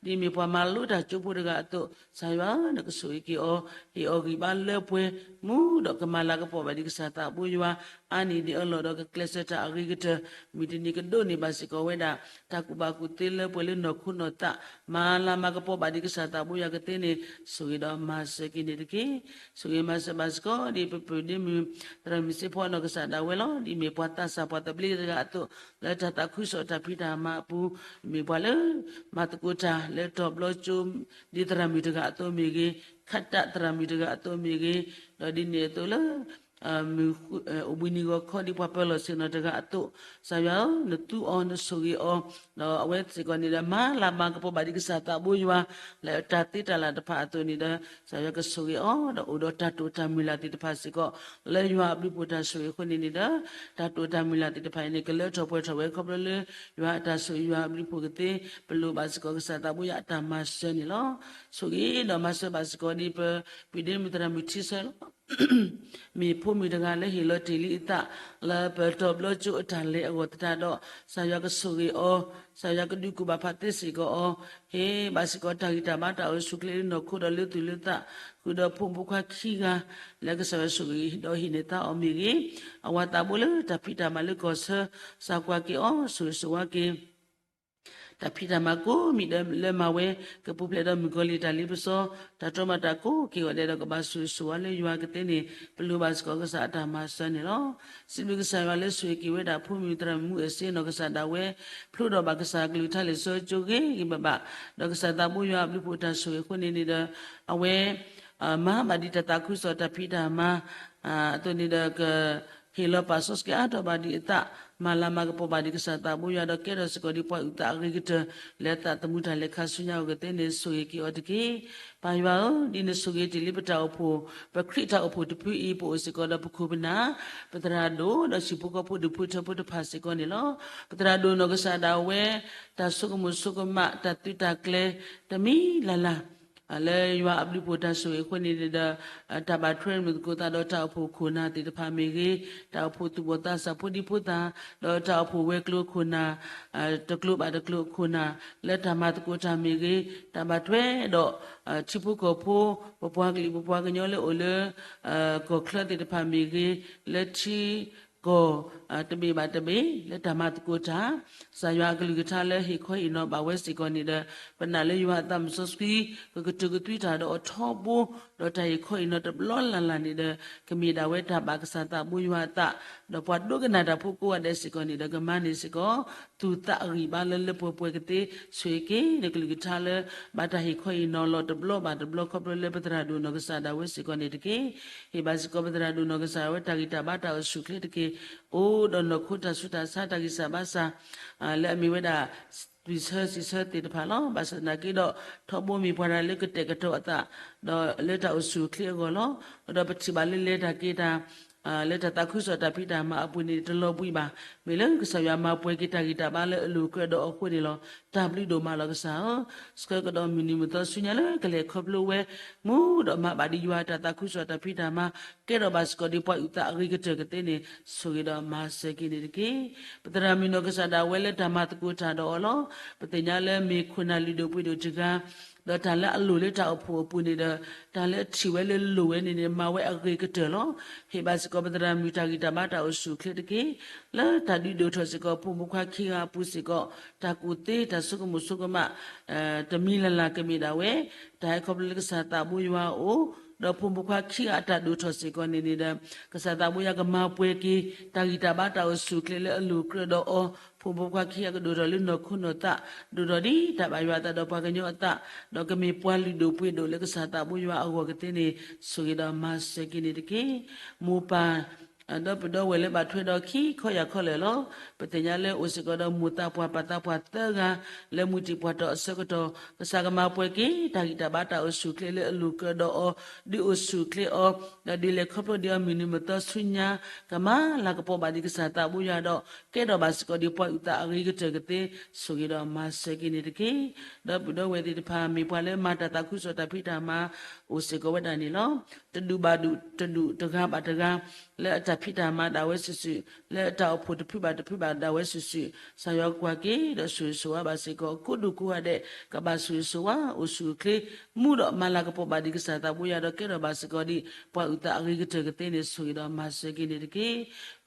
ဒီး ဒ်မ့ၢ်ပှၤမၤလိတၢ်ကၠိဖိတဂၤအသိး ကစၢ်ယွၤ နကဆိၣ်ဂ့ၤက့ၤအီၤ ဟ့ၣ်အီၤဂံၢ်ဘါလၢပှဲၤမူဒီးကမၤလၤကပီၤဘၣ်ဒံးကစၢ်သးဘိယွၤ အါနံၣ်ဒံးအလီၢ်ဒီးကကျဲးစၢးတၢ်အဂ့ၤကတၢၢ် မုၢ်တနံၤကဒိးန့ၢ်ဘၣ်စ့ၢ်ကီးဝဲဒၣ် တၢ်ကူၣ်ဘၣ်ကူၣ်သ့လၢပှဲၤလၢနီၢ်ခိနီၢ်သး မၤလၤမၤကပီၤဘၣ်ဒံးကစၢ်သးဘိယွၤကသ့န့ၣ် ဆိၣ်ဂ့ၤဒီးမၤစၢၤက့ၤန့ၣ်တက့ၢ်. ဆိၣ်ဂ့ၤမၤစၢၤဘၣ်စ့ၢ်ကီးဒ်ပပုၢ်ဒ့မုၣ် သရၣ်မုၣ်စ့ဖီနီၢ်ကစၢ်ဒၣ်ဝဲလီၤ. ဒ်မ့ၢ်ပှၤသးစၢ်ပှၤသဘျ့တဂၤအသိး လၢတၢ်သးခုကစီၣ်တၢ်ဖံးတၢ်မၤအပူၤ မ့ၢ်ပှၤလၢ မၤသကိးတၢ်လၢတီၤဘျီကၠိ ဒ်သရၣ်မုၣ်တဂၤအသိးမ့ၢ်ဂ့ၤ ခးတၢ်သရၣ်မုၣ်တဂၤအသိးမ့ၢ်ဂ့ၤ ဒီးဒ်န့ၣ်အသိးလၢ အိၣ်ဘှံးနံၤဂီၤခီဒ်ပှၤပၢၤလီၢ်ဆ့ၣ်နီၤတဂၤအသိး ကစၢ်ယွၤဧၢ နသူအီၤ နဆိၣ်ဂ့ၤအီၤ ဒီးအဝဲစ့ၢ်ကီးန့ၣ်ဒီး မၤလၤမၤကပီၤဘၣ်ဒံးကစၢ်သးဘိယွၤ လၢတၢ်သ့တၢ်လၢ်တဖၣ်အသိးန့ၣ်ဒီး ကစၢ်ယွၤကဆိၣ်ဂ့ၤအီၤ ဒီးအိၣ်ဒီးတၢ်တိာ်တၢ်မုၢ်လၢ်သ့ၣ်တဖၣ်စ့ၢ်ကီး လၢယွၤအဘျုးဖှိၣ်တၢ်ဆိၣ်ဂ့ၤအဃိန့ၣ်န့ၣ်ဒီး တၢ်တိာ်တၢ်မုၢ်လၢ်သ့ၣ်တဖၣ်အံၤန့ၣ် ကလၢထီၣ်ပှဲၤထီၣ်ဝဲခီဖျိလၢ ယွၤအတၢ်ဆိၣ်ဂ့ၤယွၤအဘျုးဖှိၣ်ကသ့ ပလိၣ်ဘၣ်စ့ၢ်ကီးကစၢ်သးဘိယွၤအတၢ်မၤစၢၤန့ၣ်လီၤ. ဆိၣ်ဂ့ၤဒီးမၤစၢၤဘၣ်စ့ၢ်ကီးဒ်ပ ပုၢ်ဒ့မုၣ်သရၣ်မုၣ်ထံဆၢလီၤ. မ့ၢ်ဖိမုၣ်တဂၤလၢဟ့ၣ်လီၤတ့ၢ်လံအသး လၢပတီၢ်ဘျီကၠိအတၢ်လဲၤအဂီၢ်သတးဒီး ကစၢ်ယွၤကဆိၣ်ဂ့ၤအီၤ, ကစၢ်ယွၤကဒုးကူၣ်ဘၣ်ဖးသ့စ့ၢ်ကီးအီၤ, ဟ့ၣ်ဘၣ်စ့ၢ်ကီးတၢ်ဂံၢ်တၢ်ဘါတၢ်အိၣ်ဆူၣ်အိၣ်ချ့လၢနီၢ်ခိဒီးလၢသူၣ်လၢသး, ဃုာ်ဒီးဖိမုၣ်ဖိခွါခံဂၤ လၢကစၢ်ယွၤဆိၣ်ဂ့ၤဒီးဟံးန့ၢ်သါအီၤမ့ၢ်ဂ့ၤ, အဝၤသးဘိလၢတၢ်ဖံးတၢ်မၤလၢကီၢ်ဆၢ, စၢ်ကွၢ်က့ၤအီၤ ဆိၣ်ဂ့ၤဆိၣ်ဝါက့ၤ တၢ်ဖံးတၢ်မၤကိးမံၤဒဲးလၢမၤဝဲ, ကပူၤဖျဲးဒီးမုၣ်ကီၤလံၢ်တၢ်လ့ပစီ, တၢ်တီမၤတၢ်ကိးက့ၤဂီၤဒဲးဒီး ကဘၣ်ဆိၣ်ဂ့ၤဆိၣ်ဝါလၢယွၤကသ့န့ၣ် ပလိၣ်ဘၣ်စ့ၢ်ကီးကစၢ်အတၢ်မၤစၢၤန့ၣ်လီၤ. စံးဘျုးကစၢ်ယွၤလၢဆိၣ်ဂ့ၤက့ၤဝဲဒၣ်ဖိမုၣ်သရၣ်မုၣ်အစ့နီၢ်ကစၢ်ဒၣ်ဝဲ, ဖျိထီၣ်ဘၣ်ကစၢ်ကလုၢ်ကထါလံာ်စီဆှံက့ၤဂ့ၤဘၣ်ဘၣ်, ဒီးကစၢ်သးဘိယွၤအဘျုးအဖှိၣ်တၢ်ဆိၣ်ဂ့ၤအဃိန့ၣ်န့ၣ်ဒီး အဝဲ မၤဘၣ်ဒံးတၢ်သးခုကစီၣ်တၢ်ဖံးတၢ်မၤ အသိးန့ၣ်ဒီး ကဟ့ၣ်လီၤပာ်စီဆှံအါထီၣ်ဘၣ်ဒံးအသး, မၤလၤမၤကပီၤဘၣ်ဒံးကစၢ်သးဘိယွၤဒီးကဲထီၣ်စ့ၢ်ကီးဒံးပှၤအုၣ်သးအဂ့ၤကတၢၢ် လၢအသးသမူတၢ်လဲၤခါဆူညါအဂီၢ်သ့န့ၣ် ဆိၣ်ဂ့ၤက့ၤအီၤတက့ၢ်. ပၢ်ယွၤဧၢ, ဒ်နဆိၣ်ဂ့ၤတ့ၢ်လံပတၢ်အိၣ်ဖှိၣ်, ပခရံာ်တၢ်အိၣ်ဖှိၣ်တဖုအံၤ ပအိၣ်စ့ၢ်ကီးဒီးပခိၣ်ပနၢ်, ပသရၣ်ဒိၣ်, ဒီးဟံၣ်ဖိဃီဖိဒူၣ်ဖိထၢဖိတဖၣ်စ့ၢ်ကီးန့ၣ်လီၤ. ပသရၣ်ဒိၣ်နီၢ်ကစၢ်ဒၣ်ဝဲ, တၢ်ဆိကမိၣ်ဆိကမး, တၢ်သုးတၢ်ကျဲၤ, တမံၤလၢ်လၢ် လၢယွၤအဘျုးအဖှိၣ်တၢ်ဆိၣ်ဂ့ၤအဃိန့ၣ်န့ၣ်ဒီး တၢ်ဘၣ်ထွဲမုၢ်သကိးသးဒီးတၢ်အိၣ်ဖှိၣ်ခိၣ်နၢ်သ့ၣ်တဖၣ်မ့ၢ်ဂ့ၤ, တၢ်အိၣ်ဖှိၣ်သူၣ်ဘီၣ်သးစၢ်ဖိဒံဖိသၣ်, ဒီးတၢ်အိၣ်ဖှိၣ်ဝဲၤကျိၤခိၣ်နၢ်, တကျိၤဘၣ်တကျိၤခိၣ်နၢ်, လၢတၢ်မၤသကိးတၢ်မ့ၢ်ဂ့ၤ, တၢ်ဘၣ်ထွဲဒီး ထံဖိကီၢ်ဖိ, ပပှၤကလုာ်ပပှၤကညီလၢအိၣ်လၢ ကီၢ်ချၢသ့ၣ်တဖၣ်မ့ၢ်ဂ့ၤ, လၢထံ ကီၢ်တဘ့ၣ်ဘၣ်တဘ့ၣ် လၢတၢ်မၤသကိးတၢ်, ကစၢ်ယွၤအကလုၢ်ကထါလၢဟ့ၣ်ခီဟ့ၣ်နီၤဘၣ်ဝဲစ့ၢ်ကီးန့ၣ်ဒီး ပနာ်လၢယွၤအသးမုၢ်စီဆှံ ကကတိၤကသွံတၢ်ဒီးအီၤထီဘိ, ဒီးတၢ်ဟ့ၣ်ခီဟ့ၣ်နီၤတဘျီလၢ်လၢ်န့ၣ်ဒီး ကမ့ၢ်ဒၣ်ဝဲတၢ်ဘၣ်ကစၢ်သးဘိယွၤအသး, ဒီးပှၤဒိကနၣ်တၢ်ဖိကိးဂၤဒဲးစ့ၢ်ကီးန့ၣ်ဒီး ကမၤန့ၢ်စ့ၢ်ကီး သူၣ်သးအဂံၢ်ဘါလၢလၢပှဲၤပှဲၤကသ့, ဆိၣ်ဂ့ၤက့ၤနကလုၢ်ကထါလၢ ဘၣ်တၢ်ဟ့ၣ်ခီဟ့ၣ်နီၤလီၤတဘျီဘၣ်တဘျီခီဖျိလၢပသရၣ်ဒိၣ်နီၢ်ကစၢ်ဒၣ်ဝဲစ့ၢ်ကီးန့ၣ်တက့ၢ်. ဟ့ၣ်ဘၣ်စ့ၢ်ကီးပသရၣ်ဒိၣ်နီၢ်ကစၢ်ဒၣ်ဝဲတၢ်ဂံၢ်တၢ်ဘါတၢ်အိၣ်ဆူၣ်အိၣ်ချ့တက့ၢ်. အိၣ်ဒီးနီၢ်ခိတၢ်ဆူးတၢ်ဆါတၢ်ဂံၢ်စၢ်ဘါစၢ် လၢအမ့ၢ်ဝဲဒၣ် ပျံၤဆၢစံးဆၢသ့ၣ်တဖၣ်လီၤ. ဘၣ်ဆၣ်သနာ်က့ဒီး ထီဘိမ့ၢ်ပှၤတဂၤလၢကတဲာ်ကတီၤအသး ဒီးလၢတၢ်အိၣ်ဆူၣ်အိၣ်ချ့အဂီၢ်လီၤ. ဒီးပထံၣ်ဘၣ်လၢလဲၤတၢ်က့ၤတၢ် လၢတၢ်သးခုကစီၣ်တၢ်ဖံးတၢ်မၤအပူၤန့ၣ် တလီၤဘှံးဘၣ်. မ့ၢ်လၢကစၢ်ယွၤမၤပှဲၤက့ၤတၢ်ဂံၢ်တၢ်ဘါလၢအလိၤကြၢးဒီးအဃိန့ၣ်လီၤ. တၢ်ဘျုးဒိၣ်မးလီၤကစၢ်ဧၢ, ဆှၢကဒီးမုၢ်နံၤမုၢ်သီဆူညါလၢကလဲၤခီဖျိဝဲ မူဒီးမၤဘၣ်ဒံးယွၤတၢ်သးခုကစီၣ်တၢ်ဖံးတၢ်မၤ ကဲထီၣ်ဘၣ်စ့ၢ်ကီးဒံးပှၤအုၣ်သးအဂ့ၤကတၢၢ်ကသ့န့ၣ် ဆိၣ်ဂ့ၤဒီးမၤစၢၤက့ၤန့ၣ်တက့ၢ်. ပသရၣ်မုၣ်နီၢ်ကစၢ်ဒၣ်ဝဲလၢတၢ်မၤသကိးတၢ်ဒီးအီၤလီၤ. ပသ့ၣ်ညါလၢမ့ၢ်ခိၣ်နၢ်လုၢ်ဒိၣ်ပှ့ၤဒိၣ်တဂၤ ဒီးတၢ်လၢအလိၤလၢတၢ်အိၣ်ဖှိၣ်အပူၤန့ၣ်ဒီး တၢ်လၢအထံၣ်ဝဲလၢလိၤဝဲန့ၣ်န့ၣ် မၤဝဲအဂ့ၤကတၢၢ်လီၤ. ဟ့ၣ်ဘၣ်စ့ၢ်ကီးပသရၣ်မုၣ်တၢ်ဂံၢ်တၢ်ဘါတၢ်အိၣ်ဆူၣ်အိၣ်ချ့တက့ၢ်. လၢတၢ်ဒုးဒိၣ်ထီၣ်စ့ၢ်ကီးဖိမုၣ်ဖိခွါခံဂၤအပူၤစ့ၢ်ကီး တၢ်ကူၣ်သ့တၢ်ဆိကမိၣ်ဆိကမး တမံၤလၢ်လၢ်ကမ့ၢ်ဒၣ်ဝဲ တၢ်ဟဲခီဖျိလၢကစၢ်သးဘိယွၤအအိၣ်, ဒီးဖိမုၣ်ဖိခွါခံဂၤအတၢ်ဒိၣ်ထီၣ်စ့ၢ်ကီးန့ၣ်န့ၣ်ဒီး ကစၢ်သးဘိယွၤကမၤပှဲၤက့ၤ တၢ်ဂံၢ်တၢ်ဘါတၢ်အိၣ်ဆူၣ်အိၣ်ချ့လၢအလိၤကြၢးဒီးအီၤ, ဖိမုၣ်ဖိခွါခံဂၤကဒိၣ်ထီၣ်လၢနီၢ်ခိနီၢ်သး, ဒိၣ်ထီၣ်ဒ်တၢ်ဘၣ်ယွၤအသးဒီးပှၤကညီအသး, ဒီးကမ့ၢ်ပှၤလုၢ်ဒိၣ်ပှ့ၤဒိၣ်လၢကစၢ်သးဘိယွၤအဂီၢ်ကသ့န့ၣ် ဆိၣ်ဂ့ၤဒီးမၤစၢၤက့ၤန့ၣ်တက့ၢ်. မိၢ်ပၢ် ဒီပုၢ်ဒီဝဲၢ်လၢဘၣ်ထွဲဒီးခံခီယၢ်ခီလၢာ်လီၤ. ပသ့ၣ်ညါလၢအိၣ်စ့ၢ်ကီးဒီးမိၢ်သးပှၢ်ပၢ်သးပှၢ်သၢဂၤ လၢမုၢ်တံၢ်ပှၢ်တီၢ်အဆၢကတီၢ် ကစၢ်ကမၤပှဲၤက့ၤ တၢ်ဂံၢ်တၢ်ဘါတၢ်အိၣ်ဆူၣ်အိၣ်ချ့လၢအလိၤကြၢးဒီးအီၤ, ဒုးအိၣ်ဆူၣ်အိၣ်ချ့အီၤ, ဒီးဒုးလဲၤခီဖျိဒံးအီၤမုၢ်နံၤမုၢ်သီဆူညါ, ကမၤလၤကပီၤဘၣ်ဒံးကစၢ်သးဘိယွၤဒီး ကဲထီၣ်ဘၣ်စ့ၢ်ကီးဒံးပှၤအုၣ်သးအဂ့ၤကတၢၢ်ကသ့, ဆိၣ်ဂ့ၤဒီးမၤစၢၤက့ၤန့ၣ်တက့ၢ်. ဒီပုၢ်ဒီဝဲၢ်သ့ၣ်တဖၣ် မ့ၢ်ပှၤလၢမၤတၢ်သးခုကစီၣ်တၢ်ဖံးတၢ်မၤ အိၣ်စ့ၢ်ကီးဝဲဒၣ်န့ၣ်လီၤ. တဒူၣ်ဘၣ်ဒူၣ် တဒူၣ်တဂၤဘၣ်တဂၤ လၢအတၢ်ဖံးတၢ်မၤဒၣ်ဝဲစုာ်စုာ်, လၢအတၢ်အိၣ်ဖှိၣ်တဖုဘၣ်တဖုဘၣ်ဒၣ်ဝဲစုာ်စုာ်, ကစၢ်ယွၤကွၢ်က့ၤဒီးဆိၣ်ဂ့ၤဆိၣ်ဝါဘၣ်စ့ၢ်ကီး ကိးဒူၣ်ကိးဂၤဒဲး ကဘၣ်ဆိၣ်ဂ့ၤဆိၣ်ဝါ အိၣ်ဆူၣ်အိၣ်ချ့ မူဒီးမၤလၤကပီၤဘၣ်ဒံးကစၢ်သးဘိယွၤဒီးကဲထီၣ်ဘၣ်စ့ၢ်ကီးဒံး ပှၤအုၣ်သးအဂ့ၤကတၢၢ်ကသ့န့ၣ် ဆိၣ်ဂ့ၤဒီးမၤစၢၤက့ၤန့ၣ်တက့ၢ်.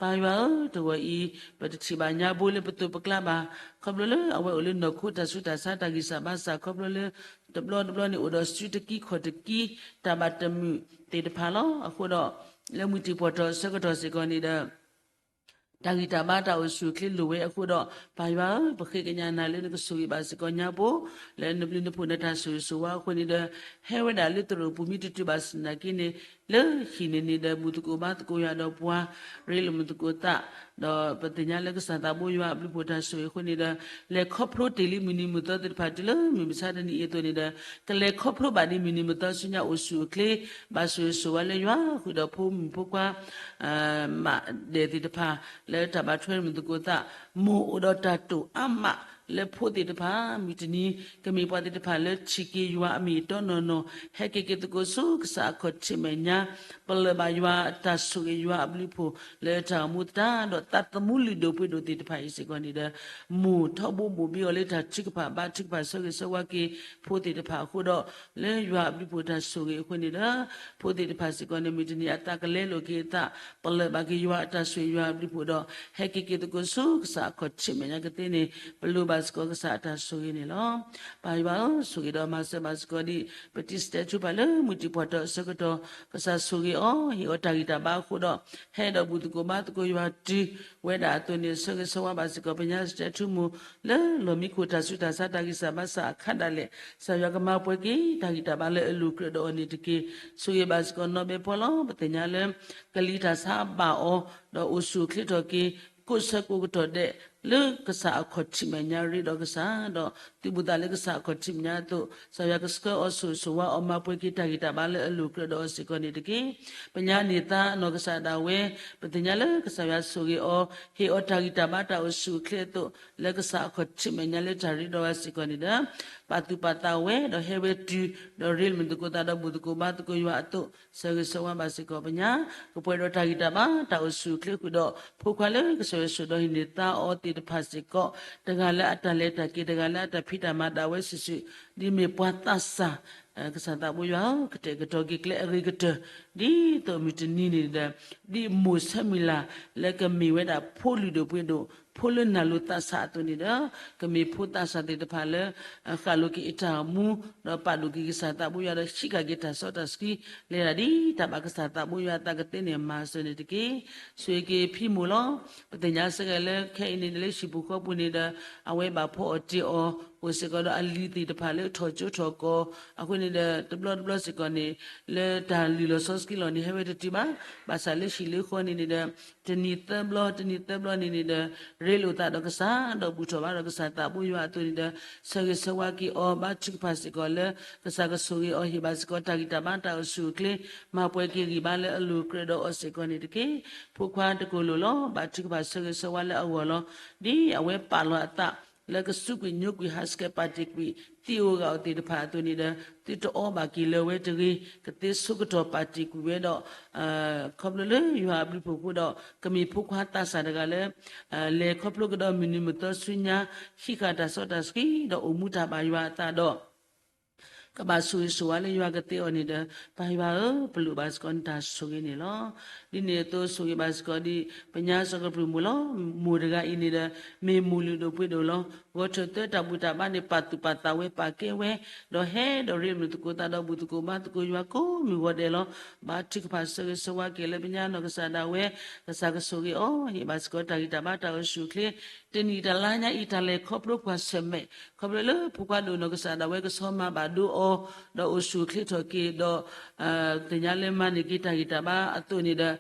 ပၢ်ယွၤဧၢ, တဂီၤအံၤ ပတထံၣ်ဘၣ်ညါဘိလၢပသိးပကျါဘၣ်, ခီဖျိလၢအဝဲအိၣ်လၢနီၢ်ခိတၢ်ဆူးတၢ်ဆါတၢ်ဂံၢ်စၢ်ဘါစၢ် ခီဖျိလၢ တဘျီတဘျီန့ၣ် အိၣ်ဒီးစုတကံခီၣ်တကံ တၢ်ဘၣ်တမုာ်သ့ၣ်တဖၣ်လီၤ. အဃိဒီး လၢမုၢ်တံၢ်ပှၢ်တီၢ်အဆၢကတီၢ်စ့ၢ်ကီးန့ၣ်ဒီး တၢ်ဂံၢ်တၢ်ဘါတၢ်အိၣ်ဆူၣ်အိၣ်ချ့လိၣ်ဝဲအဃိဒီး ပၢ်ယွၤဧၢ, ပဃ့ကညးနၤလၢနကဆိၣ်ဂ့ၤဘၣ်စ့ၢ်ကီးညါဘိ လၢနဘျုးနဖှိၣ်နတၢ်ဆိၣ်ဂ့ၤဆိၣ်ဝါအဃိန့ၣ်ဒီး ဟဲဝဲဒၣ်လၢသရိာ်ပူၤမ့ၢ်တတုၤဘၣ်ဆၣ်သနာ်က့န့ၣ် လၢဟံၣ်န့ၣ်န့ၣ်ဒီး ဘူၣ်သကိးဘါသကိးယွၤဒီးပှၤ ရ့လိာ်မုာ်သကိးသး ဒီးပသ့ၣ်ညါလၢကစၢ်သးဘိယွၤအဘျုးဖှိၣ်တၢ်ဆိၣ်ဂ့ၤအဃိန့ၣ်ဒီး လဲၤခီဖျိတ့ၢ်လံမုၢ်နံၤမုၢ်သီသ့ၣ်တဖၣ်တုၤလၢမုၢ်မဆါတနံၤအံၤအသိးန့ၣ်ဒီး ကလဲၤခီဖျိဘၣ်ဒံးမုၢ်နံၤမုၢ်သီဆူညါအိၣ်ဆူၣ်အိၣ်ချ့ ဘၣ်ဆိၣ်ဂ့ၤဆိၣ်ဝါလၢယွၤ ဃုာ်ဒီးဖိမုၣ်ဖိခွါ မးဒဲးသ့ၣ်တဖၣ် လၢတၢ်ဘၣ်ထွဲမုာ်သကိးသး မိၢ်အိၣ်ဒီးတၢ်တိာ်အါမး လၢဖိသ့ၣ်တဖၣ် မုၢ်တနံၤ ကမ့ၢ်ပှၤသ့ၣ်တဖၣ်လၢထံၣ်က့ၤယွၤအမ့ၢ်အတီနီၢ်နီၢ် ဟဲက့ၤက့ၤသကိးဆူကစၢ်အခီၣ်ထံးမဲာ်ညါ ပလၢၢ်ဘၣ်ယွၤအတၢ်ဆိၣ်ဂ့ၤယွၤအဘျုးအဖှိၣ် လၢတၢ်အိၣ်မူသတး ဒီးသးသမူလုၢ်ဒိၣ်ပှ့ၤဒိၣ်သ့ၣ်တဖၣ်အံၤစ့ၢ်ကီးန့ၣ်ဒီး မိၢ်ထီဘိမိၢ်ဘ့အီၤလၢတၢ်ထုကဖၣ်ဘါထုကဖၣ်ဆၢဂ့ၤဆၢဝါက့ၤဖိသ့ၣ်တဖၣ်အဃိဒီး လၢယွၤအဘျုးအဖှိၣ်တၢ်ဆိၣ်ဂ့ၤအဃိန့ၣ်ဒီး ဖိသ့ၣ်တဖၣ်စ့ၢ်ကီးန့ၣ် မုၢ်တနံၤအသးကလဲလိာ်က့ၤအသး ပလၢၢ်ဘၣ်က့ၤယွၤအတၢ်ဆိၣ်ဂ့ၤယွၤအဘျုးအဖှိၣ်ဒီး ဟဲက့ၤက့ၤသကိးဆူကစၢ်အခီၣ်ထံးမဲာ်ညါကသ့န့ၣ် ပလိၣ်ဘၣ်စ့ၢ်ကီးကစၢ်အတၢ်ဆိၣ်ဂ့ၤန့ၣ်လီၤ. ပၢ်ယွၤဧၢ, ဆိၣ်ဂ့ၤဒီးမၤစၢၤဘၣ်စ့ၢ်ကီးဒ် ပတံၤစတဲထူပၢ်လၢမုၢ်တံၤဖီၣ်ထီၣ်အဆၢကတီၢ် ကစၢ်ဆိၣ်ဂ့ၤအီၤ ဟ့ၣ်အီၤတၢ်ဂံၢ်တၢ်ဘါအဃိဒီး ဟဲဒီးဘူၣ်သကိးဘါသကိးယွၤတုၤဝဲဒၣ်အသိးန့ၣ် ဆၢဂ့ၤဆၢဝါဘၣ်စ့ၢ်ကီး ပညါစတဲထူမိၢ် လၢလီၢ်မံခိၣ်တၢ်ဆူးတၢ်ဆါတၢ်ဂံၢ်စၢ်ဘါစၢ်အခါဒၣ်လဲာ် ကစၢ်ယွၤကမၤပှဲၤက့ၤတၢ်ဂံၢ်တၢ်ဘါလၢအလိၤကြၢးဒီးအီၤန့ၣ်တက့ၢ်. ဆိၣ်ဂ့ၤဘၣ်စ့ၢ်ကီးနီၢ်ဘဲဖီလီၤ. ပသ့ၣ်ညါလၢ ကလံၤတၢ်ဆါဘၣ်အီၤ ဒီးအိၣ်ဆူၣ်အိၣ်ချ့ထီၣ်က့ၤ ကိးဆၢကိးကတီၢ်ဒဲး လၢကစၢ်အခီၣ်ထံးမဲာ်ညါရ့ဒီးကစၢ် ဒီးသုးဘူးသးလၢကစၢ်အခီၣ်ထံးမဲာ်ညါအသိး ကစၢ်ယွၤကဆှၢအီၤဆိၣ်ဂ့ၤဆိၣ်ဝါအီၤ မၤပှဲၤက့ၤတၢ်ဂံၢ်တၢ်ဘါလၢအလိၤကြၢးဒီးအီၤစ့ၢ်ကီးန့ၣ်တက့ၢ်. ပညါန့ၢ်သါနီၢ်ကစၢ်ဒၣ်ဝဲ ပသ့ၣ်ညါလၢကစၢ်ယွၤဆိၣ်ဂ့ၤအီၤ ဟ့ၣ်အီၤတၢ်ဂံၢ်တၢ်ဘါတၢ်အိၣ်ဆူၣ်အိၣ်ချ့အသိး လၢကစၢ်အခီၣ်ထံးမဲာ်ညါလၢတၢ်ရ့ဒီးအီၤစ့ၢ်ကီးန့ၣ်ဒီး ပာ်သူၣ်ပာ်သးဝဲ ဒီးဟဲဝဲတုၤ ဒီးရ့လိာ်မုာ်သကိးသးဒီးဘူၣ်သကိးဘါသကိးယွၤအသိး ဆၢဂ့ၤဆၢဝါဘၣ်စ့ၢ်ကီးပညါ ကပှဲၤဒီးတၢ်ဂံၢ်တၢ်ဘါတၢ်အိၣ်ဆူၣ်အိၣ်ချ့ဃုာ်ဒီး ဖိခွါလၢကစၢ်ယွၤဆိၣ်ဒီးဟံးန့ၢ်သါအီၤသ့ၣ်တဖၣ်စ့ၢ်ကီး တဂၤလၢအတၢ်လဲၤတၢ်က့ၤ တဂၤလၢအတၢ်ဖံးတၢ်မၤဒၣ်ဝဲစုာ်စုာ် ဒ်မ့ၢ်ပှၤသးစၢ် ကစၢ်သးဘိယွၤဧၢ, ကတဲာ်ကတီၤက့ၤကျဲအဂ့ၤကတၢၢ် ဒ်သိးမုၢ်တနံၤန့ၣ်ဒီး ဒ်မိၢ်ဆၢမုၢ်လၢ် လၢကမ့ၢ်ဝဲဒၣ်ဖိလုၢ်ဒိၣ်ပှ့ၤဒိၣ် ဖိလၢနၢ်လိၤသးဆးအသိးန့ၣ်ဒီး ကမ့ၢ်ဖိသးစၢ်သ့ၣ်တဖၣ်လၢ ဃၣ်လိၤက့ၤအတၢ်အိၣ်မူ ဒီးပာ်ဒိၣ်က့ၤကစၢ်သးဘိယွၤဒီး ဟံးဃာ်က့ၤတၢ်စီတၢ်ဆှံ လဲၤဒၣ်ဒ်တၢ်ဘၣ်ကစၢ်သးဘိယွၤအသးကသ့န့ၣ် မၤစၢၤန့ၣ်တက့ၢ်. ဆိၣ်ဂ့ၤက့ၤဖံမိၢ်လီၤ. ပသ့ၣ်ညါစ့ၢ်ကီးလၢခဲအံၤန့ၣ် လၢဟံၣ်ပူၤဃီပူၤန့ၣ်ဒီး အဝဲဘၣ်ဖီအီၣ်တ့ၢ်အီၤ အိၣ်စ့ၢ်ကီးဒီးအလံၤသ့ၣ်တဖၣ်လၢထီၣ်ကၠိထီၣ်ကီၢ် အဃိန့ၣ်ဒီး တဘျီတဘျီစ့ၢ်ကီးန့ၣ် လၢတၢ်လုၢ်လီၤစီဆှံလီၤန့ၣ် ဟဲဝဲတတုၤဘၣ်. ဘၣ်ဆၣ်လၢဟံၣ်လၢဃီန့ၣ်န့ၣ်ဒီး တနံၤသၢဘျီ တနံၤသၢဘျီန့ၣ်န့ၣ်ဒီး ရ့လိာ်သးဒီးကစၢ် ဒီးဘူၣ်ထီၣ်ဘါဒီးကစၢ်သးဘိယွၤအသိးန့ၣ်ဒီး ဆၢဂ့ၤဆၢဝါက့ၤအီၤ ဘါထုကဖၣ်စ့ၢ်ကီးလၢ ကစၢ်ကဆိၣ်ဂ့ၤအီၤ ဟ့ၣ်ဘၣ်စ့ၢ်ကီးတၢ်ဂံၢ်တၢ်ဘါတၢ်အိၣ်ဆူၣ်အိၣ်ချ့ မၤပှဲၤက့ၤဂံၢ်ဘါလၢအလိၤကြၢးဒီးအီၤစ့ၢ်ကီးန့ၣ်တက့ၢ်. ဖိခွါတကိၢ်လိာ်လီၤ. ဘါထုကဖၣ်ဆၢဂ့ၤဆၢဝါလၢအဂီၢ်လီၤ. ဒ်အဝဲပာ်လီၤအသး လၢကစူးကွံာ်ညိကွံာ်ဟးဆှဲးပာ်တ့ၢ်ကွံာ် သံးဧိၤဂာ်ဧိၤသ့ၣ်တဖၣ်အသိးန့ၣ်ဒီး သုတအီဘၣ်က့ၤလၢၤဝဲတဂ့ၤ, ကသ့ဆိကတီၢ်ပာ်တ့ၢ်ကွံာ်ဝဲဒီး ခီဖျိလၢယွၤအဘျုးအဖှိၣ်အဃိဒီး ကမ့ၢ်ဖိခွါသးစၢ်တဂၤလၢ လဲၤခီဖျိကဒီးမုၢ်နံၤမုၢ်သီဆူညါ ဟံးဃာ်တၢ်စီတၢ်ဆှံ ဒီးအိၣ်မူတၢ်ဘၣ်ယွၤအသးဒီး ကဘၣ်ဆိၣ်ဂ့ၤဆိၣ်ဝါလၢယွၤကသ့အီၤန့ၣ်ဒီး ပၢ်ယွၤဧၢ, ပလိၣ်ဘၣ်စ့ၢ်ကီးနတၢ်ဆိၣ်ဂ့ၤန့ၣ်လီၤ. ဒ်န့ၣ်အသိးဆိၣ်ဂ့ၤဘၣ်စ့ၢ်ကီးဒ် ပညါစီၤကပြုၢ်မိၢ်လီၤ. မိၢ်တဂၤအံၤန့ၣ်ဒီး မ့ၢ်မိၢ်လုၢ်ဒိၣ်ပှ့ၤဒိၣ်လီၤ. ဂီၤထၢၣ်သၢတၢ်ဘူၣ်တၢ်ဘါန့ၣ် ပာ်သူၣ်ပာ်သးဝဲပာ်ကဲဝဲ, ဒီးဟဲဒီးရ့လိာ်မုာ်သကိးသးဒီးဘူၣ်သကိးဘါသကိးယွၤကိးမုၢ်ဂီၤဒဲးလီၤ. ဘါထုကဖၣ်ဆၢဂ့ၤဆၢဝါက့ၤလၢပညါနီၢ်ကစၢ်ဒၣ်ဝဲ ကစၢ်ကဆိၣ်ဂ့ၤအီၤ ဟ့ၣ်ဘၣ်စ့ၢ်ကီးတၢ်ဂံၢ်တၢ်ဘါတၢ်အိၣ်ဆူၣ်အိၣ်ချ့ တနံၣ်တလါညါအံၤ တၢ်လဲၤခီဖျိကွၢ်ဆၢၣ်မဲာ် ခီဖျိလၢဖိခွါဒိၣ်နီၢ်ကစၢ်ဒၣ်ဝဲကဆီမၤဘၣ်ဒိအီၤ ဒီးအိၣ်ဆူၣ်အိၣ်ချ့ထီၣ်က့ၤဒီး သ့ၣ်ညါလၢမၤန့ၢ်က့ၤတၢ်ဂံၢ်တၢ်ဘါအသိးန့ၣ်ဒီး လံ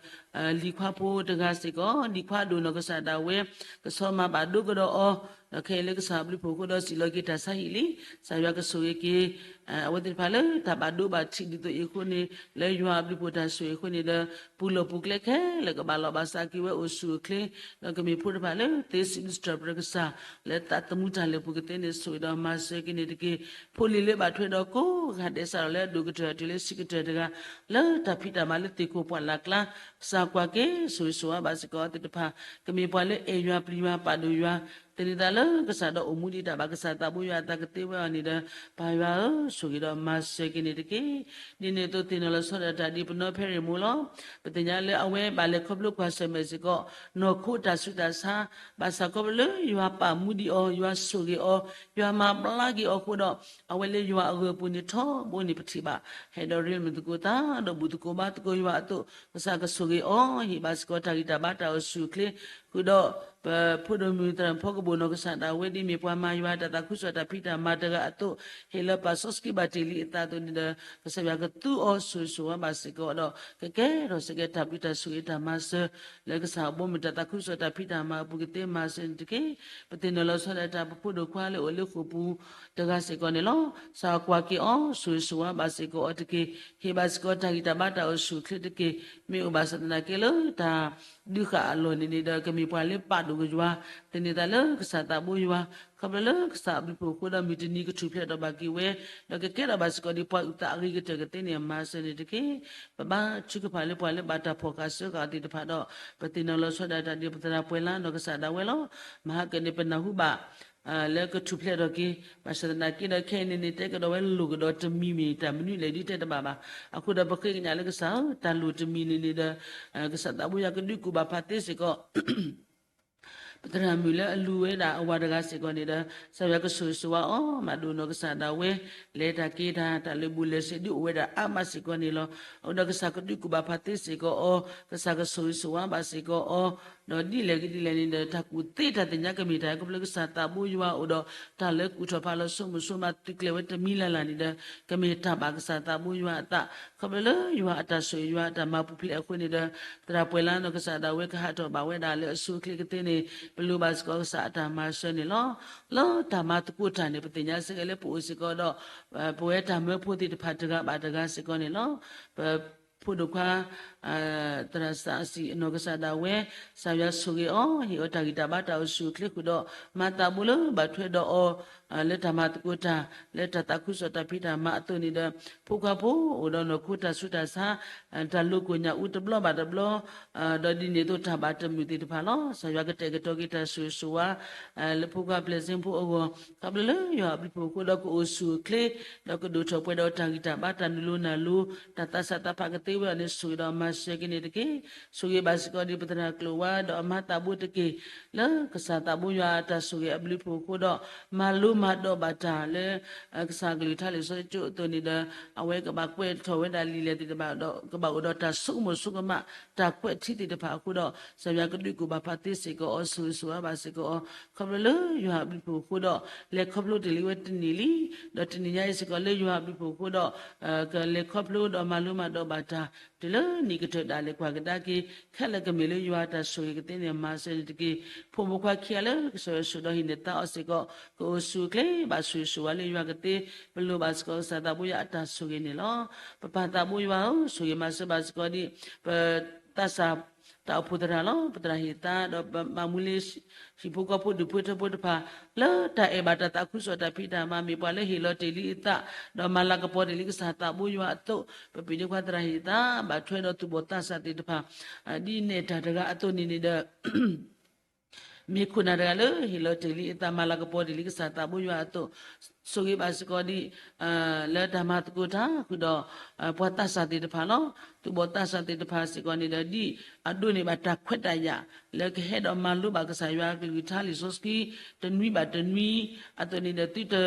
ၤခွါဖိတဂၤစ့ၢ်ကီး လံၤခွါဒိၣ်နီၢ်ကစၢ်ဒၣ်ဝဲ ကဆီမၤဘၣ်ဒိကဒီးအီၤ ဒီးခဲအံၤလၢကစၢ်အဘျုးအဖှိၣ်အဃိဒီးစံးလီၤက့ၤတၢ်ဆါဟံၣ်လံ, ကစၢ်ယွၤကဆိၣ်ဂ့ၤက့ၤ အဝဲသ့ၣ်တဖၣ်လၢတၢ်ဘၣ်ဒိဘၣ်ထံးဒ်သိးအံၤအဃိန့ၣ် လၢယွၤအဘျုးအဖှိၣ်တၢ်ဆိၣ်ဂ့ၤအဃိန့ၣ်ဒီး ပူၤလီၢ်ပူၤကျဲခဲလၢာ်ကဘၣ်လီၤဘၣ်စးက့ၤဝဲအိၣ်ဆူၣ်အိၣ်ချ့ ဒီးကမ့ၢ်ဖိတဖၣ်လၢသ့စံးဘျုးစံးထီၣ်ပတြၢၤကစၢ် လၢသးသမူတၢ်လၢာ်ပူၤကသ့န့ၣ် ဆိၣ်ဂ့ၤဒီးမၤစၢၤက့ၤန့ၣ်တက့ၢ်. ဖိလံၤလၢဘၣ်ထွဲဒီးကိးဂၤဒဲးစးထီၣ်လၢအဒိၣ်ကတၢၢ်တုၤလၢဆံးကတၢၢ်တဂၤ လၢတၢ်ဖံးတၢ်မၤလၢသ့ၣ်ခိၣ်ပှၢ်လၢ်ကျါ ကစၢ်ကွၢ်က့ၤဆိၣ်ဂ့ၤဆိၣ်ဝါဘၣ်စ့ၢ်ကီးအဝဲသ့ၣ်တဖၣ် ကမ့ၢ်ပှၤလၢအဲၣ်ယွၤပျံၤယွၤပာ်ဒိၣ်ယွၤ သန့ၤသးလၢကစၢ်ဒီးအိၣ်မူဒံးတၢ်ဘၣ်ကစၢ်သးဘိယွၤအသးကသ့ဝဲအီၤန့ၣ်ဒီး ပၢ်ယွၤဧၢ, ဆိၣ်ဂ့ၤဒီးမၤစၢၤက့ၤန့ၣ်တက့ၢ်. ဒ်န့ၣ်အသိးသ့ၣ်နီၣ်လီၤဆီဒၣ်တၢ်ဒ်ပနီၢ်ဖဲရ့ၣ်မိၢ်လီၤ. ပသ့ၣ်ညါလၢအဝဲဘၣ်လဲၤခီဖျိကွၢ်ဆၢၣ်မဲာ်စ့ၢ်ကီး နီၢ်ခိတၢ်ဆူးတၢ်ဆါ ဘၣ်ဆၣ်ခီဖျိလၢယွၤပာ်မူဒံးအီၤ ယွၤဆိၣ်ဂ့ၤအီၤ ယွၤမၤဘျါက့ၤအီၤအဃိဒီး အဝဲလၢယွၤအဂၢၢ်ပူၤန့ၣ်ထီဘိန့ၣ်ပထံၣ်ဘၣ် ဟဲဒီးရ့လိာ်မုာ်သကိးသး ဒီးဘူၣ်သကိးဘါသကိးယွၤအသိး ကစၢ်ကဆိၣ်ဂ့ၤအီၤ ဟ့ၣ်ဘၣ်စ့ၢ်ကီးတၢ်ဂံၢ်တၢ်ဘါတၢ်အိၣ်ဆူၣ်အိၣ်ချ့ ဃုာ်ဒီး ပဖိဒိၣ်မုၢ်သရၣ်ဖီကဘိၣ်နီၢ်ကစၢ်ဒၣ်ဝဲ ဒ်မ့ၢ်ပှၤမၤယွၤတၢ်သးခုကစီၣ်တၢ်ဖံးတၢ်မၤတဂၤအသိး ဟ့ၣ်လီၤပာ်စီဆှံဘၣ်တ့ၢ်လံအသးအသိးန့ၣ်ဒီး ကစၢ်ယွၤကသူအီၤဆိၣ်ဂ့ၤဆိၣ်ဝါဘၣ်စ့ၢ်ကီးဒီး ကကဲထီၣ်စ့ၢ်ကီးတၢ်ဘျုးတၢ်ဆိၣ်ဂ့ၤတၢ်မၤစၢၤ လၢကစၢ်ဘိမုၢ်တၢ်သးခုကစီၣ်တၢ်ဖံးတၢ်မၤအပူၤကသ့မၤစၢၤန့ၣ်တက့ၢ်. ပသ့ၣ်နီၣ်လီၤဆီဒၣ်တၢ် ပဖိဒိၣ်ခွါလၢအိၣ်လၢဃိာ်ပူၤတဂၤစ့ၢ်ကီးန့ၣ်လီၤ. ကစၢ်ကွၢ်က့ၤအီၤ ဆိၣ်ဂ့ၤဆိၣ်ဝါဘၣ်စ့ၢ်ကီးအီၤတက့ၢ်. ဟ့ၣ်ဘၣ်စ့ၢ်ကီးတၢ်ဂံၢ်တၢ်ဘါတၢ်အိၣ်ဆူၣ်အိၣ်ချ့တက့ၢ်. မ့ၢ်အိၣ်ဘၣ်ဆၣ်သနာ်က့လၢတၢ်ဒုးဃာ်အလီၢ်န့ၣ်န့ၣ်ဒီး ကမ့ၢ်ပှၤလၢပာ် ဒိၣ်ကယွၤ, သန့ၤသးလၢကစၢ်သးဘိယွၤ, ခီဖျိလၢကစၢ်အဘျုးအဖှိၣ်အဃိဒီး မုၢ်တနံၤကထူၣ်ဖျဲးထီၣ်ဘၣ်က့ၤဝဲ, ဒီးကကဲထီၣ်ဘၣ်စ့ၢ်ကီးဒ်ပှၤအုၣ်သးအဂ့ၤကတၢၢ်ကသ့န့ၣ် မၤစၢၤန့ၣ်တက့ၢ်. ပဘါထုကဖၣ်လၢပှၤလၢဘၣ်တၢ်ဖီၣ်ဃာ်စၢဃာ်အီၤသ့ၣ်တဖၣ်ဒီး ပသ့ၣ်နီၣ်လီၤဆီဒၣ်တၢ်ဒီးပသရၣ်ပှဲၤလၢနီၢ်ကစၢ်ဒၣ်ဝဲလီၤ. မဟါကၢန့ၣ် ပနၢ်ဟူဘၣ် လၢကထူၣ်ဖျဲးထီၣ်က့ၤ, ဘၣ်ဆၣ်သနာ်က့ဒီး ခဲအံၤန့ၣ်န့ၣ် တဲကဒီးဝဲလိၣ်ကဒီးတမံၤမ့ၢ်တၢ်မနုၤလဲၣ်ဒ်တဲတဘၣ်ဘၣ်. အဃိဒီးပဃ့ကညးလၢကစၢ်ဧၢ, တၢ်လိၣ်တမံၤန့ၣ်န့ၣ်ဒီး ကစၢ်သးဘိယွၤကဒုးကူၣ်ဘၣ်ဖးသ့စ့ၢ်ကီး ပသရၣ်မုၣ်လၢအလူၤဝဲဒၣ်အဝၤတဂၤစ့ၢ်ကီးန့ၣ်ဒီး ကစၢ်ယွၤကဆိၣ်ဂ့ၤဆိၣ်ဝါအီၤ, မၤဒိၣ်နီၢ်ကစၢ်ဒၣ်ဝဲ, လဲၤတၢ်က့ၤတၢ်, တၢ်လၢာ်ဘူၣ်လဲၤဆ့ဒုးအိၣ်ဝဲဒၣ်အါမးစ့ၢ်ကီးန့ၣ်လီၤ. အဃိဒီးကစၢ်ကဒုးကူၣ်ဘၣ်ဖးသ့စ့ၢ်ကီးအီၤ, ကစၢ်ကဆိၣ်ဂ့ၤဆိၣ်ဝါဘၣ်စ့ၢ်ကီးအီၤ, ဒီးဒ်လဲၣ်ဂ့ၤဒ်လဲၣ်န့ၣ်ဒီး တၢ်ကူၣ်သ့တၢ်သ့ၣ်ညါကမ့ၢ်တၢ် ခီဖျိကစၢ်သးဘိယွၤအိၣ်ဒီး တၢ်လၢကူၣ်ထီၣ်ဖးလီၤဆိကမိၣ်ဆိကမးသုးကျဲၤဝဲတမံၤလၢ်လၢ်န့ၣ်ဒီး ကမ့ၢ်တၢ်ဘၣ်ကစၢ်သးဘိယွၤအသး, ခီဖျိလၢယွၤအတၢ်ဆိၣ်ဂ့ၤယွၤအတၢ်မၤပူၤဖျဲးအဃိန့ၣ်ဒီး သရၣ်ပှဲၤလၢနီၢ်ကစၢ်ဒၣ်ဝဲကဟးထီၣ်ဘၣ်ဝဲဒၣ် လၢအဆိအချ့ကသ့န့ၣ် ပလိၣ်ဘၣ်စ့ၢ်ကီးကစၢ်အတၢ်မၤစၢၤန့ၣ်လီၤ. လၢတၢ်မၤသကိးတၢ်န့ၣ် ပသ့ၣ်ညါစ့ၢ်ကီးလၢပအိၣ်စ့ၢ်ကီးဒီး ပဝဲတၢ်မၢဖိသ့ၣ်တဖၣ်တဂၤဘၣ်တဂၤစ့ၢ်ကီးန့ၣ်လီၤ. ပဖိဒိၣ်ခွါ သရၣ်စးစံၣ်အနီၢ်ကစၢ်ဒၣ်ဝဲ ကစၢ်ယွၤဆိၣ်ဂ့ၤအီၤ ဟ့ၣ်အီၤတၢ်ဂံၢ်တၢ်ဘါတၢ်အိၣ်ဆူၣ်အိၣ်ချ့ဃုာ်ဒီး မၤသးဘိလၢဘၣ်ထွဲဒီးအီၤ လၢတၢ်မၤသကိးတၢ် လၢတၢ်သးခုကစီၣ်တၢ်ဖံးတၢ်မၤအသိးန့ၣ်ဒီး ဖိခွါဖိအိၣ်ဒီးနီၢ်ခိတၢ်ဆူးတၢ်ဆါ တၢ်လိၤကိၣ်ညၣ်အူတဘျီဘၣ်တဘျီ ဒီးဒ်န့ၣ်အသိးတၢ်ဘၣ်တမုာ်သ့ၣ်တဖၣ်လီၤ. ကစၢ်ယွၤကတဲာ်ကတီၤက့ၤတၢ်ဆိၣ်ဂ့ၤဆိၣ်ဝါ လၢဖိခွါပျဲၢ်စ့ဖိအဂီၢ် ခီဖျိလၢယွၤအဘျုးအဖှိၣ်အဃိဒီးကအိၣ်ဆူၣ်အိၣ်ချ့ ဒီးကဒိၣ်ထီၣ်ပှဲၤဒီးတၢ်ဂံၢ်တၢ်ဘါတၢ်နုာ်လီၤနၢ်လီၤ တၢ်သးစၢ်သးဖးကသ့ဝဲအီၤန့ၣ် ဆိၣ်ဂ့ၤဒီးမၤစၢၤက့ၤန့ၣ်တက့ၢ်. ဆိၣ်ဂ့ၤဘၣ်စ့ၢ်ကီးဒ်ပသရၣ်ကျိၤဝါဒီးအမၤသးဘိတက့ၢ် လၢကစၢ်သးဘိယွၤအတၢ်ဆိၣ်ဂ့ၤအဘျုးအဖှိၣ်အဃိဒီး မၤလိမၤဒိးဘၣ်တၢ်လၢ ကစၢ်ကလုၢ်ကထါလံာ်စီဆှံကၠိအသိးန့ၣ်ဒီး အဝဲကဘၣ်ကွဲးထီၣ်ဝဲဒၣ်လံာ်လဲၢ်သ့ၣ်တဖၣ်ဒီး ကဘၣ်အိၣ်ဒီးတၢ်ဆိကမိၣ်ဆိကမး တၢ်ကွဲးထံသ့ၣ်တဖၣ်အဃိဒီး ကစၢ်ယွၤကဒုးကူၣ်ဘၣ်ဖးသ့စ့ၢ်ကီးအီၤ ဆိၣ်ဂ့ၤဆိၣ်ဝါဘၣ်စ့ၢ်ကီးအီၤ ခီဖျိလၢယွၤအဘျုးအဖှိၣ်အဃိဒီး လဲၤခီဖျိတ့ၢ်လံဝဲတနံၣ်လံ ဒီးတနံၣ်ညါအံၤစ့ၢ်ကီးလၢယွၤအဘျုးအဖှိၣ်အဃိဒီး ကလဲၤခီဖျိဒီးမၤလိမၤဒိးဘၣ်တၢ် တုၤလၢနံၣ်ကတၢၢ်ဒၣ်လဲာ်ကွၢ်ကဒါက့ၤ ခဲလၢာ်ကမ့ၢ်လၢယွၤအတၢ်ဆိၣ်ဂ့ၤကသ့န့ၣ် မၤစၢၤန့ၣ်တက့ၢ်. ဖိမုၣ်ဖိခွါခံဂၤလၢကစၢ်ယွၤဆိၣ်ဒီးဟံးန့ၢ်သါအီၤစ့ၢ်ကီး ကအိၣ်ဆူၣ်အိၣ်ချ့ဘၣ်ဆိၣ်ဂ့ၤဆိၣ်ဝါလၢယွၤကသ့ ပလိၣ်ဘၣ်စ့ၢ်ကီးကစၢ်သးဘိယွၤအတၢ်ဆိၣ်ဂ့ၤန့ၣ်လီၤ. ပပၢ်သးဘိယွၤဧၢ, ဆိၣ်ဂ့ၤမၤစၢၤဘၣ်စ့ၢ်ကီးဒ် ပသးစၢ်တၢ်အိၣ်ဖှိၣ်သရၣ်လီၤ. ပသရၣ်ဟ့ၣ်သါဒီးပမၤမူလ့ ဟံၣ်ဖိဃီဖိဒူၣ်ဖိထၢဖိတဖၣ် လၢတၢ်အဲၣ်ဘၣ်တၢ်သးခုကစီၣ်တၢ်ဖံးတၢ်မၤ မ့ၢ်ပှၤလၢဟ့ၣ်လီၤတ့ၢ်လံအသး ဒီးမၤလၤကပီၤတ့ၢ်လံကစၢ်သးဘိယွၤအသိး ပပၢ်ဒီးပသရၣ်ဟ့ၣ်သါ ဘၣ်ထွဲဒီးသူၣ်ဘီၣ်သးစၢ်သ့ၣ်တဖၣ် ဒ်နဲၣ်တၢ်တဂၤအသိးန့ၣ်န့ၣ်ဒီး မ့ၢ်ခိၣ်နၢ်တဂၤလၢဟ့ၣ်လီၤတ့ၢ်လံအသး မၤလၤကပီၤတ့ၢ်လံကစၢ်သးဘိယွၤအသိး, ဆိၣ်ဂ့ၤဘၣ်စ့ၢ်ကီးဒ် လၢတၢ်မၤသကိးတၢ်ဃုာ်ဒီး ပှၤသးစၢ်သ့ၣ်တဖၣ်လီၤ. သူၣ်ဘီၣ်သးစၢ်သ့ၣ်တဖၣ်စ့ၢ်ကီးန့ၣ်ဒီး ဒ်အဒိးန့ၢ်ဘၣ်တၢ်ခွဲးတၢ်ယာ် လၢကဟဲဒီးမၤလိဘၣ်ကစၢ်ယွၤကလုၢ်ကထါလံာ်စီဆှံ တနွံဘၣ်တနွံအသိးန့ၣ်ဒီး သုတ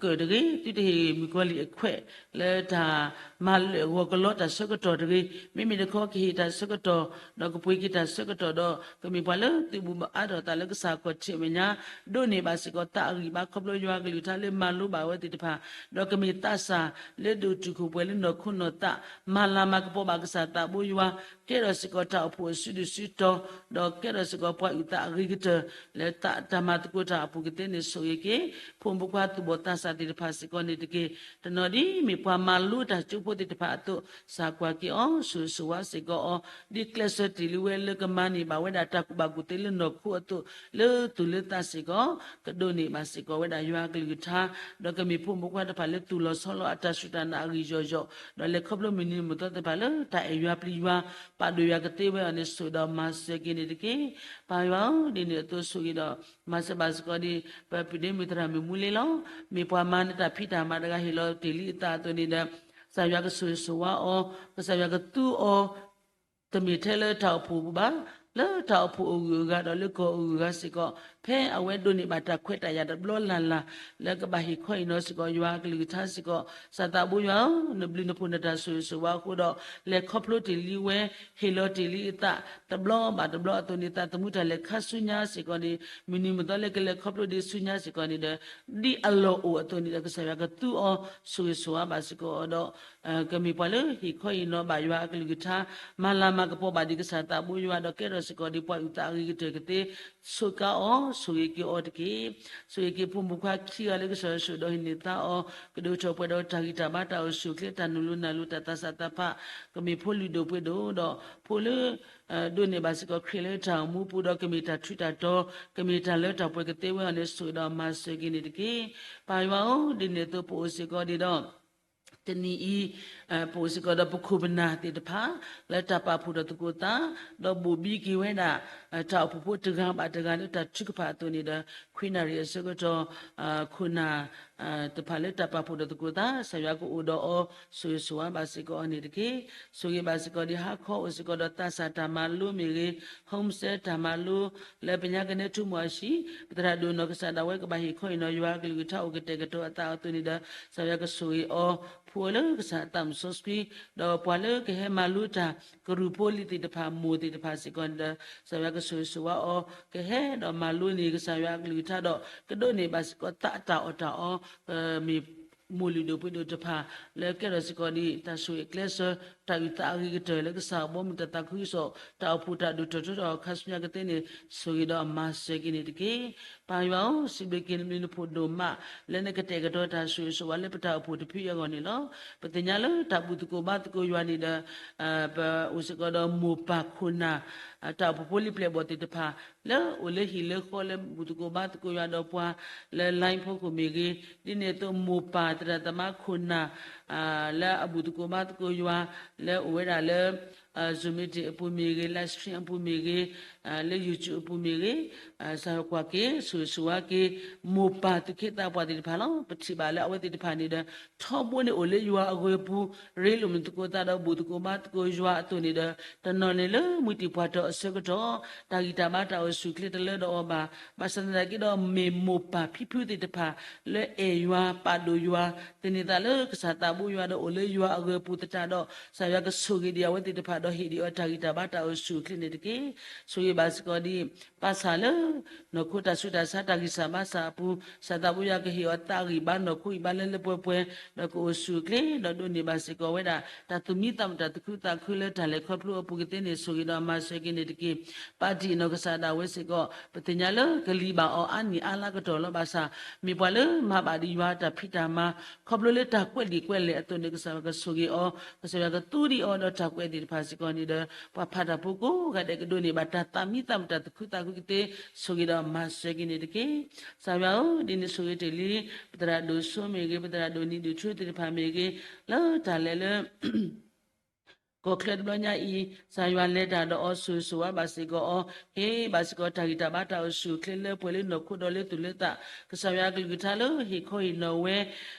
ကၢၣ်တဂ့ၤ, သုတဟ့ၣ်မုၣ်ကီၤလံၢ်အခွဲး လၢတၢ်မၤလၢာ်ဂီၤကလီတၢ်ဆၢကတီၢ်တဂ့ၤ. မ့မ့ၢ်တခီ ကဟ့ၣ်တၢ်ဆၢကတီၢ် ဒီးကပှ့ၤက့ၤတၢ်ဆၢကတီၢ်ဒီး ကမ့ၢ်ပှၤလၢသုးဘူးဘၣ်အါထီၣ်သးလၢကစၢ်ခီၣ်ထံးမဲာ်ညါ ဒိးန့ၢ်ဘၣ်စ့ၢ်ကီးသးအဂံၢ်ဘါ ခီဖျိယွၤကလုၢ်ကထါလၢမၤလိဘၣ်ဝဲသ့ၣ်တဖၣ်, ဒီးကမ့ၢ်သးစၢ်လၢဒိၣ်တုာ်ခိၣ်ပှဲၤလၢနီၢ်ခိနီၢ်သး မၤလၤမၤကပီၤဘၣ်ကစၢ်သးဘိယွၤ ကဲထီၣ်စ့ၢ်ကီးတၢ်အိၣ်ဖှိၣ်အစုဒုၣ်စုတီၤ, ဒီးကဲထီၣ်စ့ၢ်ကီးပှၤအုၣ်သးအဂ့ၤကတၢၢ် လၢတၢ်မၤသကိးတၢ်အပူၤကသ့န့ၣ်ဆိၣ်ဂ့ၤက့ၤ ဖိမုၣ်ဖိခွါသူၣ်ဘီၣ်သးစၢ်သ့ၣ်တဖၣ်စ့ၢ်ကီးန့ၣ်တက့ၢ်. တနီၤဒ်မ့ၢ်ပှၤမၤလိတၢ်ကၠိဖိသ့ၣ်တဖၣ်အသိး စၢ်ကွၢ်က့ၤအီၤ ဆိၣ်ဂ့ၤဆိၣ်ဝါစ့ၢ်ကီးအီၤ ဒ်ကျဲးစၢးတ့ၢ်လံဝဲလၢကမၤန့ၢ်ဘၣ်ဝဲဒၣ်တၢ်ကူၣ်ဘၣ်ကူၣ်သ့လၢနီၢ်ခိအသိး လၢသူၣ်လၢသးစ့ၢ်ကီး ကဒိးန့ၢ်ဘၣ်စ့ၢ်ကီးဝဲဒၣ်ယွၤအကလုၢ်ကထါ ဒီးကမ့ၢ်ဖိမုၣ်ဖိခွါတဖၣ်လၢသူၣ်လီၤဆီလီၤအတၢ်စူၢ်တၢ်နာ်အဂံၢ်ယီၢ်ယီၢ်, ဒီးလဲၤခီဖျိမုၢ်နံၤမုၢ်သီသ့ၣ်တဖၣ်လၢတၢ်အဲၣ်ယွၤပျံၤယွၤ ပာ်ဒိၣ်ယွၤကသ့ဝဲအီၤန့ၣ် ဆိၣ်ဒီးမၤစၢၤက့ၤန့ၣ်တက့ၢ်. ပၢ်ယွၤဧၢ, ဒ်န့ၣ်အသိးဆိၣ်ဂ့ၤဒီး မၤစၢၤဘၣ်စ့ၢ်ကီးဒ် ပပုၢ်ဒ့မုၣ်သရၣ်မုၣ်မူလ့လီၤ. မ့ၢ်ပှၤမၤနတၢ်ဖံးတၢ်မၤတဂၤဟ့ၣ်လီၤတ့ၢ်လံအသးအသိးန့ၣ်ဒီး ကစၢ်ယွၤကဆိၣ်ဂ့ၤဆိၣ်ဝါအီၤ, ကစၢ်ယွၤကသူအီၤ တမ့ၢ်ထဲလၢတၢ်အိၣ်ဖှိၣ်ပူၤဘၣ်, လၢတၢ်အိၣ်ဖှိၣ်အဂုၤအဂၤဒီးလၢကီၢ်အဂုၤအဂၤစ့ၢ်ကီး, ဖဲအဝဲဒိးန့ၢ်ဘၣ်တၢ်ခွဲးတၢ်ယာ်တဘျီလၢ်လၢ် လၢကဘၣ်ဟ့ၣ်ခီဟ့ၣ်နီၤစ့ၢ်ကီး ယွၤအကလုၢ်ကထါစ့ၢ်ကီး, ကစၢ်သးဘိယွၤဧၢ, နဘျုးနဖှိၣ်နတၢ်ဆိၣ်ဂ့ၤဆိၣ်ဝါအဃိဒီး လဲၤခီဖျိတ့ၢ်လံဝဲ, ဟ့ၣ်လီၤတ့ၢ်လံအသး တဘျီဘၣ်တဘျီအသိးန့ၣ် သးသမူတၢ်လဲၤခါဆူညါစ့ၢ်ကီးန့ၣ် မုၢ်နံၤမုၢ်သီလၢကလဲၤခီဖျိဒံးဆူညါစ့ၢ်ကီးန့ၣ်ဒီး ဒ်အလီၢ်အိၣ်အသိးန့ၣ်ဒီး ကစၢ်ယွၤကသူအီၤ ဆိၣ်ဂ့ၤဆိၣ်ဝါဘၣ်စ့ၢ်ကီးအီၤဒီး ကမ့ၢ်ပှၤလၢဟ့ၣ်ခီဟ့ၣ်နီၤဘၣ်ယွၤအကလုၢ်ကထါ, မၤလၤမၤကပီၤဘၣ်ဒံးကစၢ်သးဘိယွၤ ဒီးကဲထီၣ်စ့ၢ်ကီးဒံးပှၤအုၣ်သးအဂ့ၤကတၢၢ်ကသ့, စူးကါအီၤ, ဆိၣ်ဂ့ၤက့ၤအီၤတက့ၢ်. ဆိၣ်ဂ့ၤက့ၤဖိမုၣ်ခွါခံဂၤလၢကစၢ်ယွၤဆိၣ်ဒီးဟံးန့ၢ်သါအီၤ ကဒုးအိၣ်ထီၣ်ပှဲၤဒီးတၢ်ဂံၢ်တၢ်ဘါတၢ်အိၣ်ဆူၣ်အိၣ်ချ့ တၢ်နုာ်လိၤနၢ်လိၤ တၢ်သးစၢ်သးဖး ကမ့ၢ်ဖိလုၢ်ဒိၣ်ပှ့ၤဒိၣ်ဒီး ဖိလၢ ဒိးန့ၢ်ဘၣ်စ့ၢ်ကီးခရံာ်လၢတၢ်အိၣ်မူပူၤဒီး ကမ့ၢ်တၢ်ထူးတၢ်တီၤ ကမ့ၢ်တၢ်လၢတၢ်ပှဲၤကသ့ဝဲအီၤန့ၣ် ဆိၣ်ဂ့ၤဒီးမၤစၢၤက့ၤန့ၣ်တက့ၢ်. ပၢ်ယွၤဧၢ, ဒ်န့ၣ်အသိးပအိၣ်စ့ၢ်ကီးဒံးဒီး တနံၤအံၤ ပအိၣ်စ့ၢ်ကီးဒီးပခိၣ်ပနၢ်သ့ၣ်တဖၣ် လၢတၢ်ပာ်ဖှိၣ်ထီၣ်သကိးသး ဒီးဘိၣ်ဘံက့ၤဝဲဒၣ် တၢ်အိၣ်ဖှိၣ်ဖိတဂၤဘၣ်တဂၤလၢတၢ်ထုကဖၣ်အသိးန့ၣ်ဒီး ခွံနၣ်ရံၣ်အဆၢကတီၢ် ခိၣ်နၢ် တဖၣ်လၢတၢ်ပာ်ဖှိၣ်ထီၣ်သကိးသး ကစၢ်ယွၤကအိၣ်ဒီးအီၤ ဆိၣ်ဂ့ၤဆိၣ်ဝါဘၣ်စ့ၢ်ကီးအီၤန့ၣ်တက့ၢ်. ဆိၣ်ဂ့ၤဘၣ်စ့ၢ်ကီးဒံးဟါခီအိၣ်စ့ၢ်ကီးဒီးသးစၢ်တၢ်မၤလိမ့ၢ်ဂ့ၤ, home cell တၢ်မၤလိ လၢပညါကနဲထူမီၢ်အဟံၣ် ပသရၣ်ဒိၣ်နီၢ်ကစၢ်ဒၣ်ဝဲကဘၣ်ဟ့ၣ်ခီဟ့ၣ်နီၤယွၤအကလုၢ်ကထါအိၣ်ကတဲာ်ကတီၤအသးအသိးန့ၣ်ဒီး ကစၢ်ယွၤကဆိၣ်ဂ့ၤအီၤ ဖိလၢကစၢ်အသးမုၢ်စီဆှံ ဒီးပှၤလၢကဟဲမၤလိတၢ် ကရူၢ်ဖိလံၤသ့ၣ်တဖၣ် မိၢ်သ့ၣ်တဖၣ်စ့ၢ်ကီးန့ၣ်ဒီး ကစၢ်ယွၤကဆိၣ်ဂ့ၤဆိၣ်ဝါအီၤ ကဟဲဒီးမၤလိန့ၢ်ကစၢ်ယွၤအကလုၢ်ကထါဒီး ကဒိးန့ၢ်ဘၣ်စ့ၢ်ကီးသးအတၢ်အီၣ်တၢ်အီ မ့ၢ်မိၢ်လုၢ်ဒိၣ်ပှ့ၤဒိၣ်တဖၣ် လၢကဲထီၣ်စ့ၢ်ကီးဒ်တၢ်ဆိၣ်ဂ့ၤကျဲးစၢး တၢ်အုၣ်သးအဂ့ၤကတၢၢ်လၢကစၢ်အဘီအမုၢ်တၢ်သးခုကစီၣ် တၢ်အိၣ်ဖှိၣ်တၢ်ဒိၣ်ထီၣ်ထီထီၣ်ခါဆူညါကသ့န့ၣ် ဆိၣ်ဂ့ၤဒီးမၤစၢၤက့ၤန့ၣ်တက့ၢ်. ပၢ်ယွၤဧၢ, စံးဘျုးက့ၤနဘျုးနဖှိၣ်ဒိၣ်မး လၢနကတဲာ်ကတီၤတၢ်ဆိၣ်ဂ့ၤဆိၣ်ဝါလၢပတၢ်အိၣ်ဖှိၣ်တဖုအံၤအဂီၢ်န့ၣ်လီၤ. ပသ့ၣ်ညါလၢတၢ်ဘူၣ်သကိးဘါသကိးယွၤန့ၣ်ဒီး ပအိၣ်စ့ၢ်ကီးဒီးမိၢ်ပၢ်ခိၣ်နၢ် တၢ်အိၣ်ဖှိၣ်ဖိလံၤပျဲၢ်ဘီၣ်သ့ၣ်တဖၣ် လၢအိၣ်လၢဟံၣ်လၢဃီလၢဘူၣ်သကိးဘါသကိးယွၤဒီးပှၤ လၢ line ဖီခိၣ်မ့ၢ်ဂ့ၤ, ဒ်န့ၣ်အသိးမိၢ်ပၢ်သရၣ်သမါခိၣ်နၢ် လၢအဘူၣ်သကိးဘါသကိးယွၤ လၢအိၣ်ဝဲဒၣ်လၢ Zoom meeting အပူၤမ့ၢ်ဂ့ၤ, live stream အပူၤမ့ၢ်ဂ့ၤ, လၢ YouTube အပူၤမ့ၢ်ဂ့ၤ, ကစၢ်ယွၤကွၢ်က့ၤ ဆိၣ်ဂ့ၤဆိၣ်ဝါက့ၤ မိၢ်ပၢ်သူၣ်က့သးပှၢ်သ့ၣ်တဖၣ်လီၤ. ပထံၣ်ဘၣ်လၢအဝဲသ့ၣ်တဖၣ်န့ၣ်ဒီး ထီဘိန့ၣ်အိၣ်လၢယွၤအဂၢၤအပူၤ ရ့လိာ်မုာ်သကိးသးဒီးဘူၣ်သကိးဘါသကိးယွၤအသိးန့ၣ်ဒီး တနီၤန့ၣ်လၢမုၢ်တံၢ်ပှၢ်ထီၣ်အဆၢကတီၢ် တၢ်ဂံၢ်တၢ်ဘါတၢ်အိၣ်ဆူၣ်အိၣ်ချ့တလၢဒီးအီၤဘၣ်. ဘၣ်ဆၣ်သနာ်က့ဒီး မ့ၢ်မိၢ်ပၢ်ဖံဖုသ့ၣ်တဖၣ် လၢအဲၣ်ယွၤပာ်ဒိၣ်ယွၤ သန့ၤသးလၢကစၢ်သးဘိယွၤဒီးအိၣ်လၢယွၤအဂၢၤအပူၤသတးဒီး ကစၢ်ယွၤကဆိၣ်ဂ့ၤဒံးအဝဲသ့ၣ်တဖၣ်ဒီးဟ့ၣ်ဒံးအီၤတၢ်ဂံၢ်တၢ်ဘါတၢ်အိၣ်ဆူၣ်အိၣ်ချ့န့ၣ်တက့ၢ်. ဆိၣ်ဂ့ၤဘၣ်စ့ၢ်ကီးဒံး ဘၣ်ဆၣ်လၢ နီၢ်ခိတၢ်ဆူးတၢ်ဆါတၢ်ဂံၢ်စၢ်ဘါစၢ်အပူၤ ကစၢ်သးဘိယွၤကဟ့ၣ်အီၤသးဂံၢ်ဘါနီၢ်ခိဂံၢ်ဘါလၢလၢပှဲၤပှဲၤ ဒီးကအိၣ်ဆူၣ်အိၣ်ချ့ ဒီးဒိးန့ၢ်ဘၣ်စ့ၢ်ကီးဝဲဒၣ် တၢ်သူၣ်မံသးမုာ်တၢ်သူၣ်ခုသးခုလၢတၢ်လဲၤခီဖျိအပူၤကသ့န့ၣ် ဆိၣ်ဂ့ၤဒီးမၤစၢၤက့ၤန့ၣ်တက့ၢ်. ပၢ်တံၢ်နီၢ်ကစၢ်ဒၣ်ဝဲစ့ၢ်ကီး ပသ့ၣ်ညါလၢကလံၤဘၣ်အီၤအါနံၣ်အါလါကတီၢ်လီၤ. ဘၣ်ဆၣ် မ့ၢ်ပှၤလၢမၤဘၣ်ဒံးယွၤတၢ်ဖံးတၢ်မၤ ခီဖျိလၢတၢ်ကွဲးလံာ်ကွဲးလဲၢ်အသိးန့ၣ် ကစၢ်ယွၤကဆိၣ်ဂ့ၤအီၤ ကစၢ်ယွၤကသူဒံးအီၤဒီးတၢ်ကွဲးသ့ၣ်တဖၣ်စ့ၢ်ကီးန့ၣ်ဒီး ပှၤဖးတၢ်ဖိကိးဂၤဒဲးကဒိးန့ၢ်ဘၣ်တၢ်သူၣ်မံသးမုာ်တၢ်သူၣ်ခုသးခုကသ့ ဆိၣ်ဂ့ၤဒီးမၤစၢၤက့ၤန့ၣ်တက့ၢ်. ကစၢ်ယွၤဧၢ, ဒ်န့ၣ်ဆိၣ်ဂ့ၤတ့ၢ်လံ ပသရၣ်ဒိၣ်စိမ့ၢ်ဂ့ၤ, ပသရၣ်ဒိၣ်နံၤဒိၣ်ထူသ့ၣ်တဖၣ်မ့ၢ်ဂ့ၤ, လၢတၢ်လဲၤလၢ ကီၢ်ချၢတဘျီညါအံၤ ကစၢ်ယွၤလဲၤတၢ်ဒီးအီၤ ဆိၣ်ဂ့ၤဆိၣ်ဝါဘၣ်စ့ၢ်ကီးအီၤ, ဟ့ၣ်ဘၣ်စ့ၢ်ကီးတၢ်ဂံၢ်တၢ်ဘါတၢ်အိၣ်ဆူၣ်အိၣ်ချ့လၢပှဲၤလၢနီၢ်ခိဒီးလၢသူၣ်လၢသး, ကစၢ်ယွၤအကလုၢ်ကထါလၢဟ့ၣ်ခီဟ့ၣ်နီၤဝဲ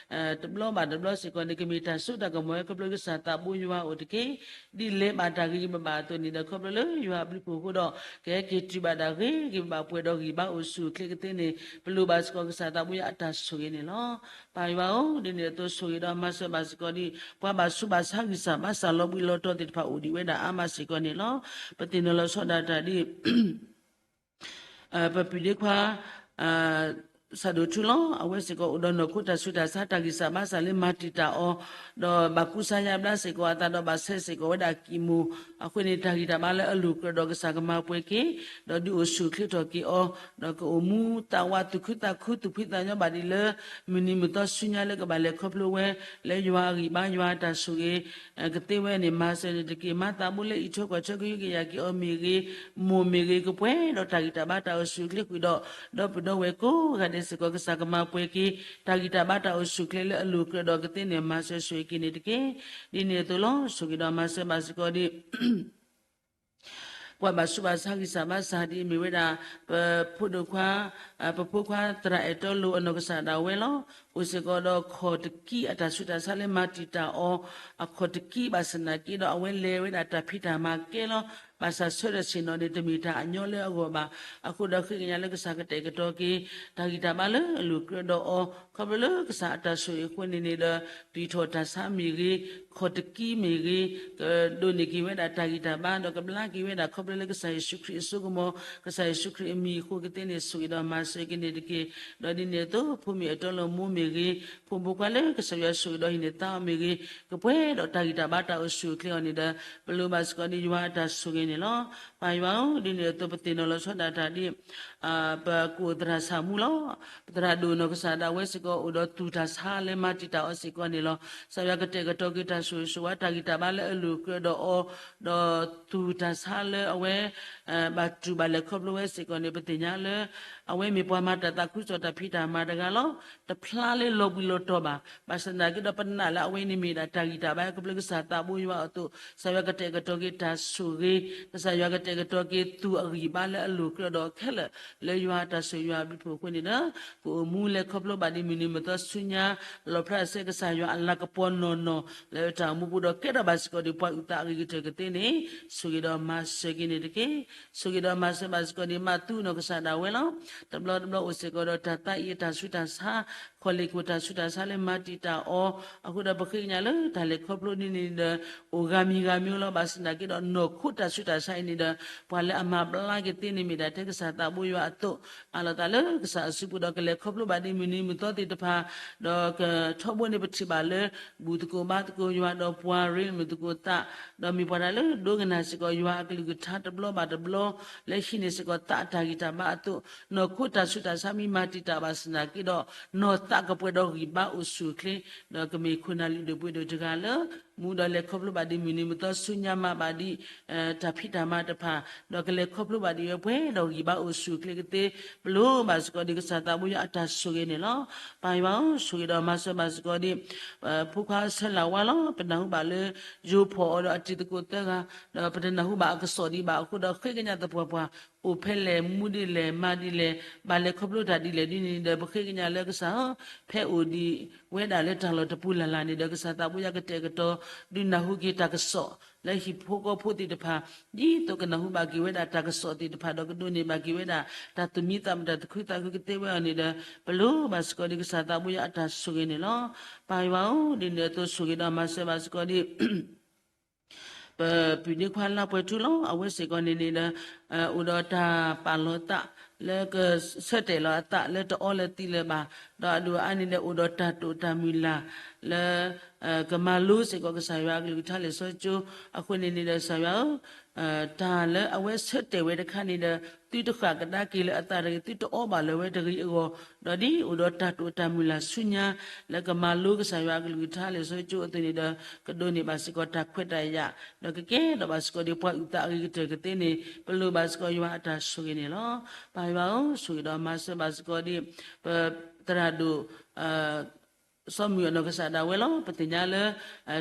တဘျီဘၣ်တဘျီစ့ၢ်ကီးန့ၣ် ကမ့ၢ်တၢ်စိတၢ်ကမီၤဝဲခီဖျိကစၢ်သးဘိယွၤအိၣ်တက့ၢ်. ဒ်လဲၤဘၣ်တၢ်ဂ့ၤဂ့ၤဘၣ်ဘၣ်အသိးန့ၣ်ဒီး ခီဖျိလၢယွၤအဘျုးအဖှိၣ်အဃိဒီး ကဟဲက့ၤတုၤဘၣ်တၢ်ဂ့ၤဂ့ၤဘၣ်ဘၣ်ပှဲၤဒီးဂံၢ်ဘါအိၣ်ဆူၣ်အိၣ်ချ့ကသ့န့ၣ် ပလိၣ်ဘၣ်စ့ၢ်ကီးကစၢ်သးဘိယွၤအတၢ်ဆိၣ်ဂ့ၤန့ၣ်လီၤ. ပၢ်ယွၤဧၢ, ဒ်န့ၣ်အသိးဆိၣ်ဂ့ၤဒီးမၤစၢၤဘၣ်စ့ၢ်ကီးဒ် ပှၤဘၣ်ဆူးဘၣ်ဆါဂံၢ်စၢ်ဘါစၢ်လီၤဘှံးလီၤတီၤသ့ၣ်တဖၣ်အိၣ်ဒံးဝဲဒၣ်အါမးစ့ၢ်ကီးန့ၣ်လီၤ. ပသ့ၣ်နီၣ်လီၤဆီဒၣ်တၢ်ဒ် ပပုၢ်ဒ့ခွါ စၢ်ဒိၣ်ထူလီၤ. အဝဲစ့ၢ်ကီးအိၣ်ဒီးနီၢ်ခိတၢ်ဆူးတၢ်ဆါတၢ်ဂံၢ်စၢ်ဘါစၢ်လၢမၤတံာ်တာ်အီၤ, ဒီးဘၣ်ကူစါယါဘျါစ့ၢ်ကီးအသးဒီးဘၣ်ဆဲးစ့ၢ်ကီးဝဲဒၣ်ကံၢ်မိၢ်, အဃိန့ၣ်တၢ်ဂံၢ်တၢ်ဘါလၢအလိၤကြၢးဒီးကစၢ်ကမၤပှဲၤက့ၤ, ဒီးဒုးအိၣ်ဆူၣ်အိၣ်ချ့ထီၣ်က့ၤအီၤ, ဒီးကအိၣ်မူသးဝးသူၣ်ခုသးခုသူၣ်ဖှံသးညီဘၣ်ဒံးလၢ မုၢ်နံၤမုၢ်သီဆူညါလၢကဘၣ်လဲၤခီဖျိဝဲ လၢယွၤအဂံၢ်ဘါယွၤအတၢ်ဆိၣ်ဂ့ၤ ကသ့ဝဲန့ၣ် မၤစၢၤန့ၣ်တက့ၢ်. မၤသးဘိလၢအံးထွဲကွၢ်ထွဲကဟုကယာ်က့ၤအီၤမ့ၢ်ဂ့ၤ, မိၢ်မ့ၢ်ဂ့ၤ ကပှဲၤဒီးတၢ်ဂံၢ်တၢ်ဘါတၢ်အိၣ်ဆူၣ်အိၣ်ချ့ဃုာ်ဒီး ဒီပုၢ်ဒီဝဲၢ်ကိးဂၤဒဲးစ့ၢ်ကီး ကစၢ်ကမၤပှဲၤက့ၤ တၢ်ဂံၢ်တၢ်ဘါတၢ်အိၣ်ဆူၣ်အိၣ်ချ့လၢအလိၤကြၢးဒီးကသ့န့ၣ် မၤစၢၤဆိၣ်ဂ့ၤက့ၤန့ၣ်တက့ၢ်. ဒ်န့ၣ်အသိးလီၤ. ဆိၣ်ဂ့ၤဒီးမၤစၢၤဘၣ်စ့ၢ်ကီးဒ် ပှၤဘၣ်ဆူးဘၣ်ဆါဂံၢ်စၢ်ဘါစၢ်ဒ်အမ့ၢ်ဝဲဒၣ် ပဖိဒိၣ်ခွါ ပဖိခွါသရၣ်အဲၣ်တီလိၤအနီၢ်ကစၢ်ဒၣ်ဝဲလီၤ. အိၣ်စ့ၢ်ကီးဒီးခီၣ်တကံအတၢ်ဆူးတၢ်ဆါလၢမၤတံာ်တာ်အီၤ အခီၣ်တကံဘၣ်ဆၣ်သနာ်က့ဒီး အဝဲလဲၤဝဲဒၣ်တၢ်ဖံးတၢ်မၤကဲလီၤ. ဘၣ်ဆၣ်ဆၢထၢၣ်ဆ့ၣ်နီၤန့ၣ် တမ့ၢ်တၢ်အညီလၢအဂီၢ်ဘၣ်. အဃိဒီးဃ့ကညးလၢကစၢ်ကတဲာ်ကတီၤက့ၤ တၢ်ဂံၢ်တၢ်ဘါလၢအလိၤကြၢးဒီးအီၤ ခီဖျိလၢကစၢ်အတၢ်ဆိၣ်ဂ့ၤအဃိန့ၣ်န့ၣ်ဒီး ပံာ်ထီၣ်တၢ်ဆါမ့ၢ်ဂ့ၤ, ခီၣ်တကံမ့ၢ်ဂ့ၤ, ကဒိးန့ၢ်က့ၤဝဲဒၣ်တၢ်ဂံၢ်တၢ်ဘါ ဒီးကဘျါက့ၤဝဲဒၣ်ခီဖျိလၢကစၢ်ယ့ၣ်ၡူးခရံာ်အစိကမီၤ, ကစၢ်ယ့ၣ်ၡူးခရံာ်အမံၤအဃိကသ့န့ၣ် ဆိၣ်ဂ့ၤဒီးမၤစၢၤက့ၤန့ၣ်တက့ၢ်. ဒီးဒ်န့ၣ်အသိး ဖိမုၣ်အဲၣ်တီလီၤမိၢ်မ့ၢ်ဂ့ၤ, ဖိမုၣ်ဖိခွါလၢကစၢ်ယွၤဆိၣ်ဂ့ၤဒီးဟံးန့ၢ်သါအီၤမ့ၢ်ဂ့ၤ, ကပှဲၤဒီးတၢ်ဂံၢ်တၢ်ဘါတၢ်အိၣ်ဆူၣ်အိၣ်ချ့အီၤန့ၣ်ဒီး ပလိၣ်ဘၣ်စ့ၢ်ကီးဒ်ယွၤအတၢ်ဆိၣ်ဂ့ၤ န့ၣ်လီၤ. ပၢ်ယွၤဧၢ, ဒ်န့ၣ်အသိးပသ့ၣ်နီၣ်လီၤဆီဒၣ်တၢ်ဒ် ပကအိၣ်သရၣ်ဆၣ်မူလီၤ. ပသရၣ်ဒိၣ်နီၢ်ကစၢ်ဒၣ်ဝဲစ့ၢ်ကီး အိၣ်ဒီးသူၣ်တၢ်ဆါလၢမၤတံာ်တာ်အီၤစ့ၢ်ကီးန့ၣ်လီၤ. ကစၢ်ယွၤကတဲာ်ကတီၤက့ၤတၢ်ဆိၣ်ဂ့ၤဆိၣ်ဝါ တၢ်ဂံၢ်တၢ်ဘါလၢအလိၤကြၢးဒီးအီၤ, ဒီးသူၣ်တၢ်ဆါလၢအဝဲ ဘၣ်တူၢ်ဘၣ်လဲၤခီဖျိဝဲစ့ၢ်ကီးန့ၣ် ပသ့ၣ်ညါလၢ အဝဲမ့ၢ်ပှၤမၤတၢ်သးခုကစီၣ်တၢ်ဖံးတၢ်မၤတဂၤလီၤ. တဖျါလၢလီၤဘှံးလီၤတီၤဘၣ်. ဘၣ်ဆၣ်သနာ်က့ဒီး ပနာ်လၢအဝဲန့ၣ်မ့ၢ်ဒၣ်တၢ်ဂံၢ်တၢ်ဘါ ကဘျၢကစၢ်သးဘိယွၤအသိး, ကစၢ်ယွၤကတဲာ်ကတီၤက့ၤတၢ်ဆိၣ်ဂ့ၤ, ကစၢ်ယွၤကတဲာ်ကတီၤက့ၤသူၣ်အဂံၢ်ဘါလၢအလိၤကြၢးဒီးခဲလၢာ် လၢယွၤအတၢ်ဆိၣ်ဂ့ၤယွၤအဘျုးအဖှိၣ်အဃိန့ၣ်ဒီး ကအိၣ်မူလဲၤခီဖျိဘၣ်ဒ်မုၢ်နံၤမုၢ်သီဆူညါ လီၣ်ဖျါစဲကစၢ်ယွၤအလၤကပီၤနီၢ်နီၢ် လၢတၢ်အိၣ်မူပူၤဒီးကဲထီၣ်ဘၣ်စ့ၢ်ကီးဒ်ပှၤအုၣ်သးအဂ့ၤကတၢၢ်ကသ့န့ၣ် ဆိၣ်ဂ့ၤဒီးမၤစၢၤက့ၤန့ၣ်တက့ၢ်. ဆိၣ်ဂ့ၤဒီးမၤစၢၤဘၣ်စ့ၢ်ကီးဒ်မးသူနီၢ်ကစၢ်ဒၣ်ဝဲလီၤ. တဘျီတဘျီအိၣ်စ့ၢ်ကီးဒီးတၢ်သးအံၤအတၢ်ဆူးတၢ်ဆါ, ခီၣ်လ့ၣ်ခိၣ်တၢ်ဆူးတၢ်ဆါလၢမၤတံာ်တာ်အီၤ, အဃိဒီးပဃ့ကညးလၢတၢ်လဲၤခီဖျိဒ်န့ၣ်ဒီး အိၣ်ဂၤမံၤဂၤမံၤလီၤ. ဘၣ်ဆၣ်သနာ်က့ဒီး နီၢ်ခိတၢ်ဆူးတၢ်ဆါအံၤန့ၣ်ဒီး ပှၤလၢအမၤဘျါက့ၤသ့န့ၣ်မ့ၢ်ဒၣ်ထဲကစၢ်သးဘိယွၤအသိး အးလီၤသးလၢကစၢ်အစုပူၤဒီးကလဲၤခီဖျိဘၣ်ဒ်မုၢ်နံၤမုၢ်သီသ့ၣ်တဖၣ်, ဒီးကထီဘိန့ၢ်ပထံၣ်ဘၣ်လၢ ဘူၣ်သကိးဘါသကိးယွၤဒီးပှၤရ့မုာ်သကိးသး, ဒီးမ့ၢ်ပှၤတၢ်လၢဒိကနၣ်စ့ၢ်ကီးယွၤအကလုၢ်ကထါတဘျီဘၣ်တဘျီ လၢဟံးန့ၢ်စ့ၢ်ကီးသးအတၢ်ဂံၢ်တၢ်ဘါအသိး, နီၢ်ခိတၢ်ဆူးတၢ်ဆါမ့ၢ်မၤတံာ်တာ်ဘၣ်ဆၣ်သနာ်က့ဒီး နီၢ်သးကပှဲၤဒီးဂံၢ်ဘါအိၣ်ဆူၣ်အိၣ်ချ့, ဒီးကမ့ၢ်ခိၣ်နၢ်လုၢ်ဒိၣ်ပှ့ၤဒိၣ်တဂၤလၢ မူဒီးလဲၤခီဖျိဘၣ်ဒ်မုၢ်နံၤမုၢ်သီဆူညါမၤဘၣ်ဒ် တၢ်ဖံးတၢ်မၤတဖၣ်, ဒီးကလဲၤခီဖျိဘၣ်ဒ်ဝဲပှဲၤဒီးဂံၢ်ဘါအိၣ်ဆူၣ်အိၣ်ချ့ကသ့, ပလိၣ်ဘၣ်စ့ၢ်ကီးဒ်ကစၢ်သးဘိယွၤအတၢ်ဆိၣ်ဂ့ၤန့ၣ်လီၤ. ပၢ်ယွၤဧၢ, ဆိၣ်ဂ့ၤဒီးမၤစၢၤဘၣ်စ့ၢ်ကီးဒ် ဖိခွါဆၢလၢ်ဝါလီၤ. ပနၢ်ဟူဘၣ်လၢ ယိၤဖီၣ်အီၤဒီးအတံၤသကိးသၢဂၤ, ဒီးပတနၢ်ဟူဘၣ်အကစီၣ်ဒံးဘၣ်အဃိဒီး ဃ့ကညးသပှၢ်ပှၢ် အိၣ်ဖဲလဲၣ် မူဒ်လဲၣ် မၤဒ်လဲၣ် ဘၣ်လဲၤခီဖျိတၢ်ဒ်လဲၣ်ဒ်န့ၣ်ဒီး ပဃ့ကညးလၢကစၢ်ဧၢ, ဖဲအိၣ်ဒံးဝဲဒၣ်လၢတၢ်လီၢ်တပူၤလၢ်လၢ်န့ၣ်ဒီး ကစၢ်သးဘိယွၤကတဲာ်ကတီၤ ဒုးနၢ်ဟူက့ၤတၢ်ကစီၣ် လၢဟံၣ်ဖိဃီဖိသ့ၣ်တဖၣ် ဒ်သိးကနၢ်ဟူဘၣ်က့ၤဝဲဒၣ်တၢ်ကစီၣ်သ့ၣ်တဖၣ် ဒီးကဒိးန့ၢ်ဘၣ်က့ၤဝဲဒၣ် တၢ်သူၣ်မံသးမုာ်တၢ်သူၣ်ခုသးခုကသ့ဝဲအီၤန့ၣ်ဒီး ပလိၣ်ဘၣ်စ့ၢ်ကီးဒ်ကစၢ်သးဘိယွၤအတၢ်ဆိၣ်ဂ့ၤန့ၣ်လီၤ. ပၢ်ယွၤဧၢ, ဒ်န့ၣ်အသိးဆိၣ်ဂ့ၤဒီးမၤစၢၤဘၣ်စ့ၢ်ကီးဒ် ပပုၢ်ဒ့ခွါလါပှဲၤထူလီၤ. အဝဲစ့ၢ်ကီးန့ၣ်န့ၣ်ဒီး အိၣ်ဒီးတၢ်ပာ်လီၤသး လၢကဆၢတဲာ်လီၤအသးလၢတအီလၢသံလၢၤဘၣ်, ဒီးအဒိၣ်အါန့ၣ်ဒီး အိၣ်ဒီးတၢ်တိာ်တၢ်မုၢ်လၢ် လၢ ကမၤလိစ့ၢ်ကီးကစၢ်ယွၤအကလုၢ်ကထါလံာ်စီဆှံကၠိ, အဃိန့ၣ်န့ၣ်ဒီး ကစၢ်ယွၤဧၢ, တၢ်လၢအဝဲဆၢတဲာ်ဝဲတခါန့ၣ်ဒီး သုတဃၣ်ကဒါက့ၤလၢအသးတဂ့ၤ, သုတအီဘၣ်လၢၤဝဲတဂ့ၤအဂီၢ်, ဒီးဒ်အိၣ်ဒီးတၢ်တိာ်တၢ်မုၢ်လၢ်ဆူညါ လၢကမၤလိကစၢ်ယွၤအကလုၢ်ကထါလံာ်စီဆှံကၠိအသိးန့ၣ်ဒီး ကဒိးန့ၢ်ဘၣ်စ့ၢ်ကီးတၢ်ခွဲးတၢ်ယာ်, ဒီးကကဲထီၣ်ဘၣ်စ့ၢ်ကီးဒ်ပှၤအုၣ်သးအဂ့ၤကတၢၢ်ကသ့န့ၣ် ပလိၣ်ဘၣ်စ့ၢ်ကီးယွၤအတၢ်ဆိၣ်ဂ့ၤန့ၣ်လီၤ. ပၢ်ယွၤဧၢ, ဆိၣ်ဂ့ၤဒီးမၤစၢၤဘၣ်စ့ၢ်ကီးဒ် ပသရၣ်ဒိၣ် စီၤမုၢ်အနီၢ်ကစၢ်ဒၣ်ဝဲလီၤ. ပသ့ၣ်ညါလၢ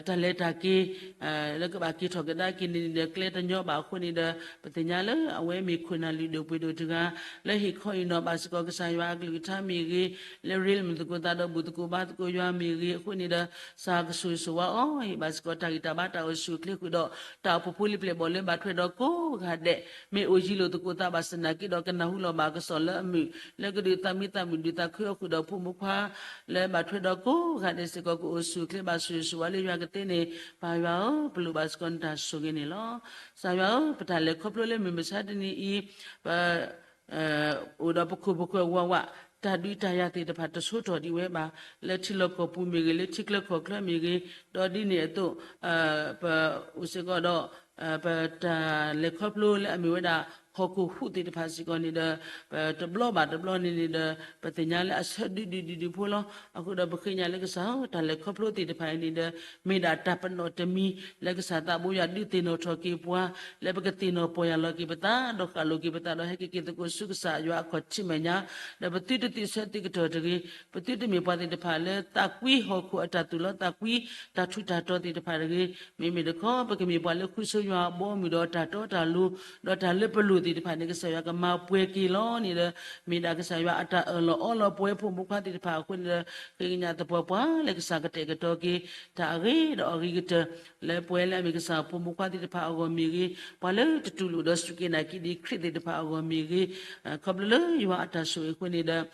တၢ်လဲၤတၢ်က့ၤ လၢကဘၣ်က့ၤထီၣ်ကဒါက့ၤန့ၣ်ဒီးကျဲတညီဘၣ်အဃိန့ၣ်ဒီး ပသ့ၣ်ညါလၢအဝဲမ့ၢ်ခိၣ်နၢ်လုၢ်ဒိၣ်ပှ့ၤဒိၣ်တဂၤ လၢဟ့ၣ်ခီအံၤနီၤဘၣ်စ့ၢ်ကီးကစၢ်ယွၤအကလုၢ်ကထါမ့ၢ်ဂ့ၤ, လၢရ့လမုၢ်သကိးသးဒီးဘူၣ်သကိးဘါသကိးယွၤမ့ၢ်ဂ့ၤအဃိန့ၣ်ဒီး ကစၢ်ကဆိၣ်ဂ့ၤဆိၣ်ဝါအီၤ ဟ့ၣ်ဘၣ်စ့ၢ်ကီးတၢ်ဂံၢ်တၢ်ဘါတၢ်အိၣ်ဆူၣ်အိၣ်ချ့ဃုာ်ဒီး တၢ်အိၣ်ဖှိၣ်ဖိလံၤပျဲၢ်ဘီၣ်လၢဘၣ်ထွဲဒီးကိးဂၤဒဲး မ့ၢ်အိၣ်ယံၤလိာ်သကိးသးဘၣ်ဆၣ်သနာ်က့ဒီး ကနၢ်ဟူလီၤဘၣ်ကစီၣ်လၢအမုာ် လၢကဒုးသးမံသးမုာ်ဒုးသးခုအီၤဃုာ်ဒီးဖိမုၣ်ခွါ လၢဘၣ်ထွဲဒီးကိးဂၤဒဲးစ့ၢ်ကီး ကအိၣ်ဆူၣ်အိၣ်ချ့ဘၣ်ဆိၣ်ဂ့ၤဆိၣ်ဝါလၢယွၤကသ့န့ၣ် ပၢ်ယွၤဧၢ, ပလိၣ်ဘၣ်စ့ၢ်ကီးနတၢ်ဆိၣ်ဂ့ၤန့ၣ်လီၤ. ကစၢ်ယွၤဧၢ, ပတၢ်လဲၤခီဖျိလၢမုၢ်မဆါတနံၤအံၤ ပ အိၣ်ဒီးပခိၣ်ပဃၢၤဝးဝး, တၢ်ဒုးတၢ်ယၤသ့ၣ်တဖၣ်တဆိထီၣ်ဒံးဝဲဘၣ်, လၢထံလီၢ်ကီၢ်ပူၤမ့ၢ်ဂ့ၤ, လၢထံချၢကီၢ်ချၢမ့ၢ်ဂ့ၤ, ဒီးဒ်န့ၣ်အသိး ပအိၣ်စ့ၢ်ကီးဒီး ပတၢ်လဲၤခီဖျိလၢအမ့ၢ်ဝဲဒၣ် ဟီၣ်ခိၣ်ဟူးသ့ၣ်တဖၣ်စ့ၢ်ကီးန့ၣ်ဒီး ပတဘျီဘၣ်တဘျီန့ၣ်န့ၣ်ဒီး ပသ့ၣ်ညါလၢအဆၢဒုးဒုးဒုးဒုးဖိလီၤ. အဃိဒီးပဃ့ကညးလၢကစၢ်ဧၢ, တၢ်လဲၤခီဖျိသ့ၣ်တဖၣ်အံၤန့ၣ်ဒီး မ့ၢ်ဒၣ်တၢ်ပနီၣ်တမံၤ လၢကစၢ်သးဘိယွၤဒုးသ့ၣ်နီၣ်ထီၣ်က့ၤပှၤ လၢပကသ့ၣ်နီၣ်ပီၢ်ယၢ်လီၤက့ၤပသး ဒီးဃၣ်လိၤက့ၤပသး ဒီးဟဲက့ၤက့ၤသကိးဆူကစၢ်ယွၤအခီၣ်ထံးမဲာ်ညါ, ဒီးပသုတသုဆၢသုကတီၢ်တဂ့ၤ, ပသုတမ့ၢ်ပှၤသ့ၣ်တဖၣ်လၢသးကွံ ဟီၣ်ခိၣ်အတၢ်သူၣ်လီသးကွံ တၢ်ထူးတၢ်တီၤသ့ၣ်တဖၣ်တဂ့ၤ, မ့မ့ၢ်တခီ ပကမ့ၢ်ပှၤလၢဃုဆိယွၤအဘီအမုၢ်ဒီးတၢ်တီတၢ်လိၤ ဒီးတၢ်လၢပလိၣ်သ့ၣ်တဖၣ်န့ၣ် ကစၢ်ယွၤကမၤပှဲၤက့ၤလီၤန့ၣ်ဒီး မ့ၢ်ဒၣ်ကစၢ်ယွၤအတၢ်အၢၣ်လီၤအီလီၤပဝဲဖိမုၣ်ဖိခွါသ့ၣ်တဖၣ်အဃိန့ၣ်ဒီး ဃ့ကညးသပှၢ်ပှၢ်လၢကစၢ်ကတဲာ်ကတီၤက့ၤ တၢ်အဂ့ၤဒီးအဂ့ၤကတၢၢ် လၢပဝဲလၢအမ့ၢ်ကစၢ်ဖိမုၣ်ဖိခွါသ့ၣ်တဖၣ်အဂီၢ်မ့ၢ်ဂ့ၤ, ပှၤလၢတတူၢ်လိာ်ဒီးစူၢ်က့ၤနာ်က့ၤဒံးခရံာ်သ့ၣ်တဖၣ်အဂီၢ်မ့ၢ်ဂ့ၤ, ခီဖျိလၢယွၤအတၢ်ဆိၣ်ဂ့ၤအဃိန့ၣ်ဒီး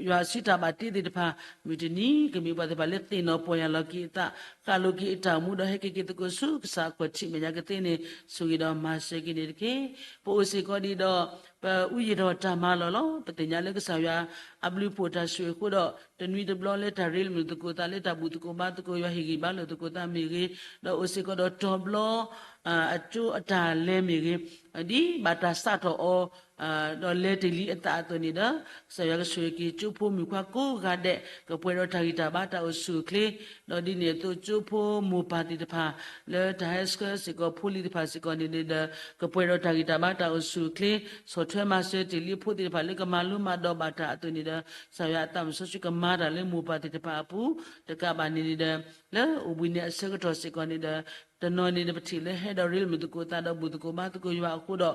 ယွၤစုတၢ်ဘၣ်တ့သ့ၣ်တဖၣ် မုၢ်တနံၤ ကမ့ၢ်ပှၤသ့ၣ်တဖၣ်လၢသ့ၣ်နီၣ်ပီၢ်ယၢ်လီၤက့ၤအသး, ဃၣ်လိၤက့ၤအတၢ်အိၣ်မူဒီးဟဲက့ၤက့ၤသကိးဆူကစၢ်အခီၣ်ထံးမဲာ်ညါကသ့န့ၣ် ဆိၣ်ဂ့ၤဒီးမၤစၢၤက့ၤန့ၣ်တက့ၢ်. ပအိၣ်စ့ၢ်ကီးဒံးဒီး ပအူယံာ်ထီၣ်တၢ်မၤလီၢ်လီၤ. ပသ့ၣ်ညါလၢကစၢ်ယွၤအဘျုးအဖှိၣ်တၢ်ဆိၣ်ဂ့ၤအဃိဒီး တနွံတဘျီလၢတၢ်ရ့လိာ်မုာ်သကိးသး လၢတၢ်ဘူၣ်သကိးဘါသကိးယွၤဟ့ၣ်ဂံၢ်ဘါလိာ်သကိးသးမ့ၢ်ဂ့ၤ, ဒီးအိၣ်စ့ၢ်ကီးဒီးတီၤဘျီ အကၠိအတၢ်လဲၤမ့ၢ်ဂ့ၤ, ဒ်ဘၣ်တၢ်စးထီၣ်အီၤ ဒီးလဲၤတ့ၢ်လံအသးအသိးန့ၣ်ဒီး ကစၢ်ယွၤကဆိၣ်ဂ့ၤက့ၤ ကၠိဖိမုၣ်ခွါကိးဂၤဒဲး ကပှဲၤဒီးတၢ်ဂံၢ်တၢ်ဘါတၢ်အိၣ်ဆူၣ်အိၣ်ချ့, ဒီးဒ်န့ၣ်အသိးကၠိဖိမိၢ်ပၢ်သ့ၣ်တဖၣ် လၢတၢ်ဟဲဆှၢစ့ၢ်ကီးဖိလံၤသ့ၣ်တဖၣ်စ့ၢ်ကီးန့ၣ်ဒီး ကပှဲၤဒီးတၢ်ဂံၢ်တၢ်ဘါတၢ်အိၣ်ဆူၣ်အိၣ်ချ့, ဆီၣ်ထွဲမၤစၢၤတ့ၢ်လံအဖိသ့ၣ်တဖၣ်လၢကမၤလိမၤဒိးဘၣ်တၢ်အသိးန့ၣ်ဒီး ကစၢ်ယွၤအသးမုၢ်စီဆှံကမၤတၢ်လၢမိၢ်ပၢ်သ့ၣ်တဖၣ်အပူၤ, တကးဘၣ်န့ၣ်န့ၣ်ဒီး လၢအိၣ်ဘှံးနံၤအဆၢကတီၢ်စ့ၢ်ကီးန့ၣ်ဒီး တနီၤန့ၣ်ဒီး ပထံၣ်လၢဟဲဒီးရ့လိာ်မုာ်သကိးသးဒီးဘူၣ်သကိးဘါသကိးယွၤအဃိဒီး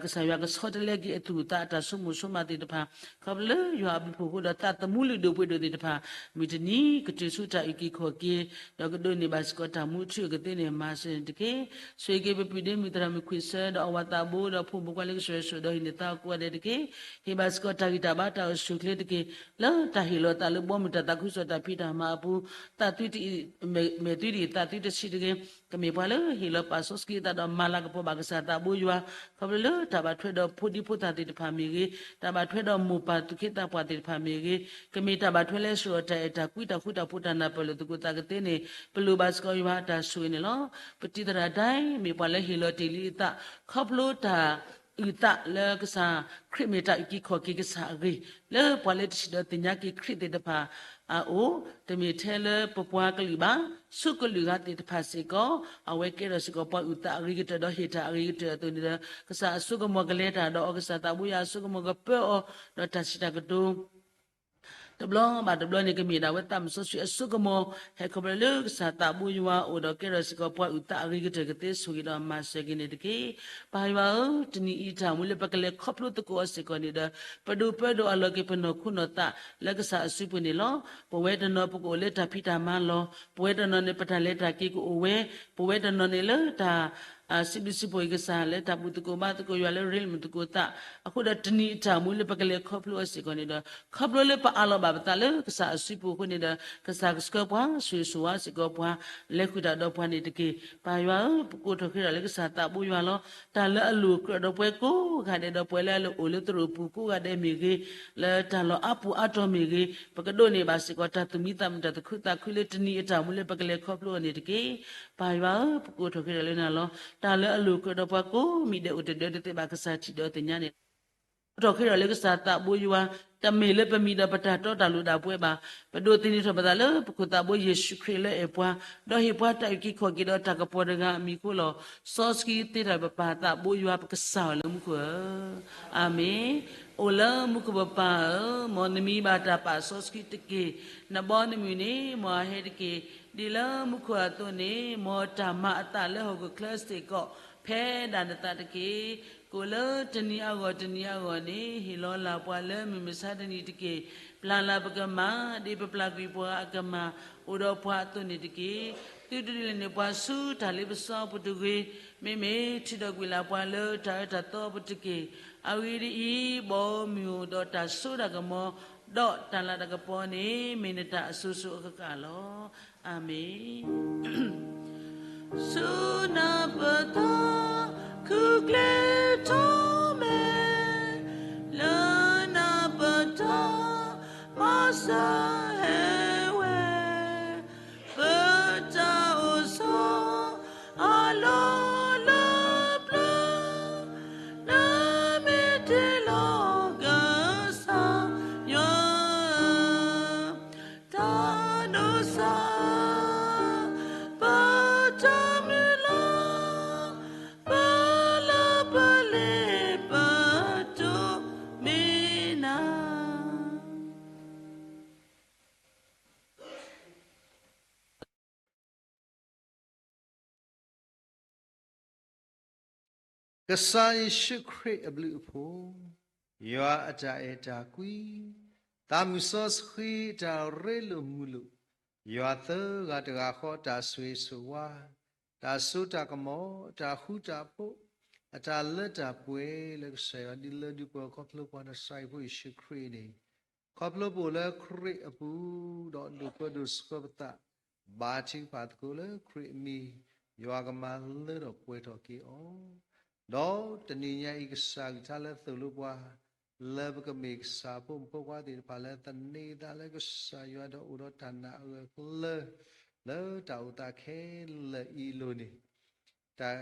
ကစၢ်ယွၤကဆီတလဲက့ၤအသူၣ်အသးအတၢ်ဆိကမိၣ်ဆိကမးသ့ၣ်တဖၣ် ခီဖျိလၢယွၤအဘျုးအဖှိၣ်အဃိဒီး သးသမူလုၢ်ဒိၣ်ပှ့ၤဒိၣ်သ့ၣ်တဖၣ် မုၢ်တနံၤကတုၤဆူတၢ်အုၣ်က့ၤခီၣ်က့ၤ ဒီးကဒိးန့ၢ်ဘၣ်စ့ၢ်ကီးတၢ်မူအထူအကသ့န့ၣ် မၤစၢၤန့ၣ်တက့ၢ်. ဆိၣ်ဂ့ၤက့ၤပပုၢ်ဒ့မုၣ်သရၣ်မုၣ်ခွံၣ်ဆၢ ဒီးအဝၤသးဘိ ဒီးဖိမုၣ်ဖိခွါလၢကဆှၢဆှၢဒီးဟံးန့ၢ်သါကိးဂၤဒဲးတက့ၢ်. ဟ့ၣ်ဘၣ်စ့ၢ်ကီးတၢ်ဂံၢ်တၢ်ဘါတၢ်အိၣ်ဆူၣ်အိၣ်ချ့တက့ၢ်. လၢတၢ်ဟ့ၣ်လီၤသးလၢဘီမုၢ်တၢ်သးခုကစီၣ်တၢ်ဖံးတၢ်မၤအပူၤ သးသွံတအံၤ မဲာ်သွံတအံၤ သးသွံတဆံးတဂ့ၤ. ကမ့ၢ်ပှၤလၢဟ့ၣ်လီၤပာ်စီဆှံအသးဒီးမၤလၤကပီၤဘၣ်ကစၢ်သးဘိယွၤ ခီဖျိလၢတၢ်ဘၣ်ထွဲဒီးဖိဒံဖိသၣ်သ့ၣ်တဖၣ်မ့ၢ်ဂ့ၤ, တၢ်ဘၣ်ထွဲဒီးမိၢ်ပၢ်သူၣ်က့သးပှၢ်သ့ၣ်တဖၣ်မ့ၢ်ဂ့ၤ, ကမ့ၢ်တၢ်ဘၣ်ထွဲလၢဆှၢအီၤတၢ်အဲၣ်တၢ်ကွံတၢ်ဃူတၢ်ဖိးတၢ်နၢ်ပၢၢ်လိာ်သကိးသးကသ့န့ၣ် ပလိၣ်ဘၣ်စ့ၢ်ကီးယွၤအတၢ်ဆိၣ်ဂ့ၤန့ၣ်လီၤ. ပတံၤသရၣ်ဒဲ မ့ၢ်ပှၤလၢဟ့ၣ်လီၤတ့ၢ်လံအသး ခီဖျိတၢ်အုၣ်သးလၢကစၢ်ခရံာ်မ့ၢ်တၢ်အုၣ်က့ၤခီၣ်က့ၤကစၢ်အဂ့ၢ် လၢပှၤလၢတထံၣ်ဒီးသ့ၣ်ညါက့ၤခရံာ်သ့ၣ်တဖၣ်အအိၣ်, တမ့ၢ်ထဲလၢပပှၤကလုာ်ဘၣ်, ဆူကလုာ်ဂၤသ့ၣ်တဖၣ်စ့ၢ်ကီး အဝဲကဲထီၣ်စ့ၢ်ကီးပှၤအုၣ်သးအဂ့ၤကတၢၢ်ဒီးဟ့ၣ်တၢ်အဂ့ၤကတၢၢ်အသိးန့ၣ်ဒီး ကစၢ်အစိကမီၤကလဲၤတၢ်ဒီးအီၤ ကစၢ်သးဘိယွၤအစိကမီၤကပၢအီၤ ဒီးတၢ်စံးတၢ်ကတိၤ တဘျီဘၣ်တဘျီန့ၣ် ကမ့ၢ်ဒၣ်ဝဲသးမုၢ်စီဆှံအစိကမီၤ ဟဲခီဖျိလၢကစၢ်သးဘိယွၤအအိၣ်ဒီးကဲထီၣ်စ့ၢ်ကီးပှၤအုၣ်သးအဂ့ၤကတၢၢ်ကသ့ဆိၣ်ဂ့ၤဒီးမၤစၢၤက့ၤန့ၣ်တက့ၢ်. ပၢ်ယွၤဧၢ, တနံၤအံၤတၢ်မူလၢပကလဲၤခီဖျိသကိးအီၤစ့ၢ်ကီးန့ၣ်ဒီး ပဒိးပၢဒိးအလီၤက့ၤပနီၢ်ခိနီၢ်သးလၢကစၢ်အစုပူၤန့ၣ်လီၤ. ပဝဲတနီၤပကအိၣ်လၢတၢ်ဖံးတၢ်မၤလီၢ်, ပဝဲတနီၤန့ၣ် ပတၢ်လဲၤတၢ်က့ၤကအိၣ်ဝဲ, ပဝဲတနီၤန့ၣ်လၢတၢ် စံးဘျုးစံးဖှိၣ်က့ၤကစၢ်လၢတၢ်ဘူၣ်သကိးဘါသကိးယွၤလၢရ့လိာ်မုာ်သကိးသး, အဃိဒီးတနံၤအတၢ်မူလၢပကလဲၤခီဖျိအီၤစ့ၢ်ကီးန့ၣ်ဒီး ခီဖျိလၢပအးလီၤဘၣ်ပသးလၢကစၢ်အစုပူၤအဃိန့ၣ်ဒီး ကစၢ်ကဆှၢပှၤ ဆိၣ်ဂ့ၤဆိၣ်ဝါစ့ၢ်ကီးပှၤ လဲၤဃုာ်တၢ်ဒီးပှၤန့ၣ်တက့ၢ်. ပၢ်ယွၤဧၢ, ပကိးထီၣ်ဃ့ထီၣ်လၢကစၢ်သးဘိယွၤလီၤ. တၢ်လၢအလိၣ်ကြၢးဒီးပှၤကိးဂၤဒဲးဒီး ပှၤလၢအလၢအိၣ်လၢသရိာ်ပူၤကိးဂၤဒဲးမ့ၢ်ဂ့ၤ, လၢတၢ်လီၢ်အါပူၤအါတီၤမ့ၢ်ဂ့ၤ, ပကဒိးန့ၢ်ဘၣ်စ့ၢ်ကီးတၢ်သူၣ်မံသးမုာ်တၢ်သူၣ်ခုသးခုလၢတနံၤအတၢ်မူလၢပကလဲၤခီဖျိအီၤန့ၣ်တက့ၢ်. ပၢ်ယွၤဧၢ, ပကိးထီၣ်ဃ့ထီၣ်လၢနၤလီၤ. တၢ်လၢအလိၣ်ကြၢးဒီးပှၤကိးမံၤဒဲးအိၣ်တဒၢတသ့ဘၣ် ကစၢ်ထံၣ်ဒီးသ့ၣ်ညါန့ၣ် ပကိးထီၣ်ဃ့ထီၣ်လၢကစၢ်သးဘိယွၤ, တမ့ၢ်လၢပမံၤဒီးပတၢ်တီတၢ်လိၤဒၣ်ပှဲၤဘၣ်. ပဒိးသန့ၤထီၣ်ပသးလၢပခိၣ်သးဘိယ့ၣ်ၡူးခရံာ်လၢအဲၣ်ပှၤ, ဒီးဟ့ၣ်ပှၤတၢ်အုၣ်က့ၤခီၣ်က့ၤဒီးတၢ်ကပီၤတဂၤအမံၤအဃိလီၤ. စီဆှံသ့တၢ်ပပၢ်သးဘိယွၤပကစၢ်အီၤလၢမူခိၣ်ဧၢ, အၤမ့ၣ်. အိၣ်လၢမူခိၣ်ပပၢ်ဧၢ, မ်နမံၤဘၣ်တၢ်ပာ်စီဆှံတက့ၢ်. နဘီနမုၢ်န့ၣ် မ်အဟဲတက့ၢ်. ဒ်လၢမူခိၣ်အသိးန့ၣ် မ်တၢ်မၤအသးလၢဟီၣ်ခိၣ်ချၢစ့ၢ်ကီး ဖဲဒၣ်နသးတက့ၢ်. ကိးလၢတနံၤအဂီၢ်တနံၤအဂီၢ်န့ၣ် ဟ့ၣ်လီၤလၢ်ပှၤလၢမုၢ်မဆါတနံၤတက့ၢ်. ပျၢ်လၢ်ပကမၤ ဒ်ပပျၢ်ကွံာ်ပှၤအကမၢ် အိၣ်ဒီးပှၤအသိးန့ၣ်တက့ၢ်. သုတဒုးလဲၤန့ၢ်ပှၤဆူတၢ်လ့ပစီပူၤတဂ့ၤ, မ့မ့ၢ်ထုးထီၣ်ကွံာ်လၢ်ပှၤလၢတၢ်အၢတၢ်သီပူၤတက့ၢ်. အဂ့ၢ်ဒ်အံၤ, ဘီမုၢ်အိၣ်ဒီးတၢ်စိတၢ်ကမီၤ, ဒီးတၢ်လၤတၢ်ကပီၤန့ၣ် မ့ၢ်နတၢ်အစိၤစိၤအဃၣ်ဃၣ်လီၤ. အၤမ့ၣ်. ဆူနၢ်ပၢၢ်တၢ် ခုၣ်ကျဲထီၣ်မဲာ်, လၢနၢ်ပၢၢ်တၢ် မၤစၢၤဟဲဝဲ, ပတၢ်အိၣ်ဆီ အလီၢ်လၢပျၢၤ, နမ့ၢ်တ့လီၤကစၢ်ယွၤ တၢ်ဒိးစၢ် ပတၢ်မုၢ်လၢ်, ပလၢပလ့ပတိၢ်မ့ၢ်နၤ. ကစၢ်ယ့ၣ်ၡူးခရံာ်အဘျုးအဖှိၣ်, ယွၤအတၢ်အဲၣ်တၢ်ကွံ, သးမုၢ်စီဆှံအတၢ်ရ့လိာ်မုာ်လိာ်, ယွၤသၢဂၤတဂၤဃီအတၢ်ဆိၣ်ဂ့ၤဆိၣ်ဝါ, တၢ်စိတၢ်ကမီၤ, တၢ်ဃူတၢ်ဖိး, အတၢ်လၢတၢ်ပှဲၤလၢကစၢ်ယွၤဒုးလၢဒုးပှဲၤခီဖျိပှၤနစၤရံဖိယ့ၣ်ၡူးခရံာ်န့ၣ်, ခီဖျိပအိၣ်လၢခရံာ်အပူၤ, ဒီးဒိၣ်ပၢဒိၣ်ဆှၢပသး, ဘါထုကဖၣ်သကိးလၢခရံာ်အမံၤ, ယွၤကမၤလၢထီၣ်ပှဲၤထီၣ်က့ၤအီၤ, ဒီးတနံၤညါအံၤကစၢ်ကထါလၢသိၣ်လိပှၤ, လၢပကမ့ၢ်ကစၢ်ဖိမုၣ်ဖိခွါသ့ၣ်တဖၣ်လၢသန့ၤသးလၢကစၢ်ယွၤဒီးအိၣ်ဒီးတၢ်နာ်အဂၢၢ်အကျၢၤ, လၢတၢ်အိၣ်သးခဲလၢာ်အံၤအလိၤန့ၣ် တၢ်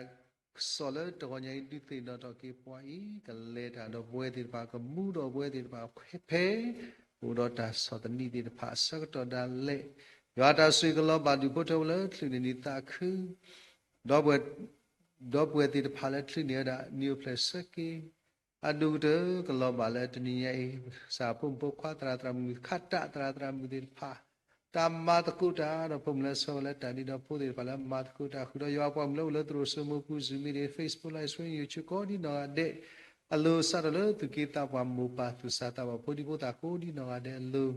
ကစီၣ်လၢတဂီၤညါအံၤ ဒုးသ့ၣ်နီၣ်ထီၣ်က့ၤပှၤအံၤ ကလဲၤတၢ်ဒီးပဝဲသ့ၣ်တဖၣ် ကမူဒီးပဝဲသ့ၣ်တဖၣ်ဖဲ ဖဲ အိၣ်ဒီးတၢ်ဆီၣ်သနံးသ့ၣ်တဖၣ်အဆၢကတီၢ်ဒၣ်လဲာ်, ယွၤတၢ်ဆိၣ်ဂ့ၤကလီၤဘၣ်ဒုးဖိထၢဝဲလၢချုးန့ၢ်နံၣ်သးခု ဒီးပှၤသ့ၣ်တဖၣ်လၢချုးန့ၢ်ဝဲဒၣ်နံၣ်အိၣ်ဖျဲၣ်ဆၢက့ၤ အဒိၣ်ကတၢၢ်ကလီၤဘၣ်လၢတနံၤညါအံၤ, ကစၢ်ဖိမုၣ်ဖိခွါသရၣ်သရၣ်မုၣ် ခးတၢ်သရၣ်သရၣ်မုၣ်သ့ၣ်တဖၣ် တၢ်မၤသကိးတၢ်ဒီး ဖိမုၣ်လၢဆှၢဝဲလၢတၢ်ဒ့ဒီးဖိသ့ၣ်တဖၣ်လၢမၤသကိးတၢ် ဃုာ်ဒီးယွၤပှၤမုၣ်လၢအိၣ်လၢသရိာ်စိမိၤပူၤ Zoom မ့ၢ်ဂ့ၤ Facebook Live Stream YouTube ကိးဒ်နီၢ်ဂၤဒဲးအလိၤ စးထီၣ်လၢသူၣ်က့သးပှၢ်မိၢ်ပၢ်သူၣ်စၢ်သးဘီၣ်ဖိဒံဖိသၣ်ကိးဒ်နီၢ်ဂၤဒဲးအလိၤ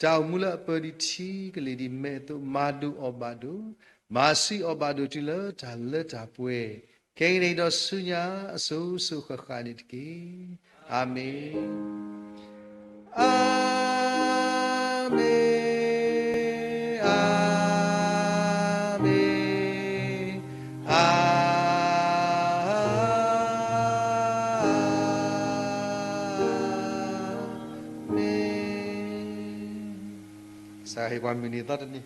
တၢ်အိၣ်မူလၢအပၢၤဒံးထံကလ့ၢ်ဒံးမဲာ်အသိး မၤဒိၣ်အီၣ်ဘၣ်ဒိၣ်, မၤဆံးအီၣ်ဘၣ်ဒိၣ်တုၤလၢတၢ်လၢတၢ်ပှဲၤ, ခဲကနံၣ်အံၤဒီးဆူညါအစိၤစိၤဃၣ်ဃၣ်န့ၣ်တက့ၢ်. အၤမ့ၣ်, အၤမ့ၣ်, အၤမ့ၣ်, အၤမ့ၣ်. ကစၢ်ဟ့ၣ်ပှၤမုၢ်နံၤသီတနံၤ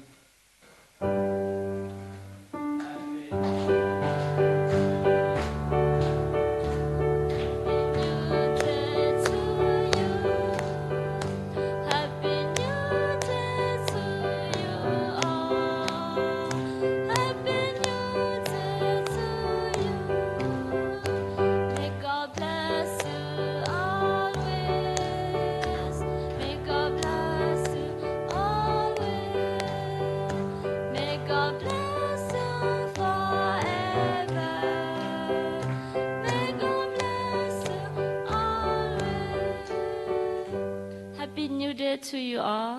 Happy New Year to you all.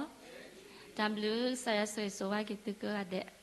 တၢ်ဘျုး ကစၢ်ယွၤဆိၣ်ဂ့ၤဆိၣ်ဝါက့ၤသုကိးဂၤဒဲး.